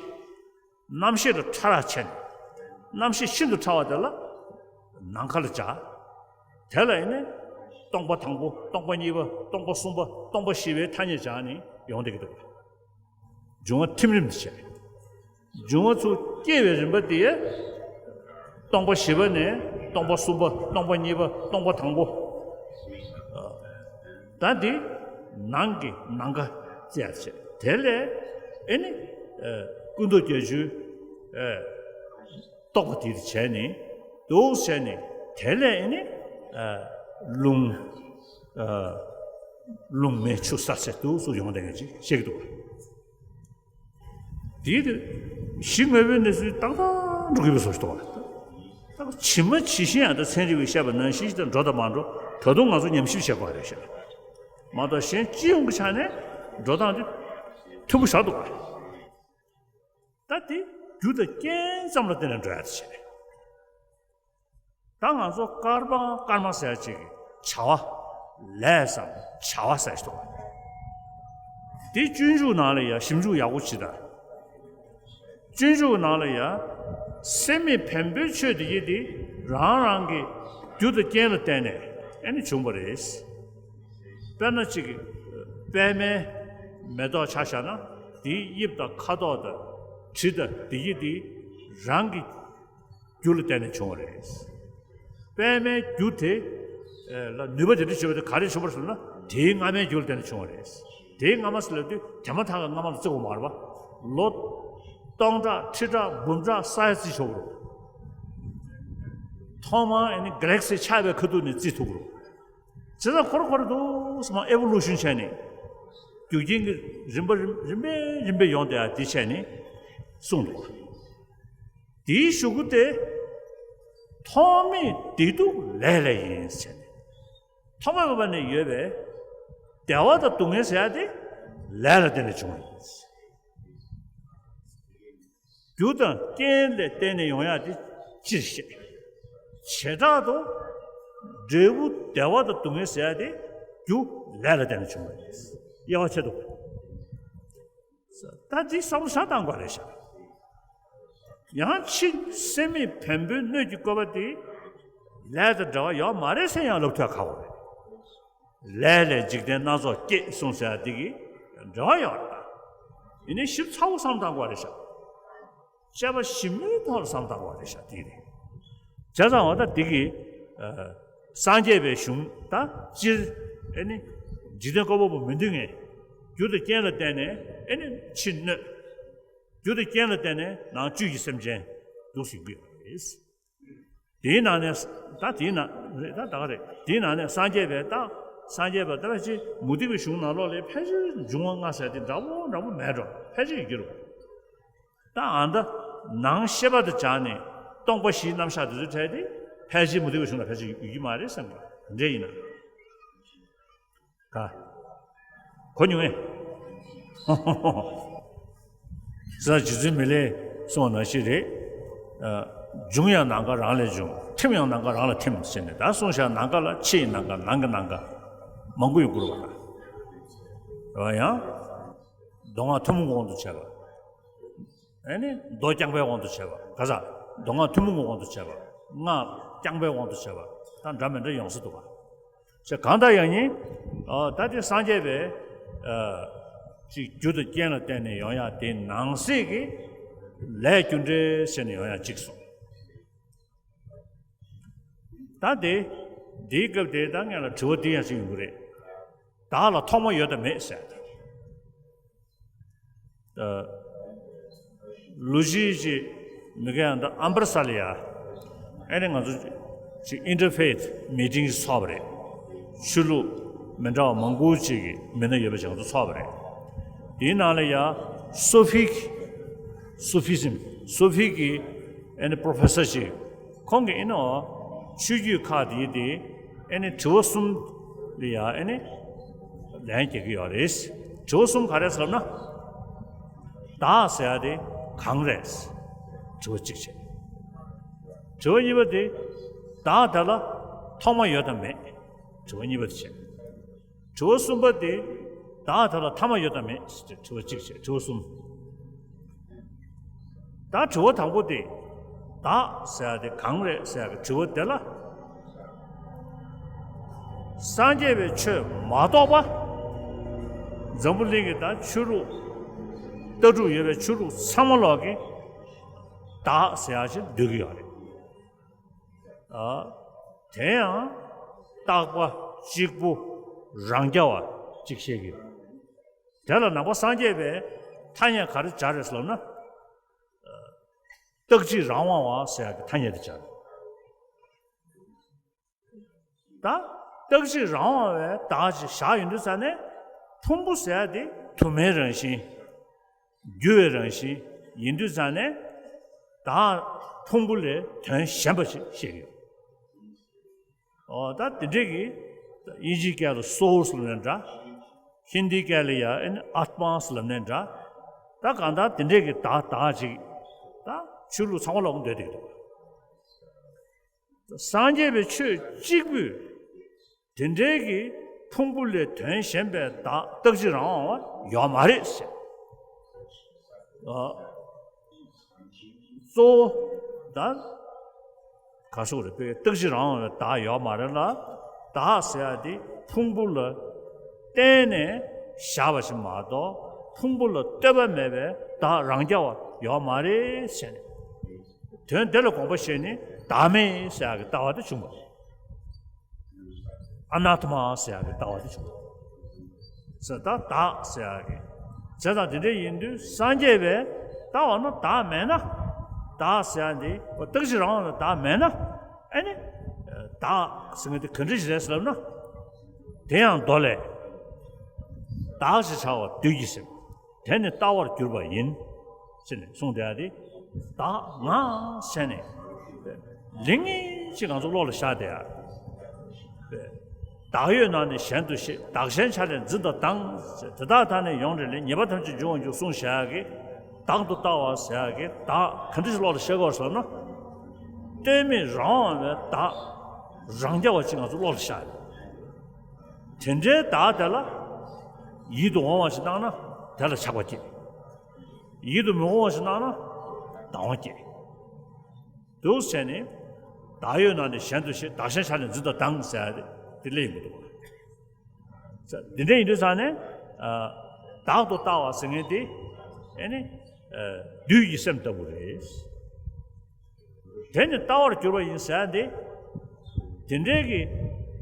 རྣམ་ཤེས་ལ་ཕྲ་རགས་ཕྱེ་ནས། རྣམ་ཤེས་ཤིན་ཏུ་ཕྲ་བ་དེ་ལ་ནམ་མཁའ་ལ་སྦྱར། དེ་ལ་ཡིན་ནས་སྟོང་པ་དང་པོ་སྟོང་པ་གཉིས་པ་སྟོང་པ་གསུམ་པ་སྟོང་པ་བཞི་པའི་ཐ་སྙད་སྦྱར་ནས་ཡོང་བསྡད་ཀྱི་འདུག་འབྱུང་བ་ཐིམ་རིམ་དུ་བྱས། འབྱུང་བ་ཚུར་སྐྱེ་བའི་རིམ་པ་དེ། སྟོང་པ་བཞི་པ་ནས་སྟོང་པ་གསུམ་པ་སྟོང་པ་གཉིས་པ་སྟོང་པ་དང་པོ། ད་འདི་ནང་གི་ནམ་མཁའ་བཙལ་བྱས་དེ་ལས་ཨེ་ནི། ཨ། ཀུན་རྟོག་བརྒྱད་ཅུ། ཨ། རྟོག་པ་དེ་བྱས་ནས་འདུག་བྱས་ནས་དེ་ལས་ཨེ་ནི། ཨ། རླུང་། ཨ། རླུང་མེ་ཆུ་ས་ཟེར་འདུག་སུ་ཡོང་བསྡད་མཁན་ཅིག་བཤད་ཀྱི་འདུག་དེའི་དེ་གཞི་དངོས་པོའི་གནས་ཚུལ་ཏག་ཏག་འགྲོ་གི་པའི་བཟོ་ཞིག་འདུག་བ། ད་ཇི་མ་ཇི་བཞིན་ཡང་ད་ཚན་རིག་པས་བཤད་པ་ནང་བཞིན་ཞིག་ད་འགྲོ་དང་མ་འགྲོ་ད་དུང་ང་ཚོ་ཉམས་ཞིབ་བྱེད་དགོས་རེད་བཤད། མ་གཏོགས་གཞན་སྤྱི་ཡོངས་ཀྱི་ཆ་ནས་འགྲོ་སྟངས་དེ་མཐུན་པོ་ཞིག་འདུག་བ། ད་དེ་རྒྱུ་དང་རྐྱེན་ཙམ་ལ་བརྟེན་ནས་འགྲོ་ཡ་དེ་བྱས། ད་ང་ཚོ་སྐར་མ་སྐར་མ་ཟེར་ཅིག་བྱ་བ་ལས་སམ་བྱ་བ་ཟེར་ཞིག་འདུག་དེ་སྤྱོད་འཇུག་ནང་ལ་ཡ་ཞིབ་འཇུག་ཡག་པོ་བྱེད་ད། སྤྱོད་འཇུག་ནང་ལ་ཡང་སེམས་མེད་བེམ་པོའི་ཆོས་དེ་ཡི་དེ་རང་རང་གི་རྒྱུ་དང་རྐྱེན་ལ་བརྟེན་ནས་ཨེ་ནི་བྱུང་བ་རེད། དཔེར་ན་གཅིག་པད་མའི་མེ་ཏོག་ཆ་བཞག་ན་དེའི་དབྱིབས་དང་ཁ་དོག་དང་དྲི་དང་དེ་ཡི་དེ་རང་གི་རྒྱུ་ལ་བརྟེན་ནས་བྱུང་བ་རེད། པད་མའི་རྒྱུ་དེ་ལ་ནུས་པ་དེ་འདྲ་བྱུང་བ་དེ་ག་རེ་བྱུང་བ་རེད་ཟེར་ན། དེའི་སྔ་མའི་རྒྱུ་ལ་བརྟེན་ནས་བྱུང་བ་རེད། དེའི་སྔ་མ་ཟེར་ལབ་དུས་དེ་མ་ཐག་གི་སྔ་མ་ལ་བརྩི་དགོས་མ་རེད་པ། ལོ་སྟོང་ཕྲག་ཁྲི་ཕྲག་འབུམ་ཕྲག་ས་ཡ་བརྩི་ཆོག་གི་རེད། ཐོག་མར་ཨ་ནི་གེ་ལེག་སི་ཆགས་པའི་ཁ་ཐུག་ནས་བརྩི་ཐུབ་ཀྱི་རེད། བྱས་ཙང་ཁོ་རང་ཁོ་རང་འདུག་སེ་མར་ཨེ་བོ་ལུ་ཤན་བྱས་ནས་རྒྱུ་རྐྱེན་གྱི་རིམ་པ་རིམ་རིམ་པས་རིམ་པས་ཡོང་བསྡད་ཡ་དེ་བྱས་ནས་གསུངས་འདུག་དེའི་གཞུག་གུ་དེ་ཐོག་མེད་བདེ་སྡུག་ལས་ལས་ཡིན་ཟེར་ནས། ཐོག་མེད་པ་ནས་ཡོད་པའི་བདེ་བ་དང་སྡུག་བསྔལ་ཟེར་ཡ་དེ་ལས་ལ་བརྟེན་ནས་བྱུང་བ་ཡིན། རྒྱུ་དང་རྐྱེན་ལ་བརྟེན་ནས་ཡོང་ཡ་དེ་སྤྱིར་བཤད། བྱེ་བྲག་ཏུ་འབྲས་བུ་བདེ་བ་དང་སྡུག་བསྔལ་ཟེར་ཡ་དེ་རྒྱུ་ལས་ལ་བརྟེན་ནས་བྱུང་བ་ཡིན། དབྱེ་བ་ཕྱེ་ཐུབ། ད་འདི་བསམ་བློ་ཟབ་བཏང་དགོས་རེད་ཤག་ཡང་ཕྱི་སེམས་མེད་བེམ་པོའི་སྣོད་ཀྱི་བཀོད་པ་དེ་ལས་དང་འབྲེལ་བ་ཡོད་མ་རེད་ཟེར་ཡང་ལབ་ཐུབ་ཁག་པོ་རེད། ལས་ལས་འཇིག་རྟེན་སྣ་ཚོགས་སྐྱེས་གསུངས་ཟེར་ཡ་དེ་གི་འབྲེལ་བ་ཡོད་རེད། ད་ཡིན་ནའི་ཞིབ་ཚགས་པོ་བསམ་བློ་བཏང་དགོས་རེད་ཤག་དཔྱད་པ་ཞིབ་མོའི་ཐོག་ལ་བསམ་བློ་བཏང་དགོས་རེད་ཤག་དེ་རེད། བྱས་ཙང་འོ་ད་དེ་གི་ཨ་སངས་རྒྱས་པའི་གཞུང་ད་སྤྱིར་ཨེ་ནི་འཇིག་རྟེན་བཀོད་པ་པོ་མི་འདུག་ངས། རྒྱུ་དང་རྐྱེན་ལ་བརྟེན་ནས་ཨེ་ནི་ཕྱི་སྣོད། རྒྱུ་དང་རྐྱེན་ལ་བརྟེན་ནས་ནང་བཅུད་ཀྱི་སེམས་ཅན་འདུག་ཟེར་གྱི་ཡོད་རེད། དེའི་ནང་ནས་ད་དེའི་ནང་རེད་ད་ད་ག་རེད། དེའི་ནང་ནས་སངས་རྒྱས་པའི་ད་སངས་རྒྱས་པ་ད་ཕལ་ཆེར་མུ་སྟེགས་པའི་གཞུང་ནང་ལོགས་ལ་ཕལ་ཆེར་འབྱུང་བ་ལྔ་ཟེར་དེ་འདྲ་པོ་འདྲ་པོ་མེད་འགྲོ། ཕལ་ཆེར་ཡོད་ཀྱི་རེད། ད་ཨ་ད་ནང་ཤེས་པ་དང་སྦྱར་ནས་སྟོང་པ་བཞིའི་རྣམ་གཞག་དེ་ཚོའི་གྲས་དེ་ཕལ་ཆེར་མུ་སྟེགས་པའི་གཞུང་ལ་ཕལ་ཆེར་ཡོད་ཀྱི་མ་རེད་བསམ་གི། དེ་འདྲ་ཡིན་ན། ག་གོ་མྱོང་ངས། ས་རྗེ་བཙུན་མི་ལས་གསུངས་པ་ནང་བཞིན་རེད། ཨ། འབྱུང་ཡང་ནམ་མཁའ་རང་ལས་བྱུང་། ཐིམ་ཡང་ནམ་མཁའ་རང་ལ་ཐིམ་ཟེར་ནས་ད་གསུངས་བཞག་ནམ་མཁའ་ལ་ཕྱི་ཡི་ནམ་མཁའ་ནང་གི་ནམ་མཁའ་མང་པོ་ཡོད་དགོས་རེད་པ། རེད་པ། ཡང་མདོ་སྔགས་ཐུན་མོང་དབང་དུ་བྱས་པ། ཨེ་ནི་མདོ་རྐྱང་པའི་དབང་དུ་བྱས་པ། ག་ས་མདོ་སྔགས་ཐུན་མོང་གི་དབང་དུ་བྱས་པ། སྔགས་རྐྱང་པའི་དབང་དུ་བྱས་པ། ད་འདྲ་མི་འདྲ་ཡོང་ས་འདུག་ག་ཞེས་གང་ལྟར་ཡང་ཡིན། ཨ། ད་དེ་སངས་རྒྱས་པའི་ཨ་ཅིག་རྒྱུ་དང་རྐྱེན་ལ་བརྟེན་ནས་ཡོང་ཡ་དེ་ནང་གསེས་ཀྱི་ལས་རྒྱུ་འབྲས་ཟེར་ནས་ཡོང་ཡ་གཅིག་སོང་། ད་དེ་འདིའི་སྐབས་དེ་ད་ངས་ལ་དྲི་བ་འདི་ཡང་ཞིག་ཡོང་གི་རེད། བདག་ལ་ཐོག་མ་ཡོད་དམ་མེད་ཟེར། ཨ། ལོ་གཅིག་ཅིག་མི་ག་ཡང་ད་ཨམ་པར་ས་ལ་ཡ། ཨེ་ནི་ང་ཚོ་ཅིག་ཨིན་ཊར་ཕེ་ཐི་མི་ཊིང་ཚོགས་པ་རེད། ཆོས་ལུགས་མི་འདྲ་བ་མང་པོ་ཅིག་གི་མི་སྣ་ཡོད་པ་ཅིག་ང་ཚོ་ཚོགས་པ་རེད། དེའི་ནང་ལ་ཡ་སོ་ཕི་གི་སོ་ཕི་ཟིམ། སོ་ཕི་གི་ཨེ་ནི་པོ་རོ་ཕེ་སར་ཅིག་ཁོང་གིས་ཨེ་ནི་ཆོས་བརྒྱུད་ཁག་དེའི་དེ་ཨེ་ནི་དྲི་བ་གསུམ་ལ་ཡ་ཨེ་ནི་ལན་རྒྱག་གི་ཡོད་རེད། དྲི་བ་གསུམ་ག་རེ་ཟེར་ལབ་ན། བདག་ཟེར་ཡ་དེ་གང་རེད། དྲི་བ་གཅིག་བྱས། དྲི་བ་གཉིས་པ་དེ་བདག་དེ་ལ་ཐོག་མ་ཡོད་དམ་མེད། དྲི་བ་གཉིས་པ་དེ་བྱས། དྲི་བ་གསུམ་པ་དེ་བདག་དེ་ལ་ཐ་མ་ཡོད་དམ་མེད་ཟེར་དྲི་བ་གཅིག་བྱས། དྲི་བ་གསུམ། ད་དྲི་བ་དང་པོ་དེ་བདག་ཟེར་ཡ་དེ་གང་རེད་ཟེར་ཡ་གི་དྲི་བ་དེ་ལ། སངས་རྒྱས་པའི་ཆོས་མ་གཏོགས་པ། འཛམ་བུ་གླིང་གི་ད་ཆོས་ལུགས་ལྟ་གྲུབ་ཡོད་པའི་ཆོས་ལུགས་ཚང་མ་ལོག་གིས་བདག་ཟེར་ཡ་ཞིག་འདོད་ཀྱི་ཡོད་རེད། ཨ། དེ་ཡང་རྟག་པ་གཅིག་པུ་རང་རྐྱ་བ་གཅིག་བཤད་ཀྱི་ཡོད། དེ་ལ་ནང་པ་སངས་རྒྱས་པའི་ཐ་སྙད་ག་རེ་སྦྱར་རེད་ཟེར་ལབ་ན། རྟག་གཅིག་རང་དབང་བ་ཟེར་ཡ་གི་ཐ་སྙད་དེ་སྦྱར། ད་རྟག་གཅིག་རང་དབང་བའི་བདག་ཅིག་བཞག་ཡོང་དུས་ཙ་ནས་ཕུང་པོ་ཟེར་ཡ་དེ་དུ་མའི་རང་བཞིན། འགྱུར་བའི་རང་བཞིན་ཡིན་དུས་ཙ་ནས་བདག་ཕུང་པོ་ལས་དོན་གཞན་པ་ཞིག་བཤད་ཀྱི་ཡོད། འོ་ད་དེ་འདྲས་ཀྱི་དབྱིན་ཇིའི་སྐད་དུ་སོའུལ་ཟེར་ནའང་འདྲ། ཧིན་དིའི་སྐད་ལ་ཡང་ཨ་ནི་ཨཱཏྨ་ཟེར་ལབ་ནའང་འདྲ། ད་གང་ལྟར་དེ་འདྲས་ཀྱི་བདག་བདག་ཅིག་ད་ཆོས་ལུགས་ཚང་མ་ལོག་འདོད་བསྡད་ཀྱི་འདུག་སངས་རྒྱས་པའི་ཆོས་གཅིག་པུས་དེ་འདྲའི་གི་ཕུང་པོ་ལས་དོན་གཞན་པའི་བདག་རྟག་གཅིག་རང་དབང་བ་ཡོད་མ་རེད་ཟེར། ཨ། གཙོ་བོ་ད་ག་སོགས་རེད། པའི་རྟག་གཅིག་རང་དབང་བའི་བདག་ཡོད་མ་རེད་ལ། བདག་ཟེར་ཡ་དེ་ཕུང་པོ་ལ་བརྟེན་ནས་བཞག་པ་ཞིག་མ་གཏོགས། ཕུང་པོ་ལ་ལྟོས་པ་མེད་པའི་བདག་རང་རྐྱ་བ་ཡོད་མ་རེད་ཟེར་ནས། དོན་དེ་ལ་དགོངས་པ་བཞེས་ནས་བདག་མེད་ཟེར་ཡ་གི་ལྟ་བ་དེ་བྱུང་བ་རེད། ཨ་ན་ཏ་མ་ཟེར་ཡ་གི་ལྟ་བ་དེ་བྱུང་། ཟེར་ད་བདག་ཟེར་ཡ་གི། བྱས་ཙང་དེ་འདྲ་ཡིན་དུས་སངས་རྒྱས་པས་ལྟ་བ་ན་བདག་མེད་ན། བདག་ཟེར་ཡ་འདི་རྟག་གཅིག་རང་དབང་ལ་བདག་མེད་ན། ཨ་ནི། བདག་ཟེར་མཁན་དེ་ག་འདྲ་ཞིག་རེད་ཟེར་ལབ་ན། དེ་ཡང་མདོ་ལས། བདག་ཅེས་བྱ་བ་བདུད་ཀྱི་སེམས། དེ་ནི་ལྟ་བར་གྱུར་པ་ཡིན། ཟེར་ནས་གསུངས་བསྡད་ཡ་དེ། བདག་ང་ཟེར་ནས། ལིང་ངེ་ཅིག་ང་ཚོ་བློ་ལ་ཤར་བསྡད་ཡ། བདག་ཡོད་ན་ནི་གཞན་དུ་ཤེས། བདག་གཞན་ཆ་ལས་འཛིན་དང་སྡང་། དེ་དག་ཐ་སྙད་ཡོངས་རེ་ལས། ཉེས་པ་ཐམས་ཅད་འབྱུང་བར་འགྱུར། གསུངས་བཞག་གི། བདག་ཏུ་ལྟ་བ་ཟེར་ཡ་གི་བདག་ག་འདྲ་ཞིག་བློ་ལ་ཤར་གི་ཡོད་ཟེར་ན། ལྟོས་མེད་རང་དབང་བའི་བདག་རང་རྐྱ་བ་ཅིག་ང་ཚོ་བློ་ལ་ཤར་ཡོད། དེ་འདྲའི་བདག་དེ་ལ་ཡིད་དུ་འོང་བ་ཞིག་བཏང་ན་དེ་ལ་ཆགས་པ་སྐྱེ། ཡིད་དུ་མི་འོང་བ་ཞིག་བཏང་ན་སྡང་བ་སྐྱེ། འདུག་ཟེར་ནས། བདག་ཡོད་ན་ནི་གཞན་དུ་ཤེས། བདག་གཞན་ཆ་ལས་འཛིན་དང་སྡང་ཟེར་ཡ་དེ་དེ་ལས་ཡིན་པ་འདུག་འདི་འདྲ་ཡིན་དུས་ཙང་ནས། བདག་ཏུ་ལྟ་བ་ཟེར་མཁན་དེ། ཨེ་ནི། བདུད་ཀྱི་སེམས་ལྟ་བུ་རེད། དེ་ནི་ལྟ་བར་གྱུར་པ་ཡིན་ཟེར་ཡ་དེ། དེ་འདྲའི་གི་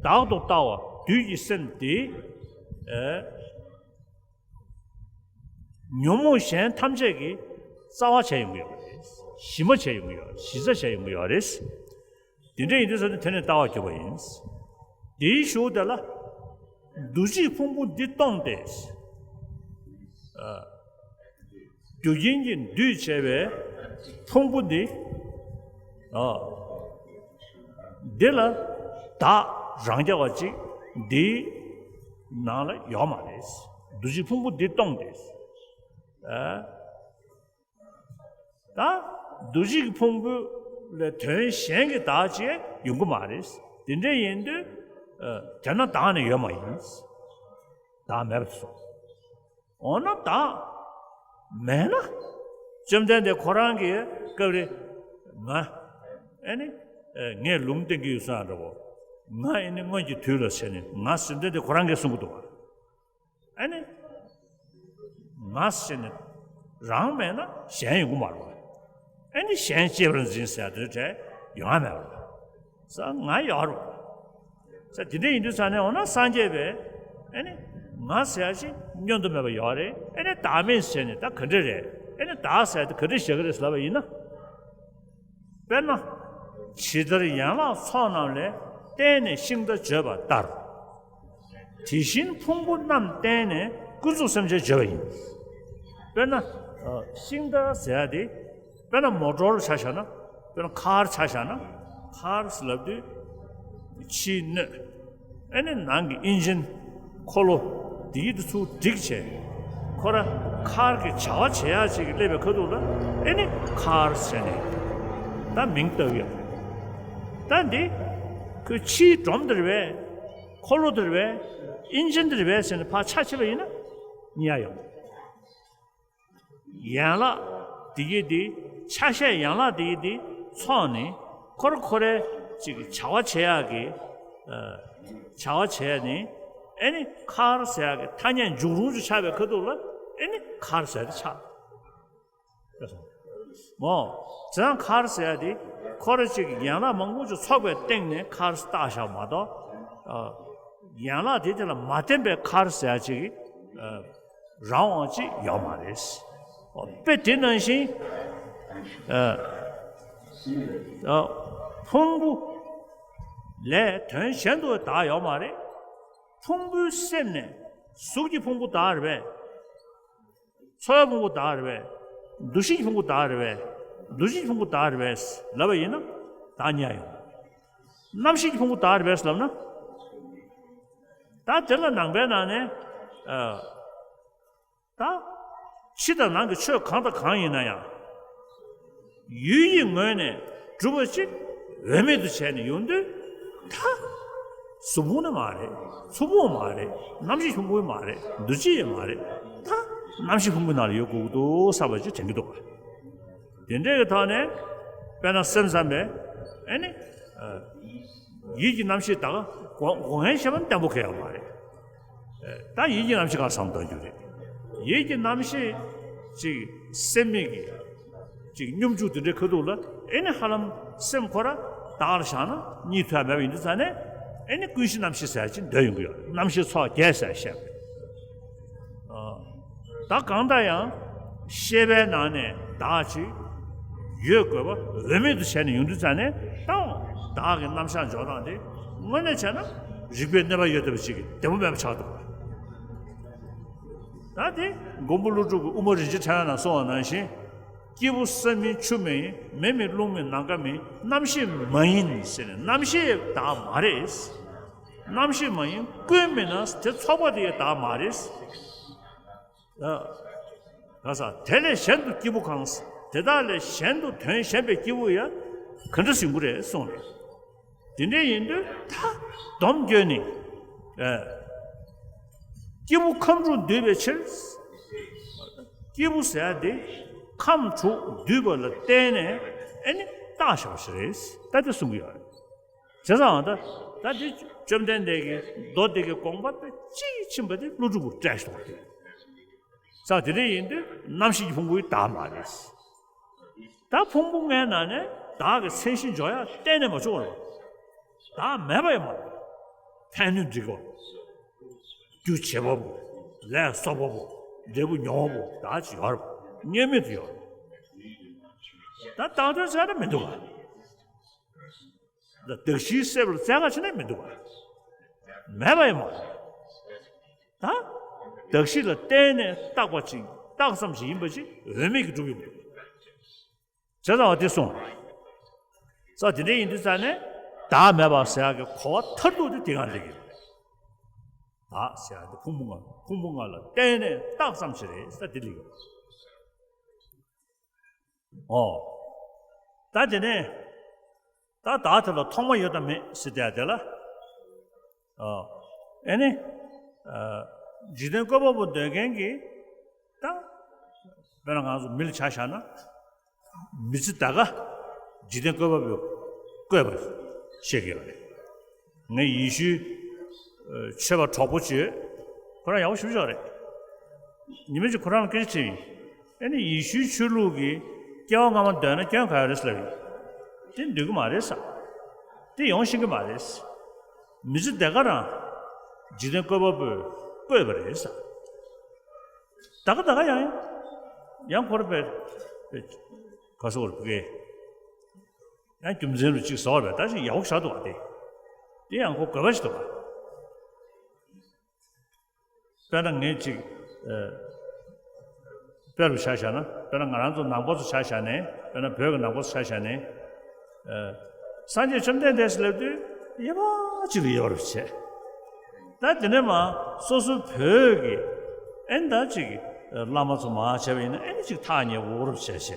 བདག་ཏུ་ལྟ་བ་བདུད་ཀྱི་སེམས་དེ། ཨེ། ཉོན་མོངས་གཞན་ཐམས་ཅད་ཀྱི་རྩ་བ་བྱས་ཡོང་གི་ཡོད་རེད། གཞི་མ་བྱས་ཡོང་གི་ཡོད། གཞི་རྩ་བྱས་ཡོང་གི་ཡོད་རེད། དེ་འདྲ་ཡིན་དུས་ཙང་ནས་དེ་ནི་ལྟ་བར་གྱུར་པ་ཡིན། དེའི་གཞུག་དེ་ལ། འདུ་བྱེད་ཕུང་པོ་འདི་སྟོང་སྟེ། ཨ། རྒྱུ་རྐྱེན་གྱིས་འདུས་བྱས་པའི་ཕུང་པོ་འདི། ཨ། འདི་ལ་བདག་རང་རྐྱ་བ་ཅིག་འདིའི་ནང་ལ་ཡོད་མ་རེད། འདུ་བྱེད་ཕུང་པོ་འདི་སྟོང་སྟེ། ཨ། ད་འདུ་བྱེད་ཀྱི་ཕུང་པོ་ལས་དོན་གཞན་གྱི་བདག་ཅིག་ཡོང་གི་མ་རེད། དེ་འདྲ་ཡིན་དུས། ཨ། དེ་ན་བདག་ནི་ཡོད་མ་ཡིན། བདག་མེད་པ་སོང་། འོ་ན་བདག་མེད་ན། བཅོམ་ལྡན་འདས་ཁོ་རང་གིས་སྐབས་རེ། ང་། ཨེ་ནི། ཨེ། ངས་ལུང་བསྟན་གྱི་ཡོད་ས་འདྲ་བོ། ང་ཨེ་ནི་སྔོན་གྱི་དུས་ལ་ཟེར་ནས་ང་བཅོམ་ལྡན་འདས་ཁོ་རང་གིས་གསུང་གི་འདུག་བ། ཨེ་ནི། ང་ཟེར་ནས་རང་མེད་ན་གཞན་ཡོང་གི་མ་རེད་བ། ཨེ་ནི་གཞན་གཅེས་པར་འཛིན་ཟེར་དེ་འདྲ་ཡོང་ཡ་མེད་བ། ས་ང་ཡོད་རེད་བ། ས་དེ་འདྲ་ཡིན་དུས་ཙང་ནས་འོ་ན་སངས་རྒྱས་པས་ཨེ་ནི་ང་ཟེར་ཡ་ཞིག་བསྙོན་དུ་མེད་པ་ཡོད་རེད། ཨེ་ནི་བདག་མེད་ཟེར་ནས་ད་ག་འདྲ་རེད། ཨེ་ནི་བདག་ཟེར་ཡ་དེ་ག་འདྲ་བཞག་གི་རེད་ཟེར་ལབ་པ་ཡིན་ན། དཔེར་ན། ཇི་ལྟར་ཡན་ལག་ཚོགས་རྣམས་ལས། བརྟེན་ནས་ཤིང་རྟ་བརྗོད་པ་ལྟར། དེ་བཞིན་ཕུང་པོ་རྣམས་བརྟེན་ནས། ཀུན་རྫོབ་སེམས་ཅན་བརྗོད་པ་ཡིན། དཔེར་ན། ཤིང་རྟ་ཟེར་ཡ་དེ། དཔེར་ན་མོ་ཊོར་ཆ་བཞག་ན། དཔེར་ན་ཁར་ཆ་བཞག་ན། ཁར་ཟེར་ལབ་དུས། ཕྱིའི་སྣོད། ཨེ་ནི་ནང་གི་ཨིན་ཇིན། འཁོར་ལོ། དེ་ཡི་དེ་ཚུར་སྒྲིག་བྱས། ཁོ་ར་ཁར་གྱི་བྱ་བ་བྱེད་ཡག་ཅིག་གི་སླེབས་པའི་ཁ་ཐུག་ལ། ཨེ་ནི་ཁར་ཟེར་ནས་ད་མིང་བཏགས་ཡོད། ད་འདི་ཁོའི་ཕྱིའི་སྒྲོམ་དེ་རེད་པས། འཁོར་ལོ་དེ་རེད་པས། ཨིན་ཇིན་དེ་རེད་པས་ཟེར་ནས་ཕར་ཆ་ཕྱེ་བ་ཡིན་ན་རྙེད་ཡག་ཡོད། ཡན་ལག་དེ་གི་དེ། ཆ་ཤས་ཡན་ལག་དེ་གི་དེ་ཚོགས་ནི། ཁོ་ར་ཁོ་རའི་ཅིག་བྱ་བ་བྱེད་ཡག་གི། ཨ། བྱ་བ་བྱེད་ཡག་ནི། ཨེ་ནི་ཁར་ཟེར་ཡག་གི་ཐ་སྙད་འཇུག་རུང་ཅིག་ཆགས་པའི་ཁ་ཐུག་ལ། ཨེ་ནི་ཁར་ཟེར་དེ་ཆགས། མོ། བྱས་ཙང་ཁར་ཟེར་ཡག་དེ་ཁོ་ར་ཅིག་ཡན་ལག་མང་པོ་ཅིག་ཚོགས་པའི་སྟེང་ནས་ཁར་བཏགས་བཞག་མ་གཏོགས། ཨ། ཡན་ལག་དེ་དེ་ལ་མ་བརྟེན་པའི་ཁར་ཟེར་ཡག་ཅིག། ཨ། རང་དབང་ཅིག་ཡོད་མ་རེད། དཔེ་དེ་ནང་བཞིན། ཨ། ཨ། ཕུང་པོ་ལས་དོན་གཞན་དུ་བདག་ཡོད་མ་རེད། ཕུང་པོའི་སེམས་ནས་གཟུགས་ཀྱི་ཕུང་པོ་བདག་རེད་པས། ཚོར་བའི་ཕུང་པོ་བདག་རེད་པས། འདུ་ཤེས་ཀྱི་ཕུང་པོ་བདག་རེད་པས། འདུ་བྱེད་ཀྱི་ཕུང་པོ་བདག་རེད་པས་ལབ་པ་ཡིན་ན་བདག་རྙེད་ཡོང་། རྣམ་ཤེས་ཀྱི་ཕུང་པོ་བདག་རེད་པས་ལབ་ན། ད་དེ་ལ་ནང་པའི་ནང་ནས། ཨ། ད་ཕྱི་དང་ནང་གི་ཆོས་གང་དང་གང་ཡིན་ན་ཡང་། ཡུལ་གྱི་ངོས་ནས་གྲུབ་པ་ཅིག་འོས་མེད་དུ་བྱས་ནས་ཡོང་དུས། ད་གཟུགས་ཕུང་ནི་མ་རེད། ཚོར་ཕུང་མ་རེད། རྣམ་ཤེས་ཕུང་པོ་མ་རེད། འདུ་བྱེད་ཡང་མ་རེད། ད་རྣམ་ཤེས་ཕུང་པོའི་ནང་ལ་ཡོད་དགོས་ཀྱི་འདུག་བསམ་པ་ཅིག་དྲན་གྱི་འདུག་ག། དེ་འདྲའི་གི་ཐོག་ནས་ དཔེར་ན་སེམས་ཙམ་པས་ཨེ་ནི་ཡིད་ཀྱི་རྣམ་ཤེས་ད་ག་སྒོ་སྒོ་ངའི་ཤེས་པ་བརྟན་པོ་གལ་ཡོད་མ་རེད། ད་ཡིད་ཀྱི་རྣམ་ཤེས་ག་བསམ་བཏང་རྒྱུ་རེད། ཡིད་ཀྱི་རྣམ་ཤེས་ཅིག་སེམས་མེད་ཀྱི་ཅིག་སྙོམས་འཇུག་དེ་འདྲའི་ཁ་ཐུག་ལ་ཨེ་ནི་ཧ་ལམ་སེམས་ཁོ་ར་བདག་ལ་བཞག་ན་གཉིད་ཐུབ་ཡ་མེད་པ་ཡིན་དུས་ཙང་ནས་ཨེ་ནི་ཀུན་གཞི་རྣམ་ཤེས་ཟེར་ཅིག་འདོད་ཡོང་གི་ཡོད་རེད། རྣམ་ཤེས་ཚོགས་བརྒྱད་ཟེར་བཤད་པ་རེད། ད་གང་ལྟར་ཡང་ཤེས་པའི་ནང་ནས་བདག་ཅིག་ཡོད་དགོས་པ་འོས་མེད་དུ་བྱས་ནས་ཡོང་དུས་ཙང་ནས་ད་བདག་གི་རྣམ་གཞག་འཇོག་སྟངས་དེ་དངོས་གནས་བྱས་ན་རིག་པའི་གནོད་པ་ཡོད་བསྡད་པ་ཅིག་གི་བདེ་པོ་མེད་པ་ཆགས་འདུག་ད་དེ་མགོན་པོ་ཀླུ་སྒྲུབ་ཀྱིས་དབུ་མ་རིན་ཆེན་ཕྲེང་བ་ནང་གསུངས་པ་ནང་བཞིན། སྐྱེས་བུ་ས་མིན་ཆུ་མིན་མེ་མིན་རླུང་མིན་ནམ་མཁའ་མིན་རྣམ་ཤེས་མ་ཡིན་ཟེར་ནས། རྣམ་ཤེས་བདག་མ་རེད། རྣམ་ཤེས་མ་ཡིན་ཀུན་མིན་ན་དེ་ཚོགས་པ་དེ་ཡང་བདག་མ་རེད། ཨ། ག་ས་དེ་ལས་གཞན་དུ་སྐྱེས་བུ་གང་། དེ་དག་ལས་གཞན་དུ་དོན་གཞན་པའི་སྐྱེས་བུ་ཡང་ག་འདྲ་ཟིན་གྱི་རེད་གསུངས་རེད། དེ་འདྲ་ཡིན་དུས་ད་སྡོམ་བརྒྱབ་ནས། ཨ། སྐྱེས་བུ་ཁམས་དྲུག་འདུས་པའི་ཕྱིར། སྐྱེས་བུ་ཟེར་ཡ་དེ་ཁམས་དྲུག་འདུས་པ་ལ་བརྟེན་ནས་ཨེ་ནི་བཏགས་བཞག་པ་ཞིག་རེད། ད་དེ་གསུང་གི་ཡོད་རེད། བྱས་ཙང་ད་ད་དེ་བཅོམ་ལྡན་འདས་ཀྱི་མདོ་སྡེ་དགེ་དགོངས་པ་དེ་གཅིག་ཕྱིན་པ་དེ་ཀླུ་སྒྲུབ་པུ་བཀྲལ་སོང་བ་རེད། ས་དེ་འདྲ་ཡིན་དུས་རྣམ་ཤེས་ཀྱི་ཕུང་པོའི་བདག་མ་རེད། ད་ཕུང་པོ་ལྔའི་ནང་ནས་བདག་གི་མཚན་གཞི་འཇོག་ཡ་གཏན་ནས་མ་བྱུང་བ་རེད། བདག་མེད་པ་ཡང་མ་རེད། ཕན་གནོད་འགྲིག་པ། རྒྱུ་བྱེད་པ་པོ། ལས་གསོག་པ་པོ། འབྲས་བུ་མྱོང་བ་པོ་བདག་ཅིག་ཡོད་རེད། དངོས་མེད་དུ་ཡོད་རེད། ད་བདག་དོན་ཟེར་ན་མི་འདུག་ག་ད་གདགས་གཞིའི་སྲེད་པ་ལ་བཙལ་ག་བྱས་ན་མི་འདུག་ག་མེད་པ་ཡང་མ་རེད། ད་གདགས་གཞི་ལ་བརྟེན་ནས་བཏགས་པ་ཅིག་བཏགས་ཙམ་ཞིག་ཡིན་པ་ཅིག་འོས་མེད་ཀྱི་སྒྲུབ་ཡོང་གི་འདུག་བྱས་ཙང་བ་དེ་གསུངས། ས་དེ་འདྲ་ཡིན་དུས་ཙང་ནས་བདག་མེད་པ་ཟེར་ཡག་གི་གོ་བ་མཐར་ཐུག་དེ་དེ་ག་འགྲིག་གི་རེད། བདག་ཟེར་ཡག་དེ་ཕུང་པོ་ལྔ་ཕུང་པོ་ལྔ་ལ་བརྟེན་ནས་བཏགས་ཙམ་ཞིག་རེད་ས་དེ་འགྲིག་གི་རེད། ཨོ། ད་དེ་ནས་ད་བདག་དེ་ལ་ཐོག་མ་ཡོད་དམ་མེད་ཟེར་བསྡད་དེ་ལ། ཨོ། ཨེ་ནི། ཨ། འཇིག་རྟེན་བཀོད་པ་པོ་འདོད་མཁན་གྱི་ད། དཔེར་ན་ང་ཚོ་མི་ལ་ཆ་བཞག་ན། མི་ཚེ་ད་ག་འཇིག་རྟེན་བཀོད་པ་པོས་བཀོད་པར་བཤད་ཀྱི་ཡོད་རེད། ངས་ཡེ་ཤུའི་ཆོས་པ་གྲོགས་པོ་ཅིག་ཡོད། ཁོ་རང་ཡག་པོ་ཞེ་པོ་ཅིག་རེད། ཉི་མ་གཅིག་ཁོ་རང་ལ་སྐད་ཆ་དྲིས་ཡིན། ཨེ་ནི་ཡེ་ཤུའི་ཆོས་ལུགས་ཀྱི་སྐྱེ་བ་སྔ་མ་འདོད་ན་སྐྱོན་ག་ཡོད་རེད་ལབ་ཡིན། དེ་འདོད་ཀྱི་མ་རེད་ས། དེ་ཡོང་ཤེས་ཀྱི་མ་རེད། མི་ཚེ་འདི་ག་རང་འཇིག་རྟེན་བཀོད་པ་པོས་བཀོད་པ་རེད་ས། ད་ག་ད་ག་ཡང་ཡང་ཁོ་ར་པས་ག་སོགས་རེད་པས། ཡང་རྒྱུ་མཚན་རུ་གཅིག་བཟོ་བ་རེད། ད་ཅིག་ཡག་པོ་ཞིག་འདུག་བ་དེ། དེ་ཡང་ཁོ་དགོས་པ་ཞིག་འདུག་བ། དཔེར་ན་ངས་ཅིག་ཨ། དཔེ་རུ་ཆ་བཞག་ན། དཔེར་ན་ང་རང་ཚོ་ནང་པ་ཚོ་ཆ་བཞག་ནས། དཔེར་ན་བོད་ཀྱི་ནང་པ་ཚོ་ཆ་བཞག་ནས། ཨ། སངས་རྒྱས་བཅོམ་ལྡན་འདས་ཟེར་ལབ་དུས་དབྱེ་བ་གཅིག་ལ་དབྱེ་བ་རུ་བྱས། ད་དེ་ནས་མ་སོ་སོའི་བོད་ཀྱི་ཨེ་ད་ཅིག་བླ་མ་ཚོ་མ་བྱས་པ་ཡིན་ན་ཨེ་ཅིག་ཐག་ཉེ་བོ་རུ་བྱས་བྱས།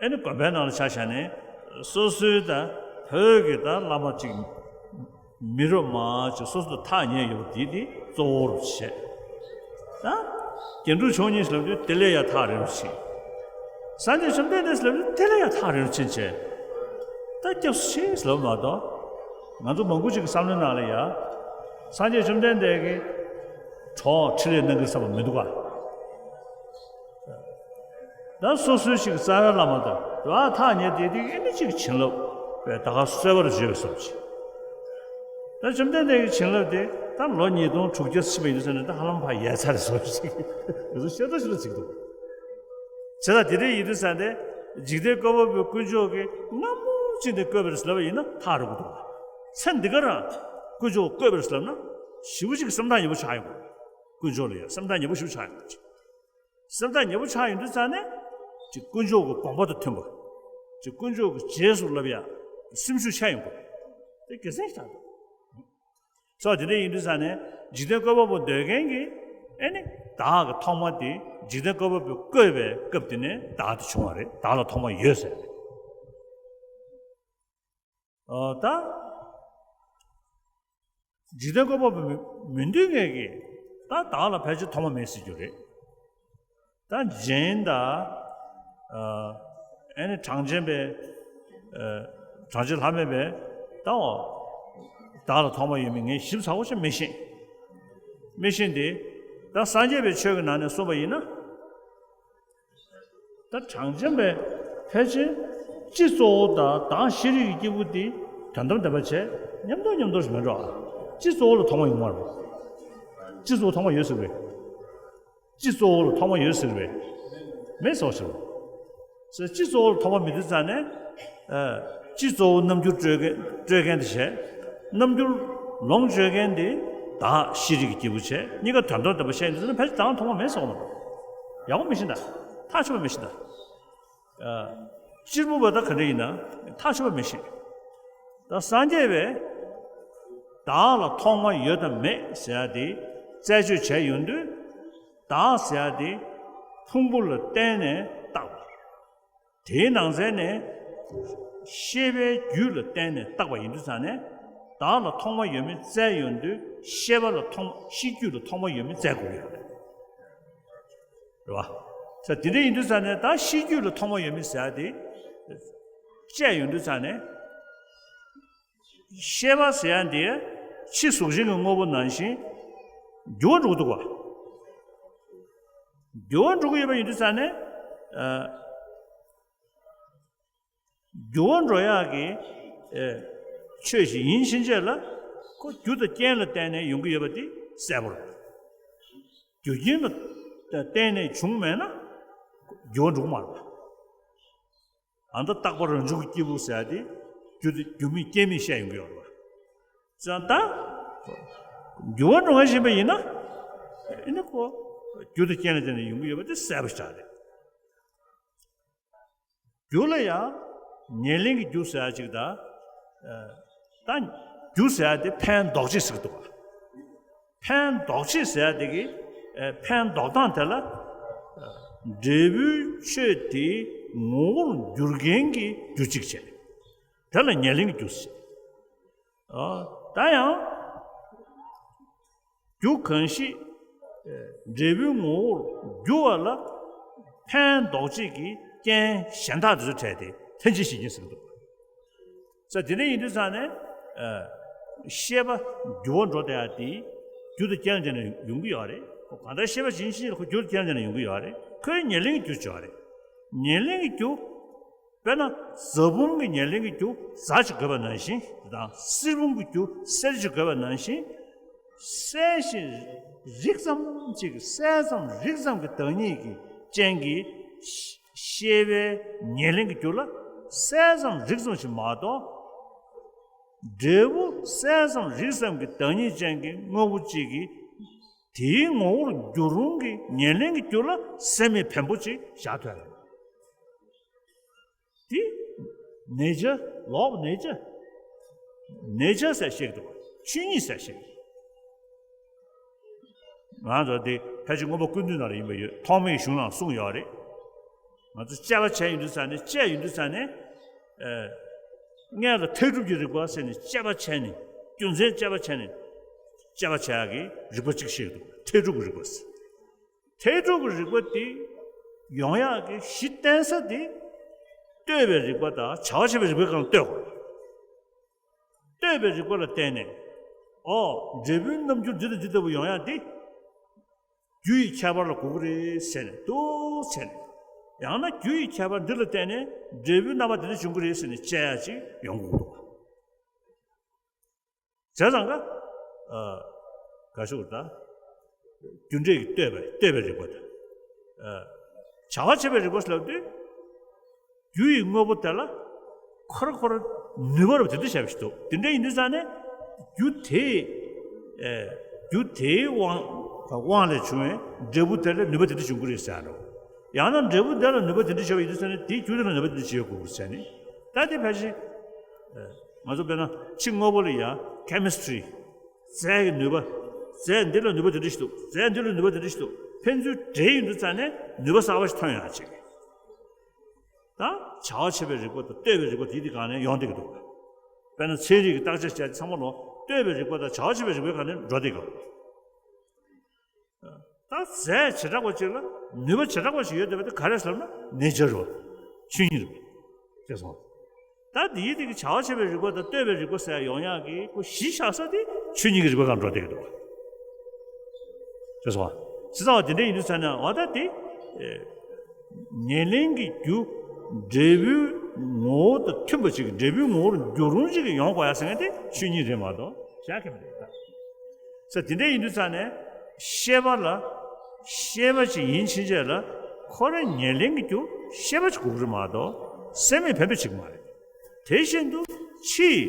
ཨེ་ནི་དགོན་པའི་ནང་ལ་ཆ་བཞག་ནས་སོ་སོའི་ད་བོད་ཀྱི་ད་བླ་མ་གཅིག་མི་རབས་མ་གཅིག་སོ་སོ་དང་ཐག་ཉེ་ཡོད་པ་དེ་དེ་གཙོ་བོར་བྱས། ད་རྒྱན་དྲུག་མཆོག་གཉིས་ལབ་དུས་དེ་ལས་ཡང་ཐག་རིང་རུ་ཕྱིན། སངས་རྒྱས་བཅོམ་ལྡན་འདས་ལབ་དུས་དེ་ལས་ཡང་ཐག་རིང་རུ་ཕྱིན་བྱས། ད་སྐྱབས་སུ་མཆི་ལབ་མ་གཏོགས། ང་ཚོ་མང་པོ་ཅིག་གི་བསམ་བློའི་ནང་ལ་ཡ། སངས་རྒྱས་བཅོམ་ལྡན་འདས་ཀྱིས་གྲོགས་འཕྲིན་ལས་གནང་གི་བསམ་པ་མི་འདུག་ག་ད་སོ་སོའི་ཞིག་རྩ་བའི་བླ་མ་དང་ར་ཐག་ཉེ་དེ་དེ་ཨེ་ནི་ཅིག་བྱིན་རླབས་པས་ད་ག་གསོལ་བར་བརྗོད་པའི་བཟོ་ཅིག་ད་བཅོམ་ལྡན་འདས་ཀྱི་བྱིན་རླབས་དེ་ད་ལོ་ཉིས་སྟོང་དྲུག་བརྒྱ་ཕྱིན་པ་ཡིན་ཟེར་ནས་ད་ཧ་ལམ་ཕར་ཡལ་ཚར་རེད་བཟོ་ཅིག་ང་ཚོ་ཤེས་རྟོགས་ཞིག་ལ་ཅིག་འདུག་བྱས་ཙང་དེ་འདྲ་ཡིན་དུས་ས་ནས་འཇིག་རྟེན་བཀོད་པ་པོའི་དཀོན་མཆོག་གིས་སྔ་མོ་ཅིག་ནས་བཀོད་པ་རེད་ལབ་པ་ཡིན་ན་ཐག་རིང་པོ་འདུག་ཚེ་འདི་ག་རང་དཀོན་མཆོག་བཀོད་པ་རེད་ལབ་ན་ཞེ་པོ་ཅིག་སེམས་ཐག་ཉེ་པོ་ཆགས་ཡོང་གི། དཀོན་མཆོག་ལ་ཡང་སེམས་ཐག་ཉེ་པོ་ཞིག་ཆགས་ཡོང་གི། སེམས་ཐག་ཉེ་པོ་ཆགས་ཡོང་དུས་ཙང་ནས་ཅིག་དཀོན་མཆོག་གི་དགོངས་པ་དང་མཐུན་པ། ཅིག་དཀོན་མཆོག་གི་རྗེས་སུ་བསླབ་ཡ་སེམས་ཤུགས་ཆག་ཡོང་གི། དེ་དགེ་མཚན་ཞིག་ཆགས་འདུག་སོ་དེ་འདྲ་ཡིན་དུས་ཙང་ནས་འཇིག་རྟེན་བཀོད་པ་པོ་འདོད་མཁན་གྱིས་ཨེ་ནི་བདག་གི་ཐོག་མ་དེ་འཇིག་རྟེན་བཀོད་པ་པོས་བཀོད་པའི་སྐབས་དེ་ནས་བདག་དེ་བྱུང་བ་རེད། བདག་ལ་ཐོག་མ་ཡོད་ཟེར། ཨོ་ད། འཇིག་རྟེན་བཀོད་པ་པོ་མི་མི་འདོད་མཁན་གྱིས་ད་བདག་ལ་ཕལ་ཆེར་ཐོག་མ་མེད་ཟེར་རྒྱུ་རེད། ད་གཞན་ད། ཨ་ནི་གྲངས་ཅན་པའི་ ཨ། གྲངས་ཅན་ལྷ་མེད་པས་ད་འོ་བདག་ལ་ཐོག་མ་ཡོད་མེད་ངས་ཞིབ་ཚགས་པོ་ཞིག་མི་ཤེས། མི་ཤེས་ཏེ། ད་སངས་རྒྱས་པའི་ཆོས་ཀྱི་ནང་ནས་གསུངས་པ་ཡིན་ན། ད་གྲངས་ཅན་པས་ཕལ་ཆེར་སྤྱི་གཙོ་བོ་དང་བདག་ཤེས་རིག་གི་སྐྱེས་བུ་དེ་དོན་དམ་བདེན་པ་བྱས་མཉམ་དུ་མཉམ་དུ་ཞིག་མེད་འགྲོ། ཨ། སྤྱི་གཙོ་བོ་ལ་ཐོག་མ་ཡོང་མ་རེད། སྤྱི་གཙོ་བོ་ཐོག་མ་ཡོད་ཟེར་བས། སྤྱི་གཙོ་བོ་ལ་ཐོག་མ་ཡོད་ཟེར་བས། མེད་ཟེར་བ་ཞིག་རེད། སྤྱི་གཙོ་བོ་ལ་ཐོག་མ་མེད་དུས་ཙང་ནས། ཨ། སྤྱི་གཙོ་བོ་རྣམ་འགྱུར་སྤྲོད་མཁན་སྤྲོད་མཁན་དེ་བྱས། རྣམ་འགྱུར་ལོངས་སྤྱོད་མཁན་དེ་བདག་ཤེས་རིག་གི་སྐྱེས་བུ་བྱས། གཉིས་ཀ་དོན་དམ་བདེན་པ་བཤད་ཡོང་དུས་ཙང་ནས་ཕལ་ཆེར་བདག་ལ་ཐོག་མ་མེད་ཟེར་བ་མ་གཏོགས། ཡག་པོ་མི་ཤེས་ད། ཐག་ཆོད་པ་མི་ཤེས་ད། ཨ། སྤྱིར་བུམ་པ་ད་ག་འདྲ་ཡིན་ན་ཐག་ཆོད་པ་མི་ཤེས། ད་སངས་རྒྱས་པས་བདག་ལ་ཐོག་མ་ཡོད་དམ་མེད་ཟེར་ཡ་དེ་རྩད་གཅོད་བྱས་ཡོང་དུས། བདག་ཟེར་ཡ་དེ་ཕུང་པོ་ལ་བརྟེན་ནས་བཏགས་པ། དེའི་ནང་ཚན་ནས་ཤེས་པའི་རྒྱུད་ལ་བརྟེན་ནས་བཏགས་པ་ཡིན་དུས་ཙང་ནས། བདག་ལ་ཐོག་མ་ཡོད་མེད་བཙལ་ཡོང་དུས་ཤེས་པ་ལ་ཐོག་མ་ཤེས་རྒྱུད་ལ་ཐོག་མ་ཡོད་མེད་བཙལ་དགོས་ཀྱི་ཡོད་རེད། རེད་བ། ས་དེ་འདྲ་ཡིན་དུས་ཙང་ནས་ད་ཤེས་རྒྱུད་ལ་ཐོག་མ་ཡོད་མེད་ཟེར་ཡ་དེ་དཔྱད་ཡོང་དུས་ཙང་ནས། ཤེས་པ་ཟེར་ཡ་དེ་ཕྱི་གཟུགས་ཅན་གྱི་དངོས་པོ་ནང་བཞིན་འགྱུར་བ་འགྲོ་གི་འདུག་བ། འགྱུར་བ་འགྲོ་གི་ཡོད་པ་ཡིན་དུས་ཙང་ནས། ཨ། འགྱུར་བ་འགྲོ་ཡག་གི། ཨེ། ཆོས་ཤིག་ཡིན་ཕྱིན་ཆད་ལ། ཁོ་རྒྱུ་དང་རྐྱེན་ལ་བརྟེན་ནས་ཡོང་གི་ཡོད་པ་དེ་གསལ་པོ་རེད། རྒྱུ་རྐྱེན་ལ་བརྟེན་ནས་བྱུང་མེད་ན་འགྱུར་བ་འགྲོ་གི་མ་རེད། ཨ། ད་རྟག་པ་རང་བྱུང་གི་སྐྱེས་བུ་ཟེར་ཡ་དེ་རྒྱུ་དེ་རྒྱུ་མེད་རྐྱེན་མེད་བཤད་ཡོང་གི་ཡོད་རེད་བ། ཙང་ད་འགྱུར་བ་འགྲོ་མཁན་ཞིག་ཡིན་པ་ཡིན་ན། ཨེ་ནི་ཁོ་རྒྱུ་དང་རྐྱེན་ལ་བརྟེན་ནས་ཡོང་གི་ཡོད་པ་དེ་གསལ་པོ་ཞིག་རེད། རྒྱུ་ལ་ཡང་ཉེར་ལེན་གྱི་རྒྱུ་ཟེར་ཡ་ཅིག་དང་། ཨ། ད་རྒྱུ་ཟེར་ཡ་དེ་ཕན་འདོགས་བྱེད་ཟེར་གྱི་འདུག་བ། ཕན་འདོགས་བྱེད་ཟེར་ཡ་དེ་གི། ཨ། ཕན་འདོགས་སྟངས་དེ་ལ། ཨ། འབྲས་བུའི་ཆོས་དེའི་ངོ་བོར་འགྱུར་མཁན་གྱི་རྒྱུ་གཅིག་བྱས། དེ་ལ་ཉེར་ལེན་གྱི་རྒྱུ་ཟེར། ཨ། ད་ཡང་རྒྱུ་གང་ཞིག་འབྲས་བུའི་ངོ་བོར་འགྱུར་བ་ལ་ཕན་འདོགས་བྱེད་ཀྱི་རྐྱེན་གཞན་དག་དེ་ཚོ་འཕྲད་དེ་ལྷན་ཅིག་གཞན་གྱིས་ཟིན་འདུག་ས། དེ་འདྲ་ཡིན་དུས་ཙང་ནས། ཨ། ཤེས་པ་འགྱུར་བ་འགྲོ་བསྡད་ཡ་དེ་རྒྱུ་དང་རྐྱེན་དེ་ནས་ཡོང་གི་ཡོད་རེད། ཁོ་གང་ལྟར་ཤེས་པ་ཇི་བཞིན་ཁོ་རྒྱུ་དང་རྐྱེན་དེ་ནས་ཡོང་གི་ཡོད་རེད། ཁོའི་ཉེར་ལེན་གྱི་རྒྱུ་ཅིག་ཡོད་རེད། ཉེར་ལེན་གྱི་རྒྱུ། དཔེར་ན་རྫ་བུམ་གྱི་ཉེར་ལེན་གྱི་རྒྱུ་རྫ་ཅིག་དགོས་པ་ནང་བཞིན་དང་། གསེར་བུམ་གྱི་རྒྱུ་གསེར་ཅིག་དགོས་པ་ནང་བཞིན། གསལ་ཞིང་རིག་ཙམ་གཅིག་གི། གསལ་ཙམ་རིག་ཙམ་གྱི་བདག་ཉིད་ཀྱི་རྐྱེན་གྱིས་ཤེས་པའི་ཉེར་ལེན་གྱི་རྒྱུ་ལ་གསལ་ཙམ་རིག་ཙམ་ཞིག་མ་གཏོགས། འབྲས་བུ་གསལ་ཙམ་རིག་ཙམ་གྱི་བདག་ཉིད་ཅན་གྱི་དངོས་པོ་གཅིག་གིས་དེའི་ངོ་བོར་འགྱུར་རུང་གི་ཉེར་ལེན་གྱི་རྒྱུ་ལ་སེམས་མེད་བེམ་པོ་ཅིག་བཞག་ཐུབ་ཡ་རེད། དེ་ནེ་ཅར། ལོ་ཨོབ་ནེ་ཅར། ནེ་ཅར་ཟེར་བཤད་ཀྱི་འདུག་ཆོས་ཉིད་ཟེར་བཤད་ཀྱི་འདུག་ང་ཚོ་དེ་ཕལ་ཆེར་མངོན་པ་ཀུན་བཏུས་ནང་ལ་ཡིན་པ་ཡོད། ཐོགས་མེད་གཞུང་ནང་གསུངས་ཡོད་རེད། ང་ཚོ་དཔྱད་པ་བྱས་ཡོང་དུས་ཙང་ནས། དཔྱད་ཡོང་དུས་ཙང་ནས། ཨ། སྔོན་ལ་མཐའ་གྲུབ་ཀྱི་རིགས་པ་ཟེར་ནས་དཔྱད་པ་བྱས་ནས། རྒྱུ་མཚན་དཔྱད་པ་བྱས་ནས། དཔྱད་པ་བྱེད་ཡག་གི་རིགས་པ་གཅིག་བཤད་ཀྱི་འདུག་མཐའ་གྲུབ་ཀྱི་རིགས་པ་ཟེར། མཐའ་གྲུབ་ཀྱི་རིགས་པ་དེ་ཡོང་ཡག་གི་གཞི་རྟེན་ས་དེ་ལྟོས་པའི་རིགས་པ་དང་བྱ་བ་བྱེད་པའི་རིགས་པའི་སྒང་ལ་ལྟོས་དགོས། ལྟོས་པའི་རིགས་པ་ལ་བརྟེན་ནས། ཨོ། འབྲས་བུའི་རྣམ་འགྱུར་འདི་དང་འདི་ལྟ་བུ་ཡོང་ཡག་འདི་རྒྱུ་ཡི་ཁྱད་པར་ལ་གོ་གི་རེད་ཟེར་ནས་འདུག་ཟེར་ནས། ཡང་ན་རྒྱུ་ཡི་ཁྱད་པར་འདི་ལ་བརྟེན་ནས་འབྲས་བུའི་རྣམ་པ་འདི་འདྲ་བྱུང་གི་རེད་ཟེར་ནས་དཔྱད་ཡག་ཅིག་ཡོང་གི་འདུག་བྱས་ཙང་ཀ། ཨ། ག་ཞུ་དགོས་རེད་ད། རྒྱུ་འབྲས་ཀྱི་ལྟོས་པའི། ལྟོས་པའི་རིགས་པ་དང་། ཨ། བྱ་བ་བྱེད་པའི་རིགས་པ་ཟེར་ལབ་དུས། རྒྱུ་ཡི་དངོས་པོ་དེ་ལ་ཁོ་རང་ཁོ་རང་ནུས་པ་རུ་དེ་འདྲ་བྱས་པ་ཞིག་འདུག་དེ་འདྲ་ཡིན་དུས་ཙང་ནས་རྒྱུ་དེ། ཨེ། རྒྱུ་དེའི་དབང་དབང་ལས་བྱུང་བའི་འབྲས་བུ་དེ་ལ་ནུས་པ་དེ་འདྲ་འབྱུང་གི་རེད་ཟེར་ཡ་འདྲ་བོ། ཡང་ན་འབྲས་བུ་དེ་ལ་ནུས་པ་དེ་འདྲ་བྱུང་བ་ཡིན་དུས་ཙང་ནས་དེའི་རྒྱུ་དེ་ལ་ནུས་པ་དེ་འདྲ་བྱུང་ཡོད་དགོས་ཀྱི་རེད་ཟེར་ནས། ད་དེ་ཕལ་ཆེར། ཨེ། ང་ཚོ་དཔེར་ན་ཕྱི་དངོས་པོ་ལ་ཡང་ཁེ་མི་སི་ཊི་རི། རྫས་ཀྱི་ནུས་པ། རྫས་འདི་ལ་ནུས་པ་དེ་འདྲ་ཞིག་འདུག་རྫས་འདི་ལ་ནུས་པ་དེ་འདྲ་ཞིག་འདུག་ཕན་ཚུན་འབྲེལ་ཡོང་དུས་ཙང་ནས་ནུས་པ་གསར་པ་ཞིག་ཐོན་ཡོང་བྱེད་ཀྱི། ད་བྱ་བ་བྱེད་པའི་རིགས་པ་དང་ལྟོས་པའི་རིགས་པ་དེ་དེ་སྒང་ནས་ཡོང་བསྡད་ཀྱི་འདུག་དཔེར་ན་ཚན་རིག་གི་བརྟག་དཔྱད་བྱས་ཚང་མ་ལོ་ལྟོས་པའི་རིགས་པ་དང་བྱ་བ་བྱེད་པའི་རིགས་པའི་སྒང་ནས་འགྲོ་བསྡད་ཀྱི་འདུག་ད་རྫས་བྱེ་བྲག་པ་ཅིག་ལ་ནུས་པ་བྱེ་བྲག་པ་ཞིག་ཡོད་བསྡད་པ་དེ་ག་རེ་ཟེར་ན་ནེ་ཅར་རེད་བ། ཆོས་ཉིད་རེད་བ། ཤེས་སོང་། ད་འདིའི་དེ་གི་བྱ་བ་བྱེད་པའི་རིགས་པ་དང་ལྟོས་པའི་རིགས་པ་ཟེར་ཡོང་ཡག་གི་ཁོ་གཞི་བཞག་ས་དེ་ཆོས་ཉིད་ཀྱི་རིགས་པ་སྒང་འགྲོ་བསྡད་ཀྱི་འདུག་བ། ཅེས་སོ། ཇི་ལྟ་བ་དེ་འདྲ་ཡིན་དུས་ཙང་ནས་འོ་ད་དེ། ཨེ། ཉེར་ལེན་གྱི་རྒྱུ། འབྲས་བུའི་ངོ་བོ་དང་མཐུན་པ་ཅིག་འབྲས་བུའི་ངོ་བོར་འགྱུར་རུང་ཅིག་ཡོང་དགོས་ཡ་ཟེར་མཁན་དེ་ཆོས་ཉིད་རེད་མ་གཏོགས་གཞན་གང་མི་རེད་ད། ས་དེ་འདྲ་ཡིན་དུས་ཙང་ནས་ཤེས་པ་ལ། ཤེས་པ་ཅིག་ཡིན་ཕྱིན་ཆད་ལ་ཁོ་རང་ཉེར་ལེན་གྱི་རྒྱུ་ཤེས་པ་ཅིག་དགོས་ཀྱི་རེད་མ་གཏོགས་སེམས་མེད་བེམ་པོ་ཅིག་མ་རེད། དེ་བཞིན་དུ་ཕྱིའི་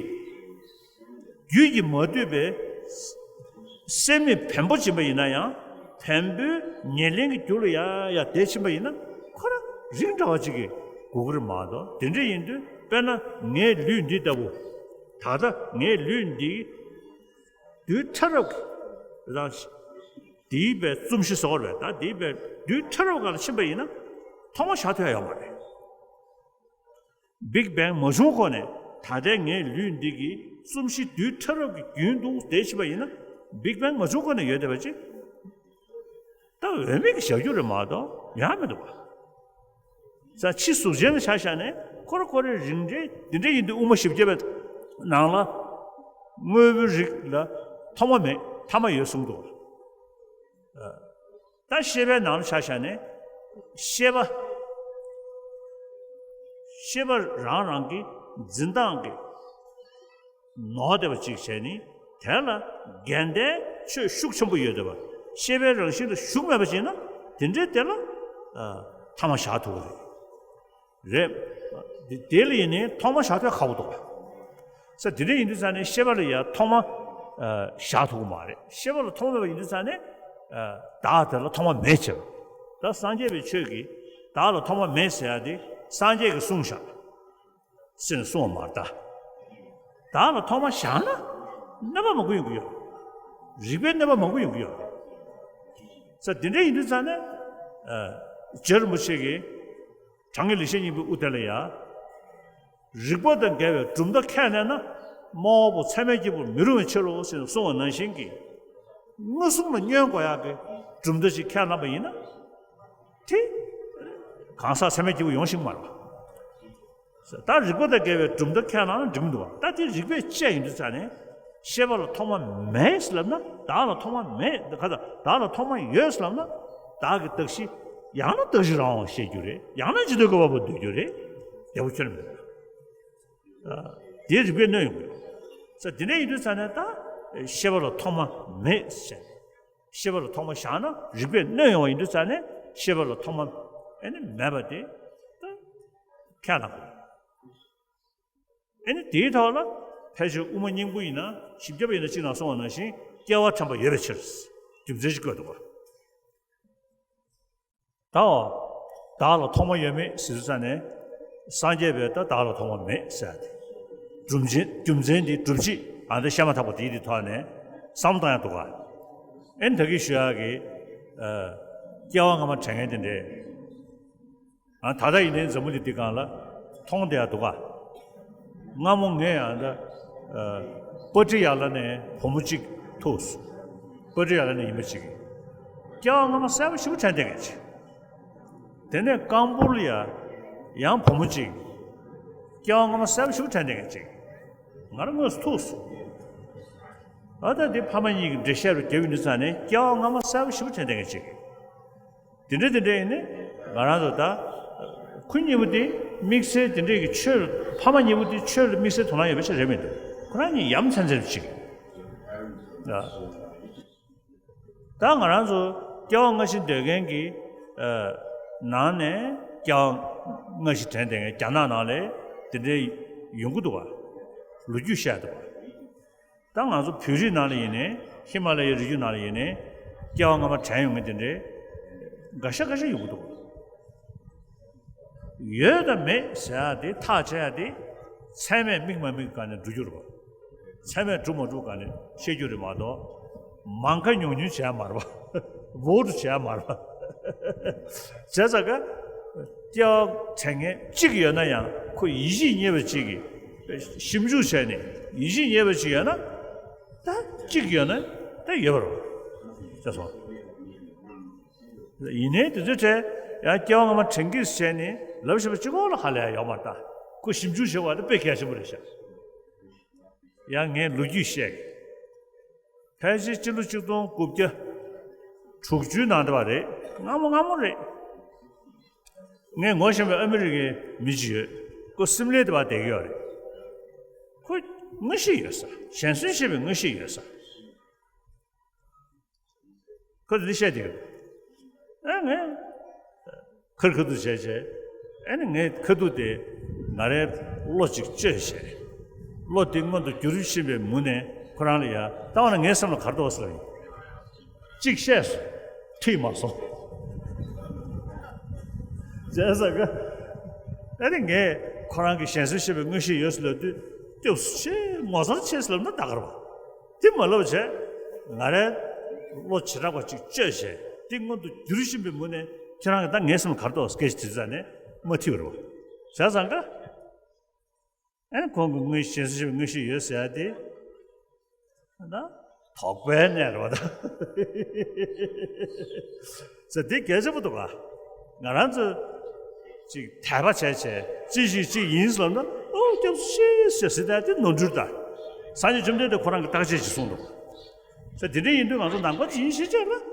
རྒྱུད་ཀྱིས་མ་བསྡུས་པའི་སེམས་མེད་བེམ་པོ་ཅིག་ཡིན་པ་ཡིན་ན་ཡང་བེམ་པོའི་ཉེར་ལེན་གྱི་རྒྱུ་ལ་ཡ་ཡ་དེ་ཕྱིན་པ་ཡིན་ན་ཁོ་རང་རིགས་འདྲ་བ་ཅིག་གིས་དགོས་ཀྱི་རེད་མ་གཏོགས་དེ་འདྲ་ཡིན་དུས་དཔེར་ན་ངའི་ལུས་འདི་ལྟ་བུ། ད་ལྟ་ངའི་ལུས་འདི། རྡུལ་ཕྲ་རབ་ཀྱི་རང་བཞིན། དེའི་བའི་རྩོམ་གཞི་བཟོ་བར་བས་ད་དེའི་བའི་རྡུལ་ཕྲ་རབ་སྒང་ལ་ཕྱིན་པ་ཡིན་ན་ཐོག་མ་བཞག་ཐུབ་ཡ་ཡོད་མ་རེད། Big Bang མ་བྱུང་གོང་ནས་ད་ལྟའི་ངའི་ལུས་འདི་གི་རྩོམ་གཞི་རྡུལ་ཕྲ་རབ་ཀྱི་རྒྱུན་དུ་དེ་ཕྱིན་པ་ཡིན་ན་Big Bang མ་བྱུང་གོང་ནས་ཡོད་བསྡད་པ་ཅིག་ད་འོས་མེད་ཀྱི་བཞག་རྒྱུ་རེད་མ་གཏོགས་ཡང་མི་འདུག་བ། ས་ཕྱི་གཟུགས་ཅན་ལ་ཆ་བཞག་ནས་ཁོ་ར་ཁོ་རའི་རིགས་འདྲ་འདི་འདྲ་ཡིན་དུས་དབུ་མ་བཞི་བརྒྱ་པའི་ནང་ལ་དངོས་པོའི་རིགས་ལ་ཐོག་མ་མེད་ཐ་མ་ཡོད་གསུངས་འདུག་ད་ཤེས་པའི་ནང་ལ་ཆ་བཞག་ནས་ཤེས་པ། ཤེས་པ་རང་རང་གི་འཛིན་སྟངས་ཀྱི་ནོར་བསྡད་པ་ཅིག་བྱས་ནས་དེ་ལ་འགལ་ཟླའི་ཆོས་ཤུགས་ཆེན་པོ་ཡོད་བསྡད་པ་ཤེས་པའི་རང་བཞིན་དུ་ཞུགས་མེད་པ་ཅིག་ན་དེ་འདྲའི་དེ་ལ་ཐ་མ་བཞག་ཐུབ་ཀྱི་རེད། རེད། དེ་དེ་ལ་ཡིན་ནའི་ཐོག་མ་བཞག་ཐུབ་ཁག་པོ་འདུག་བ། ས་དེ་འདྲ་ཡིན་དུས་ཙང་ནས་ཤེས་པ་ལ་ཡང་ཐོག་མ་བཞག་ཐུབ་ཀྱི་མ་རེད། ཤེས་པ་ལ་ཐོག་མ་མེད་པ་ཡིན་དུས་ཙང་ནས་བདག་དེ་ལ་ཐོག་མ་མེད་ཅེས། ད་སངས་རྒྱས་པའི་ཆོས་ཀྱིས་བདག་ལ་ཐོག་མ་མེད་ཟེར་ཡ་དེ་སངས་རྒྱས་ཀྱིས་གསུངས་བཞག་ཟེར་ནས་གསུངས་པ་མ་རེད་ད། བདག་ལ་ཐོག་མ་བཞག་ན་གནོད་པ་མང་པོ་ཡོང་གི་ཡོད། རིགས་པའི་གནོད་པ་མང་པོ་ཡོང་གི་ཡོད། ས་དེ་འདྲ་ཡིན་དུས་ཙང་ནས་རྗེ་རིན་པོ་ཆེ་གིས། དྲང་ངེས་ལེགས་བཤད་སྙིང་པོའི་དབུ་དེ་ལ་ཡ། རིགས་པ་དང་འགལ་བའི་གྲུབ་མཐའ་ཁས་ལེན་ན་སྨྲ་བ་པོ་ཚད་མའི་སྐྱེས་བུར་མི་རུང་བའི་ཕྱིར་རོ་ཞེས་གསུངས་པ་ནང་བཞིན་གྱི། མངོན་སུམ་ལ་བསྙོན་དགོས་ཡག་གི་གྲུབ་མཐའ་ཞིག་ཁས་བླངས་པ་ཡིན་ན། དེ། གང་ཟག་ཚད་མའི་སྐྱེས་བུ་ཡོང་ཤེས་མ་རེད་པ། ད་རིགས་པ་དང་འགལ་བའི་གྲུབ་མཐའ་ཁས་བླངས་ན་འགྲིག་མི་འདུག་པ། ད་དེ་རིགས་པས་དཔྱད་ཡིན་དུས་ཙང་ནས། ཤེས་པ་ལ་ཐོག་མ་མེད་ལབ་ན་བདག་ལ་ཐོག་མ་མེད་ག་ད་བདག་ལ་ཐོག་མ་ཡོད་ལབ་ན་བདག་གི་གདགས་གཞི་ཡང་ན་གདགས་གཞི་རང་དབང་བཤད་རྒྱུ་རེད། ཡང་ན་ཇི་ལྟར་དགོས་པ་པོ་འདོད་རྒྱུ་རེད། བདེ་བོ་ཁྱོན་མི་འདུག་ཨ། དེ་རིགས་པས་གནོད་ཡོང་གི་ཡོད། ས་དེ་འདྲ་ཡིན་དུས་ཙང་ནས་ད་ཤེས་པ་ལ་ཐོག་མ་མེད་ཟེར། ཤེས་པ་ལ་ཐོག་མ་བཞག་ན་རིགས་པས་གནོད་ཡོང་བ་ཡིན་དུས་ཙང་ནས་ཤེས་པ་ལ་ཐོག་མ་ཨེ་ནི་མེད་པ་དེ་ད་ཁས་བླངས་དགོས། ཨེ་ནི་དེའི་ཐོག་ལ་ཕལ་ཆེར་དབུ་མ་སྙིང་པོ་ཡིན་ན་བཞི་བརྒྱ་པ་ཡིན་ན་གཅིག་ནང་གསུངས་པ་ནང་བཞིན་སྐྱེ་བ་དྲན་པ་ཡོད་པའི་ཕྱིར། རྒྱུ་མཚན་ཞིག་བཀོད་འདུག་པ། ད་འོ། བདག་ལ་ཐོག་མ་ཡོད་མེད་ཟེར་དུས་ཙང་ནས། སངས་རྒྱས་པས་ད་བདག་ལ་ཐོག་མ་མེད་ཟེར་ཏེ། སྒྲུབ་ཆེན་རྒྱུ་མཚན་འདི་སྒྲུབ་བྱེད་ཨ་འདི་བཤད་མ་ཐག་པ་དེའི་དེ་ཐོག་ནས་བསམ་བློ་བཏང་ཡག་འདུག་ག་ཨེ་ནི་ད་གིན་ཞུ་ཡག་གི། ཨ། སྐྱེ་བ་སྔ་མ་དྲན་མཁན་དེ་འདྲས། ཨ། ད་ལྟ་ཡིན་ནའི་འཛམ་བུ་གླིང་འདི་སྒང་ལ་མཐོང་བསྡད་ཡག་འདུག་ག་སྔ་མོ་ངས་ཡང་ད། ཨ། པ་ཊི་ཡ་ལ་ནས་བུ་མོ་གཅིག་ཐུག་སོང་། པ་ཊི་ཡ་ལ་ནས་ཡིན་པ་གཅིག་གིས། སྐྱེ་བ་སྔ་མ་གསལ་པོ་ཞེ་པོ་དྲན་བསྡད་མཁན་ཅིག་དེ་ནས་ཀམ་པུར་ལ་ཡ་ཡང་བུ་མོ་གཅིག་སྐྱེ་བ་སྔ་མ་གསལ་པོ་ཞེ་པོ་དྲན་བསྡད་མཁན་ཅིག་ང་རང་དངོས་སུ་ཐུག་སོང་། ཨ་ད་འདི་ཕ་མ་གཉིས་ཀྱི་འགྲེལ་བཤད་རུ་བརྒྱབ་ཡོང་དུས་ཙང་ནས་སྐྱེ་བ་སྔ་མ་གསལ་པོ་ཞེ་པོ་དྲན་བསྡད་མཁན་ཅིག་དེ་འདྲ་དེ་འདྲ་ཡིན་ནའི་ང་རང་ཚོ་ད། ཁོ་གཉིས་པོ་དེ་དམིགས་བསལ་དེ་འདྲས་ཀྱི་ཆོས་ལ་ཕ་མ་གཉིས་པོ་དེ་ཆོས་ལ་དམིགས་བསལ་དོ་སྣང་ཡོད་པ་ཞིག་རེད་མི་འདུག་ཁོ་རང་གཉིས་ཡ་མཚན་ཚན་ཅིག་ད་ང་རང་ཚོ་སྐྱེ་བ་སྔ་ཕྱི་འདོད་མཁན་གྱི་ནང་ནས་སྐྱེ་བ་སྔ་ཕྱི་དྲན་བསྡད་མཁན་རྒྱ་ནག་ནང་ལ་དེ་འདྲས་ཡོང་གི་འདུག་བ། ལོ་རྒྱུས་བཤད་འདུག་བ། ད་ང་ཚོ་བོད་རིགས་ནང་ལ་ཡིན་ནའི་ཧི་མ་ལ་ཡའི་རི་རྒྱུད་ནང་ལ་ཡིན་ནའི་སྐྱེ་བ་སྔ་མ་དྲན་ཡོང་མཁན་དེ་འདྲའི་འགའ་ཤས་འགའ་ཤས་ཡོང་གི་འདུག་ཡོད་དང་མེད་ཟེར་ཡ་དེ་ཐག་བཅད་ཡ་དེ་ཚད་མས་དམིགས་མ་དམིགས་སྒང་ནས་འགྲོ་རྒྱུ་རེད་པ། ཚད་མས་གྲུབ་མ་གྲུབ་སྒང་ནས་བཤད་རྒྱུ་རེད་མ་གཏོགས། མང་ཁ་ཉུང་ཉུང་བྱས་མ་རེད་པ། བོ་ཊི་བྱས་མ་རེད་པ། བྱས་ཙང་ཀ་སྐྱེ་བ་དྲན་མཁན་གཅིག་ཡོད་ན་ཡང་ཁོ་ཡིད་ཆེས་རྙེད་པ་གཅིག་གིས་ཞིབ་འཇུག་བྱས་ནས་ཡིད་ཆེས་རྙེད་པ་གཅིག་ཡོད་ན་ད་གཅིག་ཡོད་ན་ད་ཡོད་པ་རེད་པ། བྱས་སོང་། ཡིན་ནའི་དེ་ཚོའི་གྲས་ཡང་སྐྱེ་བ་སྔ་མ་དྲན་གྱིས་བྱས་ནས་ལབ་བཞིན་པ་གཅིག་པོ་ལ་ཧ་ལས་ཡ་ཡོད་མ་རེད་ད། ཁོ་ཞིབ་འཇུག་བྱེད་པ་དེ་དཔེ་གལ་ཆེན་པོ་རེད་ཤག་ཡང་ངས་ལོ་རྒྱུས་བཤད། ཕལ་ཆེར་སྤྱི་ལོ་ཆིག་སྟོང་དགུ་བརྒྱ་དྲུག་ཅུའི་ནང་དེ་བ་རེད། སྔ་མོ་སྔ་མོ་རེད། ངས་ངོ་ཤེས་པའི་ཨ་མི་རི་ཀའི་མི་ཅིག་ཡོད། ཁོ་སིམ་ལའི་དེ་བ་བསྡད་ཀྱི་ཡོད་རེད། ཁོ་མངོན་ཤེས་ཡོད་ས། གཞན་སེམས་ཤེས་པའི་མངོན་ཤེས་ཡོད་ས། ཁོ་འདི་བཤད་དེ། ཨ་ངས་ཁར་ཁ་ཐུག་བྱས་བྱས། ཨ་ནི་ངའི་ཁ་ཐུག་དེ་ང་རའི་བློ་གཅིག་བཅོས་བྱས། བློ་དེ་མངོན་དུ་འགྱུར་བཞིན་པའི་མུ་ནས་ཁོ་རང་ལ་ཡ་ལྟ་བ་ན་ངའི་སེམས་ལ་ག་རེ་འདུག་ཟེར་ཡིན། གཅིག་བཤད་སོང་། འགྲིག་མ་སོང་། བྱས་ཙང་ཀ་ཨ་ནི་ངས་ཁོ་རང་གི་གཞན་སེམས་ཤེས་པའི་མངོན་ཤེས་ཡོད་ཟེར་ལབ་དུས་སྐྱབས་སུ་མཆི། ངོ་མཚར་ཆེ་ཟེར་ལབ་ན་ད་ག་རེ་བ། དེ་མ་ལབ་བྱས། ང་རའི་བློ་བྱེ་བྲག་པ་ཅིག་བཅོས་བྱས། དེ་མངོན་དུ་འགྱུར་བཞིན་པའི་མུ་ནས་ཁྱེད་རང་གིས་ད་ངའི་སེམས་ལ་ག་རེ་འདུག་སྐད་ཆ་དྲིས་ཙང་ནས་མ་ཐིག་པ་རེད་བ། བྱས་ཙང་ཀ་ཨ་ནི་ཁོང་གི་དངོས་གཞན་སེམས་ཤེས་པའི་མངོན་ཤེས་ཡོད་ཟེར་ཡ་དེ། ད་དོགས་པའི་གནས་རེད་བ་ད། ཟེར་དེ་གལ་ཆེན་པོ་འདུག་ག་ང་རང་ཚོས་ཅིག་དད་པ་བྱས་བྱས་ཅི་ཞིག་ཅིག་ཡིན་ཟེར་ན། ཨོ་སྐྱབས་སུ་མཆི་ཟེར་ཟེར་ད་དེ་ནོར་འཁྲུལ་ད། སངས་རྒྱས་བཅོམ་ལྡན་འདས་ཁོ་རང་གིས་བརྟག་དཔྱད་ཅིག་གསུངས་འདུག་ཟེར་དེ་འདྲ་ཡིན་དུས་ང་ཚོ་ནང་པ་ཅིག་ཡིན་ཞེས་བྱས་ན་བརྟག་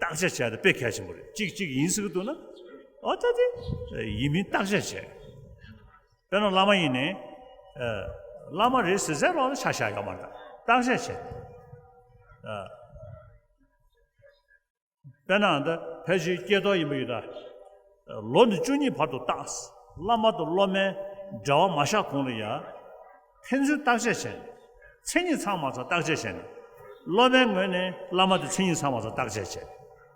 དཔྱད་བྱས་ཏེ་དཔེ་གལ་ཆེན་པོ་རེད། ཅིག་ཅིག་ཡིན་ཟེར་གི་འདུག་ན། ཨོ་ད་དེ་ཡིན་མིན་བརྟག་དཔྱད་བྱས། དཔེར་ན་བླ་མ་ཡིན་ནའི། ཨ། བླ་མ་རེད་ཟེར་ཟེར་ལོག་ལ་ཆ་བཞག་ཡོད་མ་རེད། བརྟག་དཔྱད་བྱས། ཨ། དཔེར་ན་ད་ཕལ་ཆེར་ཀྱེ་རྡོར་ཡིན་པ་ཡོད་ད། ལོ་ནི་བཅུ་གཉིས་བར་དུ་བརྟག་བླ་མ་དང་སློབ་མའི་འབྲེལ་བ་མ་བཞག་གོང་ལ་ཡ། ཕན་ཚུན་བརྟག་དཔྱད་བྱས་ནས། མཚན་ཉིད་ཚང་མ་ཚང་བརྟག་དཔྱད་བྱས་ནས། སློབ་མའི་ངོས་ནས་བླ་མ་དེ་མཚན་ཉིད་ཚང་མ་ཚང་བརྟག་དཔྱད་བྱས།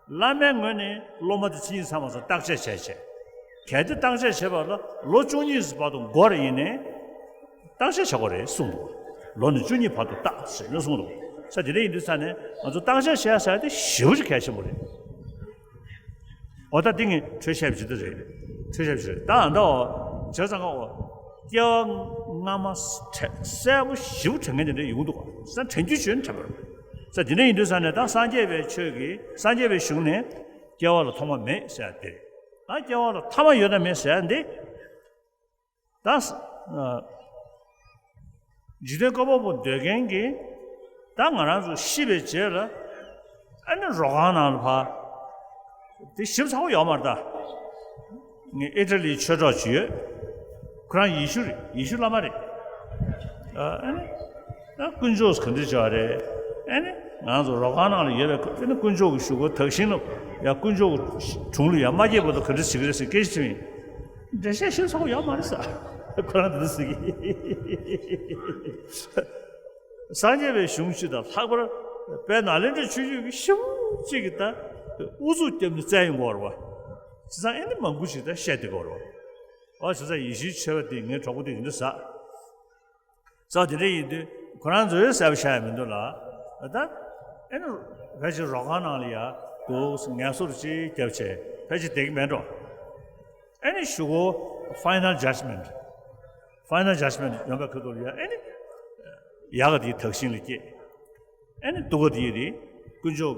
བླ་མའི་ངོས་ནས་སློབ་མ་དེ་མཚན་ཉིད་ཚང་མ་ཚང་བརྟག་དཔྱད་བྱས་བྱས། གལ་ཏེ་བརྟག་དཔྱད་བྱས་པ་ལ་ལོ་བཅུ་གཉིས་བར་དུ་འགོར་ཡིན་ནའི། བརྟག་དཔྱད་བྱ་དགོས་རེད་གསུངས་འདུག་ལོ་ནི་བཅུ་གཉིས་བར་དུ་བརྟག་ཟེར་ནས་གསུངས་འདུག་ས་དེ་འདྲ་ཡིན་དུས་ས་ནས་ང་ཚོ་བརྟག་དཔྱད་བྱས་ཟེར་ཡ་དེ་ཞེ་པོ་ཅིག་གལ་ཆེན་པོ་རེད། འོ་ད་འདི་ངས་འཕྲོས་བཤད་པ་ཇི་ལྟར་རེད། འཕྲོས་བཤད་པ་ཇི་ལྟར་རེད། ད་ཨ་འདྲ་འོ། བྱས་ཙང་ཀ་འོ། སྐྱེ་བ་སྔ་མ་དྲན་གསལ་པོ་ཞེ་པོ་དྲན་མཁན་དེ་འདྲ་ཡོང་འདུག་ག་ས་དྲན་རྒྱུ་ཞུ་ནི་དྲན་པ་རེད། ས་དེ་འདྲ་ཡིན་དུས་ས་ནས་ད་སངས་རྒྱས་པའི་ཆོས་ཀྱི་སངས་རྒྱས་པའི་གཞུང་ནས་སྐྱེ་བ་ལ་ཐོག་མ་མེད་ཟེར་ཡ་དེ་རེད། ད་སྐྱེ་བ་ལ་ཐ་མ་ཡོད་ན་མེད་ཟེར་ཡ་འདི། ད་ས་ཨ། འཇིག་རྟེན་བཀོད་པ་པོ་འདོད་མཁན་གྱིས་ད་ང་རང་ཚོ་ཤི་བའི་རྗེས་ལ་ཨ་ནི་རོ་ཁང་ནང་ལ་ཕར་དེ་ཞིབ་ཚགས་པོ་ཡོད་མ་རེད་ད། ངས་ཨི་ཊ་ལིའི་ཆོས་གྲོགས་ཅིག་ཡོད། ཁོ་རང་ཡེ་ཤུ་རེད། ཡེ་ཤུ་བླ་མ་རེད། ཨ་ཨ་ནི་ད་དཀོན་མཆོག་ག་འདྲ་བྱ་བ་རེད། ཨ་ནི་ང་ཚོ་རོ་ཁང་ནང་ལ་ཡོད་པའི་ཨ་ནི་དཀོན་མཆོག་གི་གཞུག་གུ་དག་ཞིང་ལ་ཡ་དཀོན་མཆོག་གི་དྲུང་ལ་ཡ་མ་སྐྱེས་བར་དུ་ག་འདྲ་བྱེད་ཀྱི་རེད་ཟེར་སྐད་ཆ་དྲིས་པ་ཡིན། འགྲེལ་བཤད་ཞིབ་ཚགས་པོ་ཡོད་མ་རེད་ཟེར། ཁོ་རང་དེ་འདྲ་ཟེར་གི། སངས་རྒྱས་པའི་གཞུང་སྤྱི་དང་ལྷག་པར་དཔལ་ནཱ་ལེནྡྲའི་ཆོས་བརྒྱུད་ཀྱི་ཞིབ་ཅིག་གི་ད་ཨུ་ཚུགས་བརྒྱབ་ནས་བཙལ་ཡོང་གི་ཡོད་རེད་བ། བྱས་ཙང་ཨ་ནི་མང་པོ་ཞིག་ད་བཤད་བསྡད་ཀྱི་ཡོད་རེད་བ། ཨ་བྱས་ཙང་ཡེ་ཤུའི་ཆོས་པ་དེ་ངའི་གྲོགས་པོ་དེ་ཡིན་འདུག་ཟེར། ཙང་དེ་འདྲ་ཡིན་དུས་ཁོ་རང་ཚོས་གསལ་པོ་བཤད་ཡ་མི་འདུག་ལ། ད་ཨེ་ནི་ཕལ་ཆེར་རོ་ཁང་ནང་ལ་ཡ་འདུག་ངལ་གསོ་ཅིག་བརྒྱབ་བྱས་ཕལ་ཆེར་བསྡད་ཀྱི་མེད་འགྲོ། ཨེ་ནི་གཞུག་གུ་ཕའི་ནལ་ཇཇ་མེན་ཊི། ཕའི་ནལ་ཇཇ་མེན་ཊི་ཡོང་པའི་ཁ་ཐུག་ལ་ཡ་ཨེ་ནི་ཡག་ག་དེ་དག་ཞིང་ལ་སྐྱེས། ཨེ་ནི་སྡུག་ག་དེ་དེ་དཀོན་མཆོག་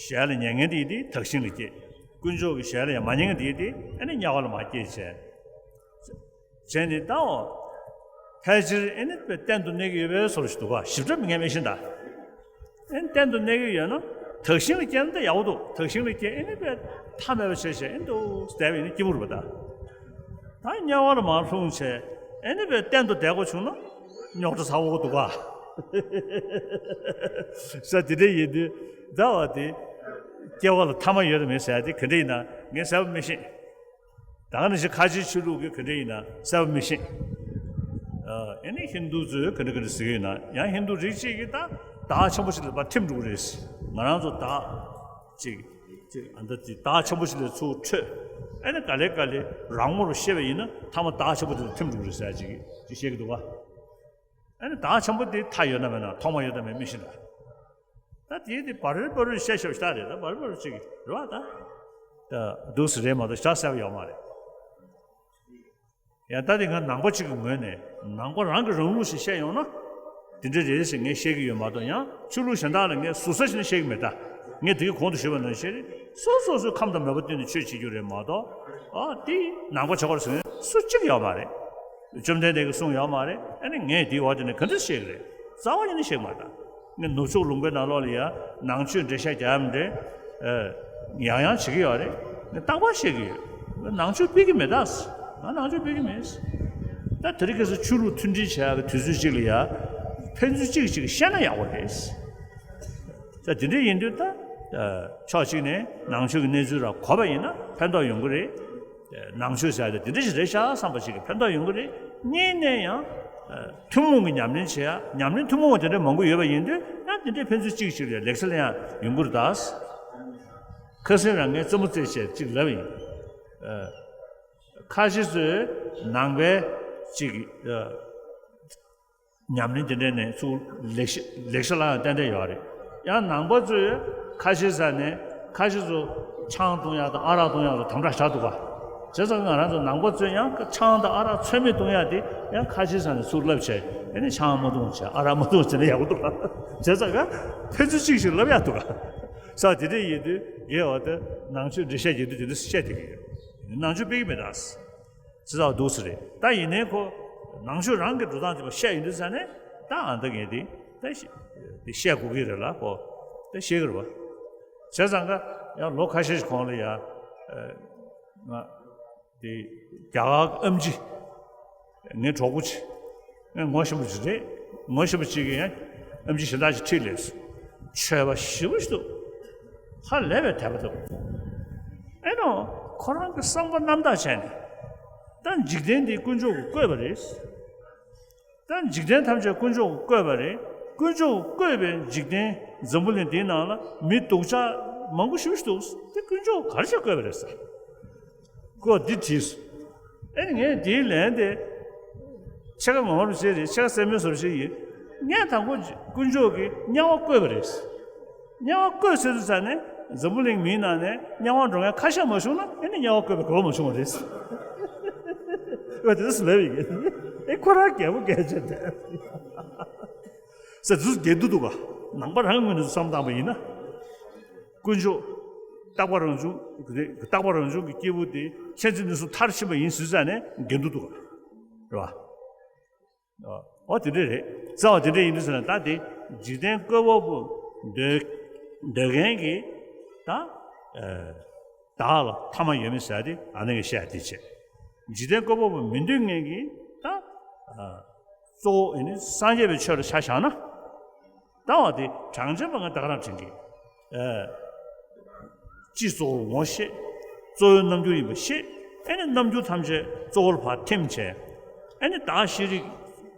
ཞལ་ལ་ཉན་མཁན་དེ་དེ་དག་ཞིང་ལ་སྐྱེས། དཀོན་མཆོག་གི་ཞལ་ལ་ཡང་མ་ཉན་མཁན་དེ་དེ་ཨེ་ནི་དམྱལ་བ་ལ་མར་སྐྱེས་བྱས། བྱས་ནས་ད་འོ། ཕལ་ཆེར་ཨེ་ནི་དཔེ་གཏན་དུ་གནས་ཀྱི་ཡོད་པའི་བཟོ་འདྲ་ཞིག་འདུག་ག་ཞིབ་ཕྲ་མི་ངས་མི་ཤེས་ད། ཨེ་ནི་གཏན་དུ་གནས་ཀྱི་ཡོད་ན་དག་ཞིང་ལ་སྐྱེས་ན་ད་ཡག་པོ་འདུག་དག་ཞིང་ལ་སྐྱེས་ཨེ་ནི་དཔེ་མཐའ་མེད་པ་བྱས་བྱས་ཨེ་ནི་འདུག་བསྡད་པ་ཡིན་ན་སྐྱིད་པོ་རེད་པ་ད། ད་དམྱལ་བ་ལ་མར་ལྷུང་བྱས་ཨེ་ནི་དཔེ་གཏན་དུ་བསྡད་དགོས་བྱུང་ན་རྙོག་དྲ་ཚ་བོ་འདུག་ག་ས་དེ་འདྲ་ཡིན་དུས་ཟླ་བ་དེ་སྐྱེ་བ་ལ་ཐ་མ་ཡོད་དམ་མེད་ཟེར་ཡ་དེ་ག་འདྲ་ཡིན་ན་ངས་གསལ་པོ་མི་ཤེས། ད་ག་ནང་བཞིན་ཁ་ཆེའི་ཆོས་ལུགས་ཀྱི་ག་འདྲ་ཡིན་ན་གསལ་པོ་མི་ཤེས། ཨ་ནི་ཧིན་དུ་ཚོས་ག་འདྲ་ག་འདྲ་ཟེར་གྱི་ཡོད་ན་ཡང་ཧིན་དུ་རིགས་གཅིག་གིས་ད་བདག་ཆེན་པོ་ཞིག་ལ་ཕར་ཐིམ་འགྲོ་གི་རེད། ང་རང་ཚོ་བདག་ཅིག་ཅིག་ཨ་འདྲ་ཅིག་བདག་ཆེན་པོ་ཞིག་ལ་ཚུར་འཕྲོད། ཨ་ནི་ག་ལེ་ག་ལེ་རང་ངོ་རུ་ཤེས་པ་ཡིན་ན་ཐ་མ་བདག་ཆེན་པོ་དེ་ལ་ཐིམ་འགྲོ་གི་རེད་ཟེར་ཅིག་ཅིག་བཤད་ཀྱི་འདུག་ག་ཨ་ནི་བདག་ཆེན་པོ་དེ་མཐའ་ཡོད་ན་མེད་ན་ཐོག་མ་ཡོད་ན་མེད་མི་ཤེས་ད། ད་དེ་དེ་བར་རེ་བར་རེ་བཤད་ཤོག་ཤ་རེད་ད་བར་རེ་བར་རེ་ཅིག་རེད་བ་ད། ད་འདུག་སེ་རེད་མ་གཏོགས་ཤ་གསལ་པོ་ཡོད་མ་རེད། ཡང་ད་དེ་ང་ནང་པ་གཅིག་གི་ངོས་ནས་ནང་པ་རང་གི་རང་ལུགས་ཤིག་བཤད་ཡོང་ན། དེ་འདྲ་རེད་ཟེར་ངས་བཤད་ཀྱི་ཡོད་མ་གཏོགས་ཡང་ཆོས་ལུགས་གཞན་དག་ལ་ངས་ཟུར་ཟ་བྱས་ནས་བཤད་ཀྱི་མེད་ད། ངས་དེ་གི་གོང་དུ་ཞུས་པ་ནང་བཞིན་རེད། སོ་སོ་སོའི་ཁམས་དང་མོས་པ་བསྟུན་ནས་ཆོས་བྱེད་རྒྱུ་རེད་མ་གཏོགས། ཨ་དེ་ནང་པ་བྱ་དགོས་ཟེར་མཁན་སུ་གཅིག་ཡོད་མ་རེད། བཅོམ་ལྡན་འདས་ཀྱིས་གསུངས་ཡོད་མ་རེད། ཨ་ནི་ངས་དེའི་འོག་དེ་ནས་ག་འདྲ་བཤད་ཀྱི་རེད། རྩ་བ་ཉིད་ནས་བཤད་ཀྱི་མ་རེད། ད་ངས་ནུབ་ཕྱོགས་ལུང་པའི་ནང་ལོགས་ལ་ཡ་ནང་ཆོས་འགྲེལ་བཤད་རྒྱག་ཡ་མི་འདྲ། ཨ། ཡང་ཡང་བྱེད་ཀྱི་ཡོད་རེད། ངས་རྟག་པར་བཤད་ཀྱི་ཡོད། ནང་ཆོས་སྤེལ་གྱི་མེད་ད། ང་ནང་ཆོས་སྤེལ་གྱི་མེད། ད་དེ་རིང་ཁ་སང་ཆོས་ལུགས་མཐུན་སྒྲིལ་བྱེད་ཡག་གི་དུས་ཚོད་ཅིག་ལ་ཡ་ཕན་ཚུན་གཅིག་གིས་གཅིག་བཤད་ན་ཡག་པོ་རེད། ད་དེ་འདྲ་ཡིན་དུས་ད་ཕྱོགས་གཅིག་ནས་ནང་ཆོས་ཀྱི་གནས་ཚུལ་ར་གོ་བ་ཡིན་ན་ཕན་ཐོགས་ཡོང་གི་རེད། ནང་ཆོས་ཟེར་ཡ་དེ་དེ་འདྲ་ཞིག་རེད་ཤག་བསམ་པ་ཞིག་གི་ཕན་ཐོགས་ཡོང་གི་རེད། གཉིས་ནས་ཡང་ཐུན་མོང་གི་ཉམས་ལེན་བྱེད་ཡ། ཉམས་ལེན་ཐུན་མོང་བ་དེ་འདྲ་མང་པོ་ཡོད་པ་ཡིན་དུས་ཡང་དེ་འདྲའི་ཕན་ཚུན་གཅིག་གཅིག་ལ་ལེགས་སེལ་ཡང་ཡོང་གི་རེད་ད། ཁ་སང་རང་ངས་རྩེད་མོ་རྩེས་བྱས་གཅིག་ལབ་ཡིན། ཁ་ཤས་ཚོས་ནང་པའི་གཅིག་ཉམས་ལེན་དེ་འདྲ་ནས་ཚུར་ལེགས་ཤ་ལེགས་ཤ་ལབ་ཡང་ཏན་ཏན་ཡོད་རེད། ཡང་ནང་པ་ཚོས་ཁ་ཤས་ས་ནས་ཁ་ཤས་ཚོ་ཆང་འཐུང་ཡག་དང་ཨ་རག་འཐུང་ཡག་ལ་དམ་དྲག་བཞག་འདུག་ག་བྱས་ཙང་ང་རང་ཚོ་ནང་པ་ཚོས་ཡང་ཆང་དང་ཨ་རག་ཚོད་མེད་འཐུང་ཡག་དེ་ཡང་ཁ་ཤས་ས་ནས་ཚུར་ལབ་བྱས། ཨ་ནི་ཆང་མ་འཐུང་བྱས། ཨ་རག་མ་འཐུང་བྱས་ན་ཡག་པོ་འདུག་ག་བྱས་ཙང་ཀ་ཕན་ཚུན་གཅིག་ཞིག་ལབ་ཡག་འདུག་ག་ས་དེ་འདྲ་ཡིན་དུས་ངས་འོ་དེ་ནང་ཆོས་འགྲེལ་བཤད་བྱེད་དུས་དེ་འདྲ་བཤད་བསྡད་ཀྱི་ཡོད། ནང་ཆོས་སྤེལ་གྱི་མེད་ད། ཅི་ཙམ་འདུག་ས་རེད། ད་ཡིན་ནའི་ཁོ་ནང་ཆོས་རང་གི་འགྲོ་སྟངས་དེ་མ་བཤད་ཡོང་དུས་ས་ནས་ད་ཨ་ད་ངས་དེ་ད་བཤད་དེ་བཤད་དགོས་ཀྱི་རེད་ལ་ཁོ་ད་བཤད་ཀྱི་རེད་བ། བྱས་ཙང་ཀ་ཡང་ལོ་ཁ་ཤས་ཤིག་གོང་ལ་ཡ་ང་དེ་རྒྱ་གར་ཨེམ་ཆི་ངའི་གྲོགས་པོ་ཅིག་ངས་ངོ་ཤེས་པ་ཅིག་རེད། ངོ་ཤེས་པ་ཅིག་གིས་ཡང་ཨེམ་ཆི་གཞན་དག་ཅིག་ཁྲིད་སླེབས་སོང་། ཆོས་པ་ཞེ་པོ་ཞིག་འདུག་ཧ་ལས་པའི་དད་པ་འདུག་ཨེ་ནོ། ཁོ་རང་གི་བསམ་པ་རྣམ་དག་བྱས་ནས་ད་འཇིག་རྟེན་འདི་དཀོན་མཆོག་གིས་བཀོད་པ་རེད། ད་འཇིག་རྟེན་ཐམས་ཅད་དཀོན་མཆོག་གིས་བཀོད་པ་རེད། དཀོན་མཆོག་གིས་བཀོད་པའི་འཇིག་རྟེན་འཛམ་བུ་གླིང་འདིའི་ནང་ལ་མི་སྡུག་ཅག་མང་པོ་ཞེ་པོ་ཞིག་འདུག་དེ་དཀོན་མཆོག་གིས་ག་རེ་བྱས་བཀོད་པ་རེད་ཟེར། ཁོས་འདི་དྲིས་སོང་། ཨེ་ནི་ངས་འདིའི་ལན་དེ་ཕྱེད་ཀ་ངོ་མ་རུ་བྱས་རེད། ཕྱེད་ཀ་སེམས་མེད་བཟོ་འདྲ་ཞིག་ཡིན། ངས་དང་པོ་དཀོན་མཆོག་གིས་དམྱལ་བ་བཀོད་པ་རེད། དམྱལ་བ་བཀོད་ཚར་དུས་ཙ་ནས་འཛམ་བུ་གླིང་མིའི་ནང་ནས་དམྱལ་བར་འགྲོ་མཁན་ཁ་ཤས་མ་བྱུང་ན་ཨེ་ནི་དམྱལ་བ་བཀོད་པའི་དགོས་པ་མ་བྱུང་བ་རེད། ཨོ་དེ་འདྲ་ལབ་ཡིན། ཨེ་ཁོ་རང་རྒྱལ་པོ་རྒྱལ་བྱེད་དེ་ཟེར་དུས་འགལ་འདུ་འདུག་ག་ནང་པ་རང་ངོས་ནས་བསམ་བཏང་པ་ཡིན་ན། དཀོན་མཆོག་རྟག་པ་རང་བྱུང་། རྟག་པ་རང་བྱུང་གི་སྐྱེས་བུ་དེ་མཁྱེན་བརྩེ་ནུས་གསུམ་མཐར་ཕྱིན་པ་ཡིན་ཟེར་ཙ་ནས་འགལ་འདུ་འདུག་ག་རེད་བ། ཨོ་དེ་འདྲ་རེད། རྩ་བ་དེ་འདྲ་ཡིན་དུས་ཟེར་ན་ད་དེ་འཇིག་རྟེན་བཀོད་པ་པོ་འདོད་འདོད་མཁན་གྱི་ད་བདག་ལ་ཐ་མ་ཡོད་མེད་ཟེར་ཏེ་ཨ་ནི་གི་བཤད་དེ་བྱས། འཇིག་རྟེན་བཀོད་པ་པོ་མི་འདོད་མཁན་གྱི་ད་གཙོ་བོ་ཡིན་ནི་སངས་རྒྱས་པའི་ཆོས་ལ་ཆ་བཞག་ན། ལྟ་བ་དེ་གྲངས་ཅན་པ་ང་ད་ག་རང་དྲན་གི། ཨ། སྤྱི་གཙོ་བོར་ངོ་ཤེས། གཙོ་བོའི་རྣམ་འགྱུར་ཡིན་པ་ཤེས། ཨེ་ནི་རྣམ་འགྱུར་ཐམས་ཅད་གཙོ་བོར་ཕར་ཐིམ་བྱས། ཨེ་ནི་བདག་ཤེས་རིག་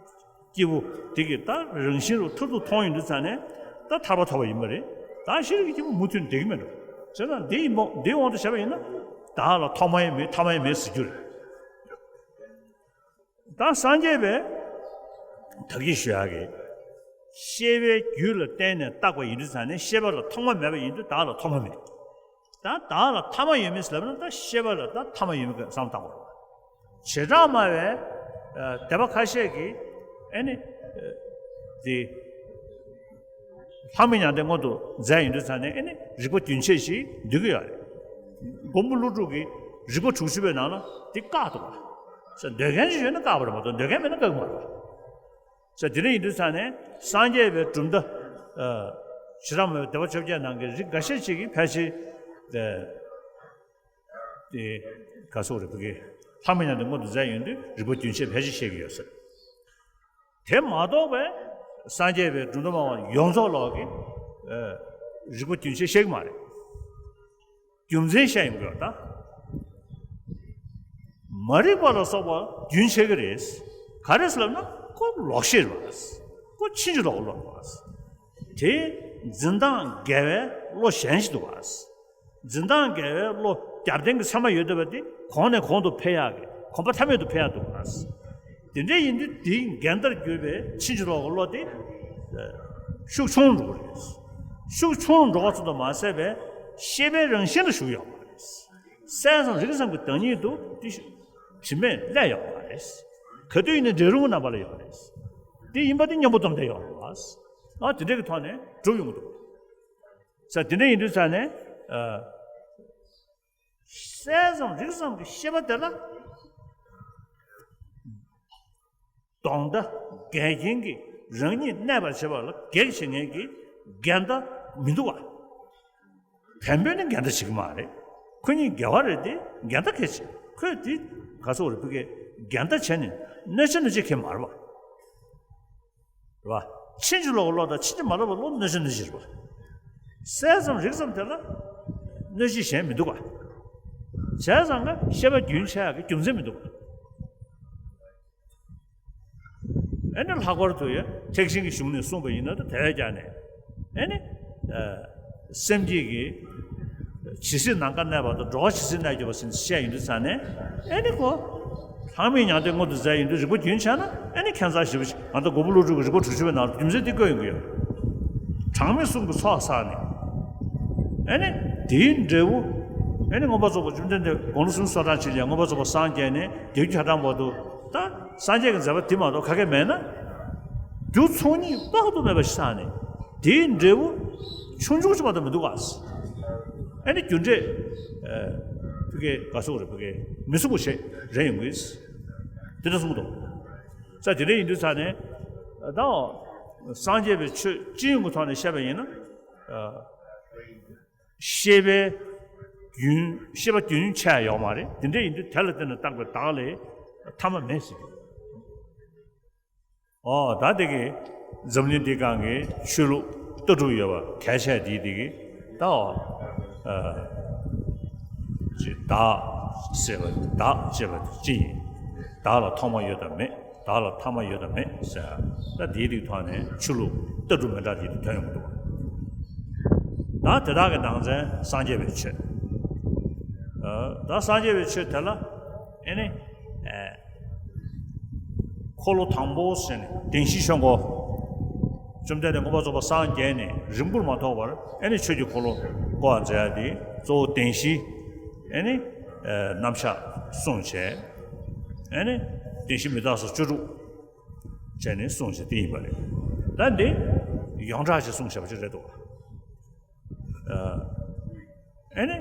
སྐྱེས་བུ་དེ་གི་ད་རང་བཞིན་རུ་ཐུར་དུ་མཐོང་ཡོང་དུས་ཙ་ནས་ད་ཐར་པ་ཐོབ་པ་ཡིན་པ་རེད། བདག་ཤེས་རིག་གི་སྐྱེས་བུ་མུ་མཐུད་བསྡད་ཀྱི་མེད་འགྲོ། བྱས་ཙང་འདི་ཡིན་པ་འདིའི་དབང་དུ་བྱས་པ་ཡིན་ན་བདག་ལ་ཐོག་མ་ཡང་མེད་ཐ་མ་ཡང་མེད་ཟེར་རྒྱུ་རེད། ད་སངས་རྒྱས་པས་ད་གིན་ཞུ་ཡག་གི་ཤེས་པའི་རྒྱུད་ལ་བརྟེན་ནས་བཏགས་པ་ཡིན་དུས་ཙང་ནས་ཤེས་པ་ལ་ཐོག་མ་མེད་པ་ཡིན་དུས་བདག་ལ་ཐོག་མ་མེད། ད་བདག་ལ་ཐ་མ་ཡོད་མེད་ཟེར་ལབ་ན་ད་ཤེས་པ་ལ་ད་ཐ་མ་ཡོད་མེད་ཀྱི་བསམ་བཏང་དགོས། བྱེ་བྲག་སྨྲ་བའི་ཨ་སྡེ་པ་ཁ་ཤས་ཀྱིས་ཨེ་ནི་ཨ་དེ། ལྷ་མི་མྱང་འདས་མངོན་དུ་མཛད་ཡོང་དུས་ཙང་ནས་ཨེ་ནི་རིག་པ་རྒྱུན་ཆད་ཞིག་འདུས་ཀྱི་ཡོད་རེད། མགོན་པོ་ཀླུ་སྒྲུབ་ཀྱིས་རིག་པ་དྲུག་ཅུ་པའི་ནང་ལ་འདི་བཀག་འདུག་པ། ས་འདོད་མཁན་ཞིག་ཡོད་ན་བཀག་པ་རེད་མ་གཏོགས་འདོད་མཁན་མེད་ན་བཀག་གི་མ་རེད་པ། ས་དེ་འདྲ་ཡིན་དུས་ཙང་ནས་སངས་རྒྱས་པའི་གྲུབ་མཐའ་ཨ་ཇི་ལྟར་མོས་སྡེ་པ་བཅོ་བརྒྱད་ནང་གི་རིགས་འགའ་ཤས་ཅིག་གིས་ཕལ་ཆེར་ཨ་དེ་ག་སོགས་རེད་བུ་གའི་ལྷ་མི་མྱང་འདས་མངོན་དུ་མཛད་ཡོང་དུས་རིག་པ་རྒྱུན་ཆད་ཕལ་ཆེར་བཤད་ཀྱི་ཡོད་ས་རེད། དེ་མ་གཏོགས་པའི་སངས་རྒྱས་པའི་གྲུབ་མཐའ་སྨྲ་བ་ཡོངས་རྫོགས་ལོག་གི་ཨ་རིག་པ་རྒྱུན་ཆད་བཤད་ཀྱི་མ་རེད། རྒྱུ་མཚན་བཤད་ཡོང་གི་ཡོད་ད། མ་རིག་པ་ལ་སོགས་པ་རྒྱུན་ཆད་ཀྱི་རེད། ག་རེ་ཟེར་ལབ་ན་ཁོ་ལོག་ཤེས་རེད་པ། ཁོ་ཕྱིན་ཅི་ལོག་གི་བློ་རེད་པ། དེ་འཛིན་སྟངས་འགལ་བའི་བློ་གཞན་ཞིག་འདུག་པ། འཛིན་སྟངས་འགལ་བའི་བློ་རྒྱབ་རྟེན་གྱི་ཚད་མ་ཡོད་བསྡད་པ་དེ་གོང་ནས་གོང་དུ་འཕེལ་ཡག་གི་གོམ་པ་མཐའ་མེད་དུ་འཕེལ་ཡག་འདུག་པ། དེ་འདྲ་ཡིན་དུས་དེའི་འགལ་ཟླར་གྱུར་པའི་ཕྱིན་ཅི་ལོག་གི་བློ་དེ་ཤུགས་ཆུང་རུ་འགྲོ་གི་རེད། ཤུགས་ཆུང་རུ་འགྲོ་བ་ཙམ་དུ་མ་ཟད་པའི་ཤེས་པའི་རང་བཞིན་ལ་ཞུགས་ཡོད་པ་རེད། གསལ་ཙམ་རིག་ཙམ་གྱི་བདག་ཉིད་དུ་དེ་དྲི་མས་བསླད་ཡོད་པ་རེད། ག་དུས་ཡིན་ནའི་འབྲས་རུང་གི་རྣམ་པ་ལ་ཡོད་པ་རེད། དེ་ཡིན་པ་དེ་གཉེན་པོ་སྟོབས་ལྡན་ཡོད་རེད་པ། ཨ་དེ་འདྲ་གི་ཐོག་ནས་གྲུབ་ཡོང་གི་འདུག་ས་དེ་འདྲ་ཡིན་དུས་ཙང་ནས་ཨ། གསལ་ཙམ་རིག་ཙམ་གྱི་ཤེས་པ་དེ་ལ་ གདོང་མདའ་འགལ་རྐྱེན་གྱིས་རང་ཉིད་གནས་པར་བྱེད་པ་ལ་གེགས་བྱེད་མཁན་གྱི་འགལ་ཟླ་མི་འདུག་བ། བེམ་པོས་ནི་འགལ་ཟླ་བྱེད་ཀྱི་མ་རེད། ཁོ་གཉིས་འགལ་བ་རེད་དེ། འགལ་ཟླ་གལ་ཆེ། ཁོས་དེ་ག་ཚོད་རེད་བུ་གའི་འགལ་ཟླ་བྱས་ནས་གནོད་བྱ་གནོད་བྱེད་ཁེལ་མ་རེད་བ། རེད་བ། ཕྱིན་ཅི་ལོག་གི་བློ་དང་ཕྱིན་ཅི་མ་ལོག་པའི་བློ་གནོད་བྱ་གནོད་བྱེད་རེད་བ། གསལ་ཙམ་རིག་ཙམ་དེ་ལ་གནོད་བྱེད་གཞན་མི་འདུག་བ། བྱས་ཙང་ཀ་ཤེས་པ་རྒྱུན་ཆད་ཡག་གི་རྒྱུ་མཚན་མི་འདུག་བ། ཨེ་ནི་ལྷག་པར་དུ་ཡང་ཐེག་ཆེན་གྱི་གཞུང་ནས་གསུངས་པ་ཡིན་ན་ད་དེ་བས་ཀྱང་ནས་ཨེ་ནི་སེམས་བསྐྱེད་ཀྱི་ཇི་སྲིད་ནམ་མཁའ་གནས་པ་དང་། འགྲོ་བ་ཇི་སྲིད་གནས་གྱུར་པ་ཟེར་ནས་བཤད་ཡོང་དུས་ཙང་ནས། ཨེ་ནི་ཁོ་ལྷག་མེད་མྱང་འདས་མངོན་དུ་མཛད་ཡོང་དུས་རིག་པ་རྒྱུན་ཆད་ན། ཨེ་ནི་ཁྱད་མཚར་ཞེ་པོ་ཞིག་ང་ཚོ་མགོན་པོ་ཀླུ་སྒྲུབ་ཀྱི་རིག་པ་དྲུག་ཅུ་པའི་ནང་ལ་རྒྱུ་མཚན་དེ་བཀོད་ཡོང་གི་ཡོད། གྲངས་མེད་གསུམ་གྱི་ཚོགས་བསགས་ནས། ཨེ་ནི་དེའི་འབྲས་བུ། ཨེ་ནི་མངོན་པར་རྫོགས་པ་བཅོམ་ལྡན་འདས་དགུང་ལོ་སུམ་ཅུ་སོ་གྲངས་ཅིག་ལ་མངོན་པར་རྫོགས་པར་སངས་རྒྱས་ནས་བདུད་ཀྱི་ཁ་གྲངས་བར་དུ། ད་སངས་རྒྱས་ཀྱི་མཛད་པ་དེ་མ་གཏོགས་ག་གེ་མེད་ན། རྒྱུ་ཚོགས་གཉིས་དཔག་ཏུ་མེད་པ་ཞིག་བསགས་ནས། དེའི་འབྲས་བུ་ཆུང་ཆུང་ཅིག་མ་གཏོགས་མི་འདུག་ག། ཨེ་ནི་རྒྱུ་འབྲས། ཨ། བུ་གའི་ག་ཟེར་དགོས་རེད། བུ་གའི་མི་ཚུགས་པ་ཞིག་རེད་ཡོང་གི། དེ་འདྲ་གསུངས་འདུག། ས་དེ་འདྲ་ཡིན་དུས་ཙང་ནས། ད་སངས་རྒྱས་པའི་ཆོས་སྤྱི་ཡོངས་ཀྱི་ཐོག་ནས་བཤད་པ་ཡིན་ན། ཨ། ཤེས་པའི་རྒྱུན། ཤེས་པ་རྒྱུན་ཆད་ཡོད་མ་རེད། དེ་འདྲ་ཡིན་དུས་དེ་ལ་བརྟེན་ནས་བཏགས་པའི་བདག་ལས་ཐ་མ་མེད་ཟེར་གྱི། ཨོ། ད་དེ་གི་འཛམ་གླིང་འདི་སྒང་གི་ཆོས་ལུགས་ལྟ་གྲུབ་ཡོད་པ་གལ་ཆེ་དེ་དེ་གི་ད། ཨ། ཅི། བདག་ཟེར་བ། བདག་ཅེས་པ་ཅི་ཡིན། བདག་ལ་ཐོག་མ་ཡོད་དམ་མེད། བདག་ལ་ཐ་མ་ཡོད་དམ་མེད་ཟེར། ད་དེའི་རིགས་ཐོག་ནས་ཆོས་ལུགས་ལྟ་གྲུབ་མི་འདྲ་དེ་དེ་ཐོན་ཡོང་གི་འདུག། ད་དེ་དག་གི་ནང་ཚན་སངས་རྒྱས་པའི་ཆོས། ཨ། ད་སངས་རྒྱས་པའི་ཆོས་དེ་ལ་ཨེ་ནི། ཨེ། འཁོར་ལོ་དང་པོ་ཟེར་ནས་བདེན་བཞིའི་ཆོས་འཁོར། བཅོམ་ལྡན་འདས་མངོན་པར་རྫོགས་པར་སངས་རྒྱས་ནས་རིང་པོར་མ་ཐོགས་པར་ཨེ་ནི་ཆོས་ཀྱི་འཁོར་ལོ་བསྐོར་བ་མཛད་ཡ་དེ་གཙོ་བོ་བདེན་བཞི། ཨེ་ནི། ཨེ། རྣམ་གཞག་གསུངས་བྱས། ཨེ་ནི་བདེན་བཞི་མི་རྟག་སོགས་བཅུ་དྲུག་བྱས་ནས་གསུངས་བྱས་དེ་ཡིན་པ་རེད། ད་འདི་ཡོངས་གྲགས་ཅིག་གསུངས་བཞག་པ་ཅིག་རེད་འདུག། ཨ། ཨེ་ནི།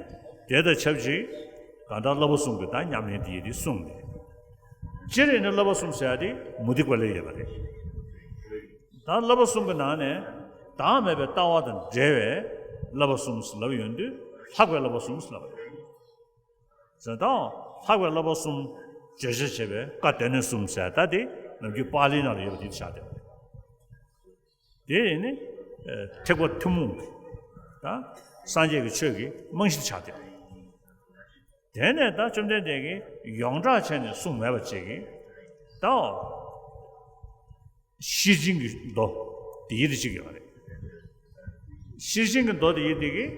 དེ་དང་ཆབས་ཅིག་གང་ལྟར་བསླབ་པ་གསུམ་གྱི་ད་ཉམས་ལེན་དེ་ཡི་དེ་གསུངས་ནས། སྤྱིར་ཨེ་ནི་བསླབ་པ་གསུམ་ཟེར་ཡ་དེ་མུ་སྟེགས་པ་ལ་ཡོད་པ་རེད། ད་བསླབ་པ་གསུམ་གྱི་ནང་ནས་བདག་མེད་པའི་ལྟ་བ་དང་འབྲེལ་བའི་བསླབ་པ་གསུམ་ཟེར་ལབ་ཡོང་དུས་ལྷག་པའི་བསླབ་པ་གསུམ་ཟེར་ལབ་པ་རེད། ཟེར་དང་ལྷག་པའི་བསླབ་པ་གསུམ་བརྗོད་བྱར་བྱེད་པའི་བཀའ་སྡེ་སྣོད་གསུམ་ཟེར། ད་དེ་ནམ་རྒྱུན་པཱ་ལིའི་ནང་ལ་ཡོད་པ་དེ་ཆགས་བསྡད་པ་རེད། དེ་ཡིན་ནི། ཨ། ཐེག་པ་ཐུན་མོང་གི། ད་སངས་རྒྱས་ཀྱི་ཆོས་ཀྱི་རྨང་གཞི་ཆགས་བསྡད་པ་རེད། དེ་ནས་ད་བཅོམ་ལྡན་འདས་ཀྱིས་ཡོངས་གྲགས་བྱས་ནས་གསུངས་མེད་པ་ཅིག་གིས། ད་ཤེར་ཕྱིན་གྱི་མདོ་དེ་ཡི་དེ་གཅིག་ཡོད་རེད། ཤེར་ཕྱིན་གྱི་མདོ་དེ་ཡི་དེ་གིས།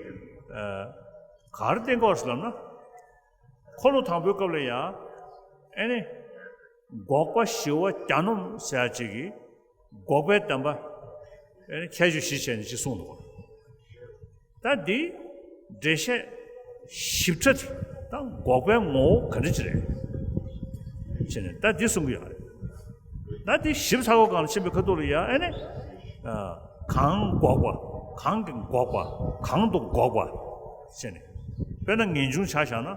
ཨ། ག་རེ་བསྟན་གྱི་ཡོད་ཟེར་ལབ་ན། འཁོར་ལོ་དང་པོའི་སྐབས་ལ་ཡང་། ཨེ་ནི། འགོག་པ་ཞི་བ་གྱ་ནོམ་ཟེར་ཡ་ཅིག་གིས་འགོག་པའི་བདེན་པ། ཨེ་ནི་ཁྱད་ཆོས་བཞི་བྱས་ནས་ཅིག་གསུངས་འདུག། ད་འདི་འགྲེལ་བཤད་ཞིབ་ཕྲ་དེ་ད་འགོག་པའི་ངོ་བོ་ག་འདྲ་ཅིག་རེད་ཟེར་ནས་ད་འདི་གསུང་གི་ཡོད་རེད། ད་འདི་ཞིབ་ཚགས་པོ་སྒང་ལ་ཕྱིན་པའི་ཁ་ཐུག་ལ་ཡང་ཨེ་ནི། ཨ། གང་འགོག་པ། གང་གིས་འགོག་པ། གང་དུ་འགོག་པ་ཟེར་ནས། དཔེར་ན་ངེས་འབྱུང་ཆ་བཞག་ན།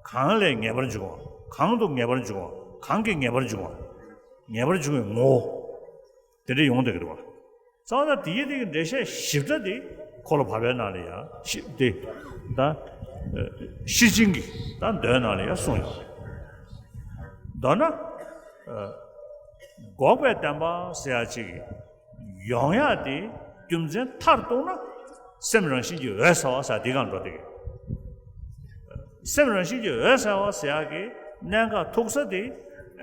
གང་ལས་ངེས་པར་འབྱུང་བ། གང་དུ་ངེས་པར་འབྱུང་བ། གང་གིས་ངེས་པར་འབྱུང་བ། ངེས་པར་འབྱུང་བའི་ངོ་བོ། དེ་འདྲ་ཡོང་བསྡད་ཀྱི་རེད་བ། རྩ་བ་ད་དེའི་སྟེང་གི་འགྲེལ་བཤད་ཞིབ་ཕྲ་དེ་འཁོར་ལོ་བར་པའི་ནང་ལ་ཡང་ཞིབ་དེ་ད། ཨ། ཤེར་ཕྱིན་གྱི་ད་མདོའི་ནང་ལ་ཡང་གསུངས་ཡོད་རེད། མདོར་ན། ཨ། འགོག་པའི་བདེན་པ་ཟེར་ཡ་ཅིག་ཡོང་ཡ་དེ་རྒྱུ་མཚན་མཐར་གཏུགས་ན་སེམས་རང་བཞིན་གྱིས་འོད་གསལ་བ་ཟེར་དེ་སྒང་འགྲོ་བསྡད་ཀྱི། སེམས་རང་བཞིན་གྱིས་འོད་གསལ་བ་ཟེར་ཡ་གི་གནད་འགག་ཐུག་ས་དེ་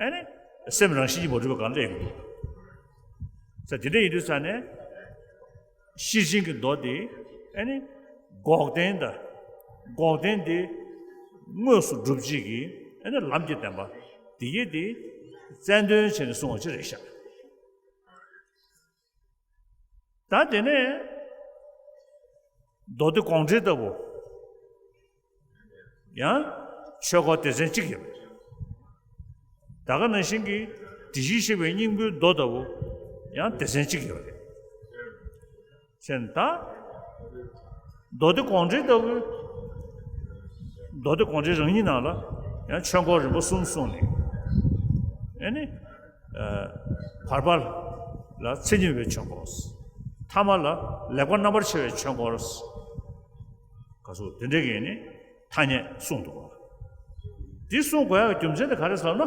ཨེ་ནི་སེམས་རང་བཞིན་གྱིས་མ་གྲུབ་པའི་སྒང་སླེབས་ཡོང་གི་འདུག། ས་དེ་འདྲ་ཡིན་དུས་ས་ནས། ཤེར་ཕྱིན་གྱི་མདོ་དེ་ཨེ་ནི་འགོག་བདེན་དང་། འགོག་བདེན་དེ་དངོས་སུ་སྒྲུབ་བྱེད་ཀྱི་ཨེ་ནི་ལམ་གྱི་བདེན་པ་དེ་ཡི་དེ་རྩལ་འདོན་བྱས་ནས་གསུངས་པ་ཅིག་རེད་ཤག། ད་དེ་ནས་མདོ་སྡེ་དགོངས་འགྲེལ་ལྟ་བུ། ཡང་ཆོས་འཁོར་སྡེ་ཚན་གཅིག་ཡོད་པ་རེད། ད་ག་ནང་བཞིན་གྱི་དེ་བཞིན་གཤེགས་པའི་སྙིང་པོའི་མདོ་ལྟ་བུ་ཡང་སྡེ་ཚན་གཅིག་ཡོད་པ་རེད། ཟེར་ན་ད། མདོ་སྡེ་དགོངས་འགྲེལ་ལྟ་བུའི། མདོ་སྡེ་དགོངས་འགྲེལ་རང་ཉིད་ནང་ལ་ཡང་ཆོས་འཁོར་རིམ་པ་གསུམ་གསུངས་ནས། ཨེ་ནི། བར་པ་ལ་མཚན་ཉིད་པའི་ཆོས་འཁོར། ཐ་མ་ལ་ལེགས་པ་རྣམ་པར་ཕྱེ་བའི་ཆོས་འཁོར། ག་ཚོད་དེ་འདྲ་གི་ནི་ཐ་སྙད་གསུངས་འདུག་བ། འདི་གསུང་དགོས་ཡག་རྒྱུ་མཚན་དེ་ག་རེ་ཟེར་ན།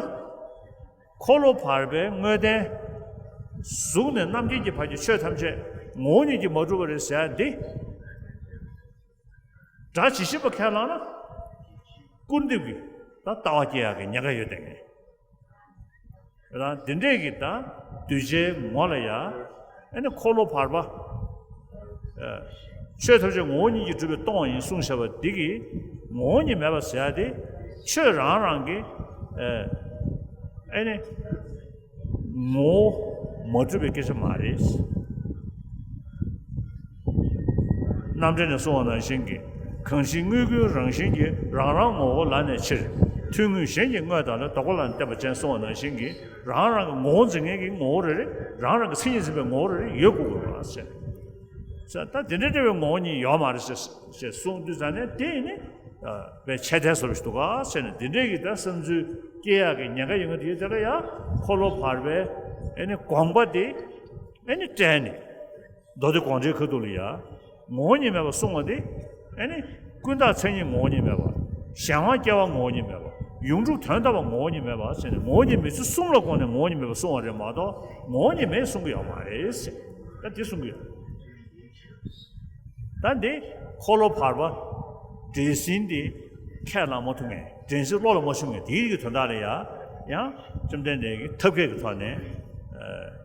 འཁོར་ལོ་བར་པའི་དངོས་བསྟན། གཟུགས་ནས་རྣམ་མཁྱེན་གྱི་བར་གྱི་ཆོས་ཐམས་ཅད་ངོ་བོ་ཉིད་ཀྱིས་མ་གྲུབ་པ་རེད་ཟེར་ཡ་འདི། སྒྲ་ཇི་བཞིན་པ་ཁས་བླངས་ན། སྐུར་འདེབས་ཀྱི་ད་ལྟ་བ་སྐྱེ་ཡག་གི་ཉེན་ཁ་ཡོད་དེ་ངེས། ད་འདི་འདྲས་ཀྱི་ད་གདུལ་བྱའི་ངོ་ལ་ཡ། ཨེ་ནི་འཁོར་ལོ་བར་པ། ཨ། ཆོས་ཐམས་ཅད་ངོ་བོ་ཉིད་ཀྱིས་གྲུབ་པས་སྟོང་བ་ཡིན་གསུངས་བཞག་པ་འདི་གིས་ངོ་བོ་ཉིད་མེད་པ་ཟེར་ཡ་དེ་ཆོས་རང་རང་གི། ཨ། ཨེ་ནི་ངོ་བོ་མ་གྲུབ་པའི་སྐད་ཆ་མ་རེད། རྣམ་འགྲེལ་ནས་གསུངས་པ་ནང་བཞིན་གྱི། གང་ཞིག་དངོས་ཀུན་རང་བཞིན་གྱིས་རང་རང་ངོ་བོ་ལ་གནས་ཕྱིར། ཐུན་དངོས་གཞན་གྱི་དངོས་དག་ལས། ལྡོག་པ་ལ་བརྟེན་པ་ཅན་གསུངས་པ་ནང་བཞིན་གྱི། རང་རང་གི་ངོ་བོ་འཛིན་མཁན་གྱི་ངོ་བོ་རེ་རེ། རང་རང་གི་མཚན་ཉིད་འཛིན་པའི་ངོ་བོ་རེ་རེ་ཡོད་དགོས་དགོས་པ་ཟེར། ད་དེ་འདྲ་འདྲ་བའི་ངོ་བོ་ཉིད་ཡོད་མ་རེད་ཟེར་ཞེས་གསུངས་དུས་ཙང་ནས་དེ་ནི་དཔེ་ཆད་ལྡན་བཟོ་འདྲ་ཞིག་འདུག་ག་ཟེར་ནས། དེ་འདྲའི་གི་ད་བསམ་ཚུལ་སྐྱེ་ཡག་གི་ཉེན་ཁ་ཡོད་མཁན་དེ་དེ་ལ་ཡང་འཁོར་ལོ་བར་པའི་ཨེ་ནི་དགོངས་པ་དེ་ཨེ་ནི་བཀྲལ་ནས། མདོ་སྡེ་དགོངས་འགྲེལ་ཁ་ཐུག་ལ་ཡ། ངོ་བོ་ཉིད་མེད་པར་གསུངས་པ་དེ། ཨེ་ནི། ཀུན་བརྟགས་མཚན་ཉིད་ངོ་བོ་ཉིད་མེད་པ། གཞན་དབང་སྐྱེ་བ་ངོ་བོ་ཉིད་མེད་པ། ཡོངས་གྲུབ་དོན་དམ་པ་ངོ་བོ་ཉིད་མེད་པ་ཟེར་ནས། ངོ་བོ་ཉིད་མེད་ཚུལ་གསུམ་ལ་དགོངས་ནས་ངོ་བོ་ཉིད་མེད་པ་གསུངས་པ་རེད་མ་གཏོགས། ངོ་བོ་ཉིད་མེད་གསུང་གི་ཡོད་མ་རེད་ཟེར། ད་དེ་གསུང་གི་ཡོད། ད་འདི་འཁོར་ལོ་བར་པ་འགྲེལ་ཟིན་འདི་ཁས་བླངས་མ་ཐུབ་མཁན། འགྲེལ་ཟིན་བློ་ལ་མ་ཆུད་མཁན་དེའི་གི་དོན་དག་ལ་ཡ། ཡང་བཅོམ་ལྡན་འདས་ཀྱིས་ཐབས་མཁས་ཀྱི་ཐོག་ནས། ཨ།